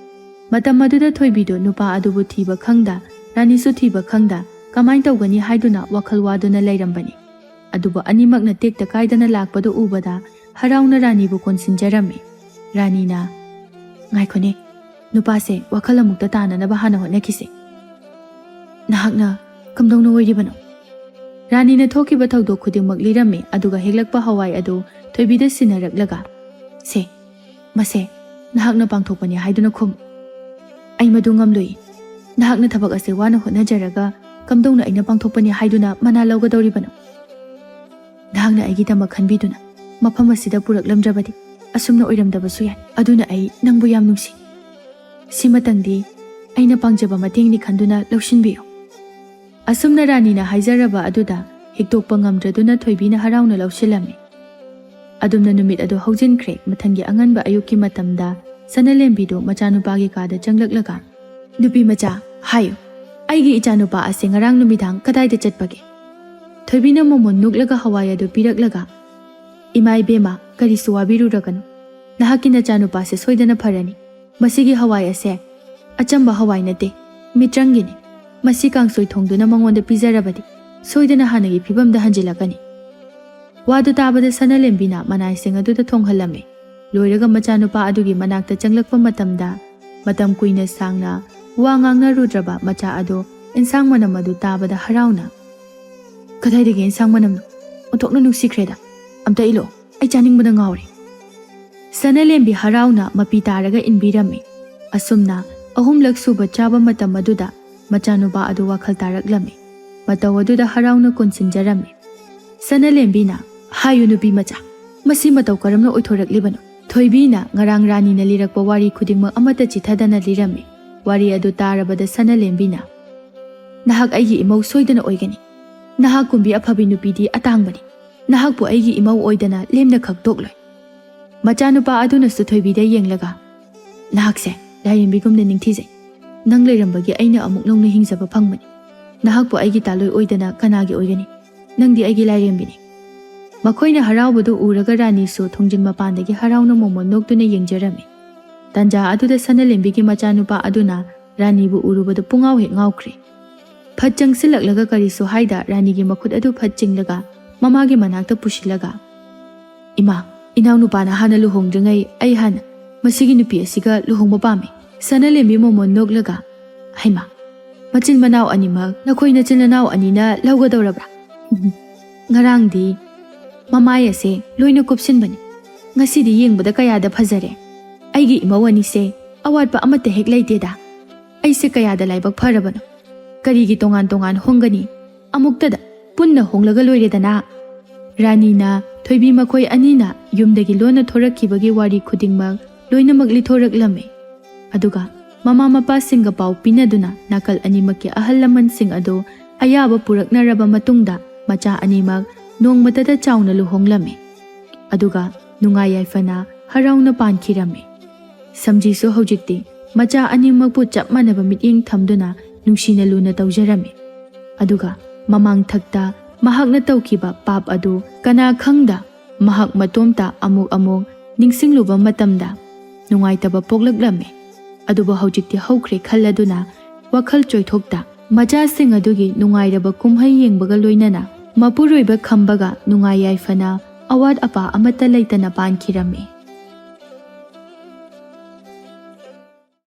ꯃꯇꯝ ꯑꯗꯨꯗ ꯊꯣꯏꯕꯤꯗꯨ ꯅꯨꯄꯥ ꯑꯗꯨꯕꯨ ꯊꯤꯕ ꯈꯪꯗ, ꯔꯥꯅꯤꯁꯨ ꯊꯤꯕ ꯈꯪꯗ, ꯀꯃꯥꯏ ꯇꯧꯒꯅꯤ ꯍꯥꯏꯗꯨꯅ ꯋꯥꯈꯜ ꯋꯥꯗꯨꯅ ꯂꯩꯔꯝꯕꯅꯤ꯫ ꯑꯗꯨꯕꯨ ꯑꯅꯤꯃꯛꯅ ꯇꯦꯛꯇ ꯀꯥꯏꯗꯅ ꯂꯥꯛꯄꯗꯨ ꯎꯕꯗ ꯍꯔꯥꯎꯅ ꯔꯥꯅꯤꯕꯨ ꯀꯣꯟꯁꯤꯟꯖꯔꯝꯃꯤ꯫ ꯔꯥꯅꯤꯅ, "ꯉꯥꯏꯈꯣꯅꯦ, ꯅꯨꯄꯥꯁꯦ ꯋꯥꯈꯜ ꯑꯃꯨꯛꯇ ꯇꯥꯅꯅꯕ ꯍꯥꯟꯅ ꯍꯣꯠꯅꯈꯤꯁꯦ꯫ ꯅꯍꯥꯛꯅ ꯀꯝꯗꯧꯅ ꯑꯣꯏꯔꯤꯕꯅꯣ?" ꯔꯥꯅꯤꯅ ꯊꯣꯛꯈꯤꯕ ꯊꯧꯗꯣꯛ ꯈꯨꯗꯤꯡꯃꯛ ꯂꯤꯔꯝꯃꯤ, ꯑꯗꯨꯒ ꯍꯦꯛꯂꯛꯄ ꯍꯋꯥꯏ ꯑꯗꯨ ꯊꯣꯏꯕꯤꯗ ꯁꯤꯟꯅꯔꯛꯂꯒ, "ꯁꯦ, ꯃꯁꯦ ꯅꯍꯥꯛꯅ ꯄꯥꯡꯊꯣꯛꯄꯅꯤ ꯍꯥꯏꯗꯨꯅ ꯈꯨꯝ꯫ ꯑꯩ ꯃꯗꯨ ꯉꯝꯂꯣꯏ꯫ ꯅꯍꯥꯛꯅ ꯊꯕꯛ ꯑꯁꯦ ꯋꯥꯅ ꯍꯣꯠꯅꯖꯔꯒ ꯀꯝꯗꯧꯅ ꯑꯩꯅ ꯄꯥꯡꯊꯣꯛꯄꯅꯤ ꯍꯥꯏꯗꯨꯅ ꯃꯅꯥ ꯂꯧꯒꯗꯧꯔꯤꯕꯅꯣ? ꯅꯍꯥꯛꯅ ꯑꯩꯒꯤꯗꯃꯛ ꯈꯟꯕꯤꯗꯨꯅ ꯃꯐꯝ ꯑꯁꯤꯗ ꯄꯨꯔꯛꯂꯝꯗ꯭ꯔꯕꯗꯤ ꯑꯁꯨꯝꯅ ꯑꯣꯏꯔꯝꯗꯕꯁꯨ ꯌꯥꯏ꯫ ꯑꯗꯨꯅ ꯑꯩ ꯅꯪꯕꯨ ꯌꯥꯝ ꯅꯨꯡꯁꯤ꯫ ꯁꯤꯃꯇꯪꯗꯤ ꯑꯩꯅ ꯄꯥꯡꯖꯕ ꯃꯇꯦꯡꯅꯤ ꯈꯟꯗꯨꯅ ꯂꯧꯁꯤꯟꯕꯤꯌꯨ꯫" ꯑꯁꯨꯝꯅ ꯔꯥꯅꯤꯅ ꯍꯥꯏꯖꯔꯕ ꯑꯗꯨꯗ ꯍꯤꯛꯇꯣꯛꯄ ꯉꯝꯗ꯭ꯔꯗꯨꯅ ꯊꯣꯏꯕꯤꯅ ꯍꯔꯥꯎꯅ ꯂꯧꯁꯤꯜꯂꯝꯃꯤ꯫ ꯑꯗꯨꯝꯅ ꯅꯨꯃꯤꯠ ꯑꯗꯨ ꯍꯧꯖꯤꯟꯈ꯭ꯔꯦ꯫ ꯃꯊꯪꯒꯤ ꯑꯉꯟꯕ ꯑꯌꯨꯛꯀꯤ ꯃꯇꯝꯗ ꯁꯅꯥꯂꯦꯝꯕꯤꯗꯨ ꯃꯆꯥꯅꯨꯄꯥꯒꯤ ꯀꯥꯗ ꯆꯪꯂꯛꯂꯒ, "ꯅꯨꯄꯤ ꯃꯆꯥ, ꯍꯥꯏꯌꯨ, ꯑꯩꯒꯤ ꯏꯆꯥꯅꯨꯄꯥ ꯑꯁꯦ ꯉꯔꯥꯡ ꯅꯨꯃꯤꯗꯥꯡ ꯀꯗꯥꯏꯗ ꯆꯠꯄꯒꯦ?" ꯊꯣꯏꯕꯤꯅ ꯃꯃꯣꯟ ꯅꯣꯛꯂꯒ ꯍꯋꯥꯏ ꯑꯗꯨ ꯄꯤꯔꯛꯂꯒ, "ꯏꯃꯥ ꯏꯕꯦꯝꯃ, ꯀꯔꯤꯁꯨ ꯋꯥꯕꯤꯔꯨꯔꯒꯅꯨ꯫ ꯅꯍꯥꯛꯀꯤ ꯅꯆꯥꯅꯨꯄꯥꯁꯦ ꯁꯣꯏꯗꯅ ꯐꯔꯅꯤ꯫ ꯃꯁꯤꯒꯤ ꯍꯋꯥꯏ ꯑꯁꯦ ꯑꯆꯝꯕ ꯍꯋꯥꯏ ꯅꯠꯇꯦ, ꯃꯤꯇ꯭ꯔꯪꯒꯤꯅꯤ꯫ ꯃꯁꯤ ꯀꯥꯡꯁꯣꯏ ꯊꯣꯡꯗꯨꯅ ꯃꯉꯣꯟꯗ ꯄꯤꯖꯔꯕꯗꯤ ꯁꯣꯏꯗꯅ ꯍꯥꯟꯅꯒꯤ ꯐꯤꯕꯝꯗ ꯍꯟꯖꯤꯜꯂꯛꯀꯅꯤ꯫" ꯋꯥꯗꯨ ꯇꯥꯕꯗ ꯁꯅꯥꯂꯦꯝꯕꯤꯅ ꯃꯅꯥꯏꯁꯤꯡ ꯑꯗꯨꯗ ꯊꯣꯡꯍꯜꯂꯝꯃꯤ꯫ ꯂꯣꯏꯔꯒ ꯃꯆꯥꯅꯨꯄꯥ ꯑꯗꯨꯒꯤ ꯃꯅꯥꯛꯇ ꯆꯪꯂꯛꯄ ꯃꯇꯝꯗ, ꯃꯇꯝ ꯀꯨꯏꯅ ꯁꯥꯡꯅ ꯋꯥ ꯉꯥꯡꯅꯔꯨꯗ꯭ꯔꯕ ꯃꯆꯥ ꯑꯗꯨ ꯏꯟꯁꯥꯡ ꯃꯅꯝ ꯑꯗꯨ ꯇꯥꯕꯗ ꯍꯔꯥꯎꯅ, "ꯀꯗꯥꯏꯗꯒꯤ ꯏꯟꯁꯥꯡ ꯃꯅꯝꯅꯣ? ꯑꯣꯟꯊꯣꯛꯅ ꯅꯨꯡꯁꯤꯈ꯭ꯔꯦꯗ꯫ ꯑꯝꯇ ꯏꯜꯂꯣ, ꯑꯩ ꯆꯥꯅꯤꯡꯕꯅ ꯉꯥꯎꯔꯦ꯫" ꯁꯅꯥꯂꯦꯝꯕꯤ ꯍꯔꯥꯎꯅ ꯃꯄꯤ ꯇꯥꯔꯒ ꯏꯟꯕꯤꯔꯝꯃꯤ꯫ ꯑꯁꯨꯝꯅ ꯑꯍꯨꯝꯂꯛ ꯁꯨꯕ ꯆꯥꯕ ꯃꯇꯝ ꯑꯗꯨꯗ ꯃꯆꯥꯅꯨꯄꯥ ꯑꯗꯨ ꯋꯥꯈꯜ ꯇꯥꯔꯛꯂꯝꯃꯤ꯫ ꯃꯇꯧ ꯑꯗꯨꯗ ꯍꯔꯥꯎꯅ ꯀꯣꯟꯁꯤꯟꯖꯔꯝꯃꯤ꯫ ꯁꯅꯥꯂꯦꯝꯕꯤꯅ, "ꯍꯥꯏꯌꯨ ꯅꯨꯄꯤ ꯃꯆꯥ, ꯃꯁꯤ ꯃꯇꯧ ꯀꯔꯝꯅ ꯑꯣꯏꯊꯣꯔꯛꯂꯤꯕꯅꯣ?" ꯊꯣꯏꯕꯤꯅ ꯉꯔꯥꯡ ꯔꯥꯅꯤꯅ ꯂꯤꯔꯛꯄ ꯋꯥꯔꯤ ꯈꯨꯗꯤꯡꯃꯛ ꯑꯃꯠꯇ ꯆꯤꯊꯗꯅ ꯂꯤꯔꯝꯃꯤ꯫ ꯋꯥꯔꯤ ꯑꯗꯨ ꯇꯥꯔꯕꯗ ꯁꯅꯥꯂꯦꯝꯕꯤꯅ, "ꯅꯍꯥꯛ ꯑꯩꯒꯤ ꯏꯃꯧ ꯁꯣꯏꯗꯅ ꯑꯣꯏꯒꯅꯤ꯫ ꯅꯍꯥꯛꯀꯨꯝꯕꯤ ꯑꯐꯕꯤ ꯅꯨꯄꯤꯗꯤ ꯑꯇꯥꯡꯕꯅꯤ꯫ ꯅꯍꯥꯛꯄꯨ ꯑꯩꯒꯤ ꯏꯃꯧ ꯑꯣꯏꯗꯅ ꯂꯦꯝꯅ ꯈꯛ ꯇꯣꯛꯂꯣꯏ꯫" ꯃꯆꯥꯅꯨꯄꯥ ꯑꯗꯨꯅꯁꯨ ꯊꯣꯏꯕꯤꯗ ꯌꯦꯡꯂꯒ, "ꯅꯍꯥꯛꯁꯦ ꯂꯥꯏꯔꯦꯝꯕꯤꯒꯨꯝꯅ ꯅꯤꯡꯊꯤꯖꯩ꯫ ꯅꯪ ꯂꯩꯔꯝꯕꯒꯤ ꯑꯩꯅ ꯑꯃꯨꯛ ꯅꯧꯅ ꯍꯤꯡꯖꯕ ꯐꯪꯕꯅꯤ꯫ ꯅꯍꯥꯛꯄꯨ ꯑꯩꯒꯤ ꯇꯥꯂꯣꯏ ꯑꯣꯏꯗꯅ ꯀꯅꯥꯒꯤ ꯑꯣꯏꯒꯅꯤ? ꯅꯪꯗꯤ ꯑꯩꯒꯤ ꯂꯥꯏꯔꯦꯝꯕꯤꯅꯤ꯫ ꯃꯈꯣꯏꯅ ꯍꯔꯥꯎꯕꯗꯨ ꯎꯔꯒ ꯔꯥꯅꯤꯁꯨ ꯊꯣꯡꯖꯤꯟ ꯃꯄꯥꯟꯗꯒꯤ ꯍꯔꯥꯎꯅ ꯃꯣꯃꯣꯟ ꯅꯣꯛꯇꯨꯅ ꯌꯦꯡꯖꯔꯝꯃꯤ꯫ ꯇꯥꯟꯖꯥ ꯑꯗꯨꯗ ꯁꯅꯥꯂꯦꯝꯕꯤꯒꯤ ꯃꯆꯥꯅꯨꯄꯥ ꯑꯗꯨꯅ ꯔꯥꯅꯤꯕꯨ ꯎꯔꯨꯕꯗ ꯄꯨꯡꯉꯥꯎ ꯍꯦꯛ ꯉꯥꯎꯈ꯭ꯔꯦ꯫ ꯐꯠ ꯆꯪꯁꯤꯜꯂꯛꯂꯒ ꯀꯔꯤꯁꯨ ꯍꯥꯏꯗ ꯔꯥꯅꯤꯒꯤ ꯃꯈꯨꯠ ꯑꯗꯨ ꯐꯠ ꯆꯤꯡꯂꯒ ꯃꯃꯥꯒꯤ ꯃꯅꯥꯛꯇ ꯄꯨꯁꯤꯜꯂꯒ, "ꯏꯃꯥ, ꯏꯅꯥꯎꯅꯨꯄꯥꯅ ꯍꯥꯟꯅ ꯂꯨꯍꯣꯡꯗ꯭ꯔꯤꯉꯩ ꯑꯩ ꯍꯥꯟꯅ ꯃꯁꯤꯒꯤ ꯅꯨꯄꯤ ꯑꯁꯤꯒ ꯂꯨꯍꯣꯡꯕ ꯄꯥꯝꯃꯤ꯫" ꯁꯅꯥꯂꯦꯝꯕꯤ ꯃꯣꯃꯣꯟ ꯅꯣꯛꯂꯒ, "ꯍꯩꯃꯥ, ꯃꯆꯤꯟ ꯃꯅꯥꯎ ꯑꯅꯤꯃꯛ ꯅꯈꯣꯏ ꯅꯆꯤꯟ ꯅꯅꯥꯎ ꯑꯅꯤꯅ ꯂꯧꯒꯗꯧꯔꯕ꯭ꯔꯥ? ꯉꯔꯥꯡꯗꯤ ꯃꯃꯥꯏ ꯑꯁꯦ ꯂꯣꯏꯅ ꯀꯨꯞꯁꯤꯟꯕꯅꯤ꯫ ꯉꯁꯤꯗꯤ ꯌꯦꯡꯕꯗ ꯀꯌꯥꯗ ꯐꯖꯔꯦ꯫ ꯑꯩꯒꯤ ꯏꯃꯧ ꯑꯅꯤꯁꯦ ꯑꯋꯥꯠꯄ ꯑꯃꯠꯇ ꯍꯦꯛ ꯂꯩꯇꯦꯗ꯫ ꯑꯩꯁꯦ ꯀꯌꯥꯗ ꯂꯥꯏꯕꯛ ꯐꯔꯕꯅꯣ꯫ ꯀꯔꯤꯒꯤ ꯇꯣꯉꯥꯟ ꯇꯣꯉꯥꯟ ꯍꯣꯡꯒꯅꯤ? ꯑꯃꯨꯛꯇꯗ ꯄꯨꯟꯅ ꯍꯣꯡꯂꯒ ꯂꯣꯏꯔꯦꯗꯅ꯫" ꯔꯥꯅꯤꯅ ꯊꯣꯏꯕꯤ ꯃꯈꯣꯏ ꯑꯅꯤꯅ ꯌꯨꯝꯗꯒꯤ ꯂꯣꯟꯅ ꯊꯣꯔꯛꯈꯤꯕꯒꯤ ꯋꯥꯔꯤ ꯈꯨꯗꯤꯡꯃꯛ ꯂꯣꯏꯅꯃꯛ ꯂꯤꯊꯣꯔꯛꯂꯝꯃꯤ꯫ ꯑꯗꯨꯒ ꯃꯃꯥ ꯃꯄꯥꯁꯤꯡꯒ ꯄꯥꯎ ꯄꯤꯅꯗꯨꯅ ꯅꯥꯀꯜ ꯑꯅꯤꯃꯛꯀꯤ ꯑꯍꯜ ꯂꯃꯟꯁꯤꯡ ꯑꯗꯨ ꯑꯌꯥꯕ ꯄꯨꯔꯛꯅꯔꯕ ꯃꯇꯨꯡꯗ ꯃꯆꯥ ꯑꯅꯤꯃꯛ ꯅꯣꯡꯃꯇꯗ ꯆꯥꯎꯅ ꯂꯨꯍꯣꯡꯂꯝꯃꯤ꯫ ꯑꯗꯨꯒ ꯅꯨꯡꯉꯥꯏ ꯌꯥꯏꯐꯅ ꯍꯔꯥꯎꯅ ꯄꯥꯟꯈꯤꯔꯝꯃꯤ꯫ ꯁꯝꯖꯤꯁꯨ ꯍꯧꯖꯤꯛꯇꯤ ꯃꯆꯥ ꯑꯅꯤꯃꯛꯄꯨ ꯆꯞ ꯃꯥꯟꯅꯕ ꯃꯤꯠꯌꯦꯡ ꯊꯝꯗꯨꯅ ꯅꯨꯡꯁꯤꯅ ꯂꯨꯅ ꯇꯧꯖꯔꯝꯃꯤ꯫ ꯑꯗꯨꯒ ꯃꯃꯥꯡꯊꯛꯇ ꯃꯍꯥꯛꯅ ꯇꯧꯈꯤꯕ ꯄꯥꯞ ꯑꯗꯨ ꯀꯅꯥ ꯈꯪꯗ ꯃꯍꯥꯛ ꯃꯇꯣꯝꯇ ꯑꯃꯨꯛ ꯑꯃꯨꯛ ꯅꯤꯡꯁꯤꯡꯂꯨꯕ ꯃꯇꯝꯗ ꯅꯨꯡꯉꯥꯏꯇꯕ ꯄꯣꯛꯂꯛꯂꯝꯃꯤ꯫ ꯑꯗꯨꯕꯨ ꯍꯧꯖꯤꯛꯇꯤ ꯍꯧꯈ꯭ꯔꯦ ꯈꯜꯂꯗꯨꯅ ꯋꯥꯈꯜ ꯆꯣꯏꯊꯣꯛꯇ ꯃꯆꯥꯁꯤꯡ ꯑꯗꯨꯒꯤ ꯅꯨꯡꯉꯥꯏꯔꯕ ꯀꯨꯝꯍꯩ ꯌꯦꯡꯕꯒ ꯂꯣꯏꯅꯅ ꯃꯄꯨꯔꯣꯏꯕ ꯈꯝꯕꯒ ꯅꯨꯡꯉꯥꯏ ꯌꯥꯏꯐꯅ ꯑꯋꯥꯠ ꯑꯄꯥ ꯑꯃꯠꯇ ꯂꯩꯇꯅ ꯄꯥꯟꯈꯤꯔꯝꯃꯤ꯫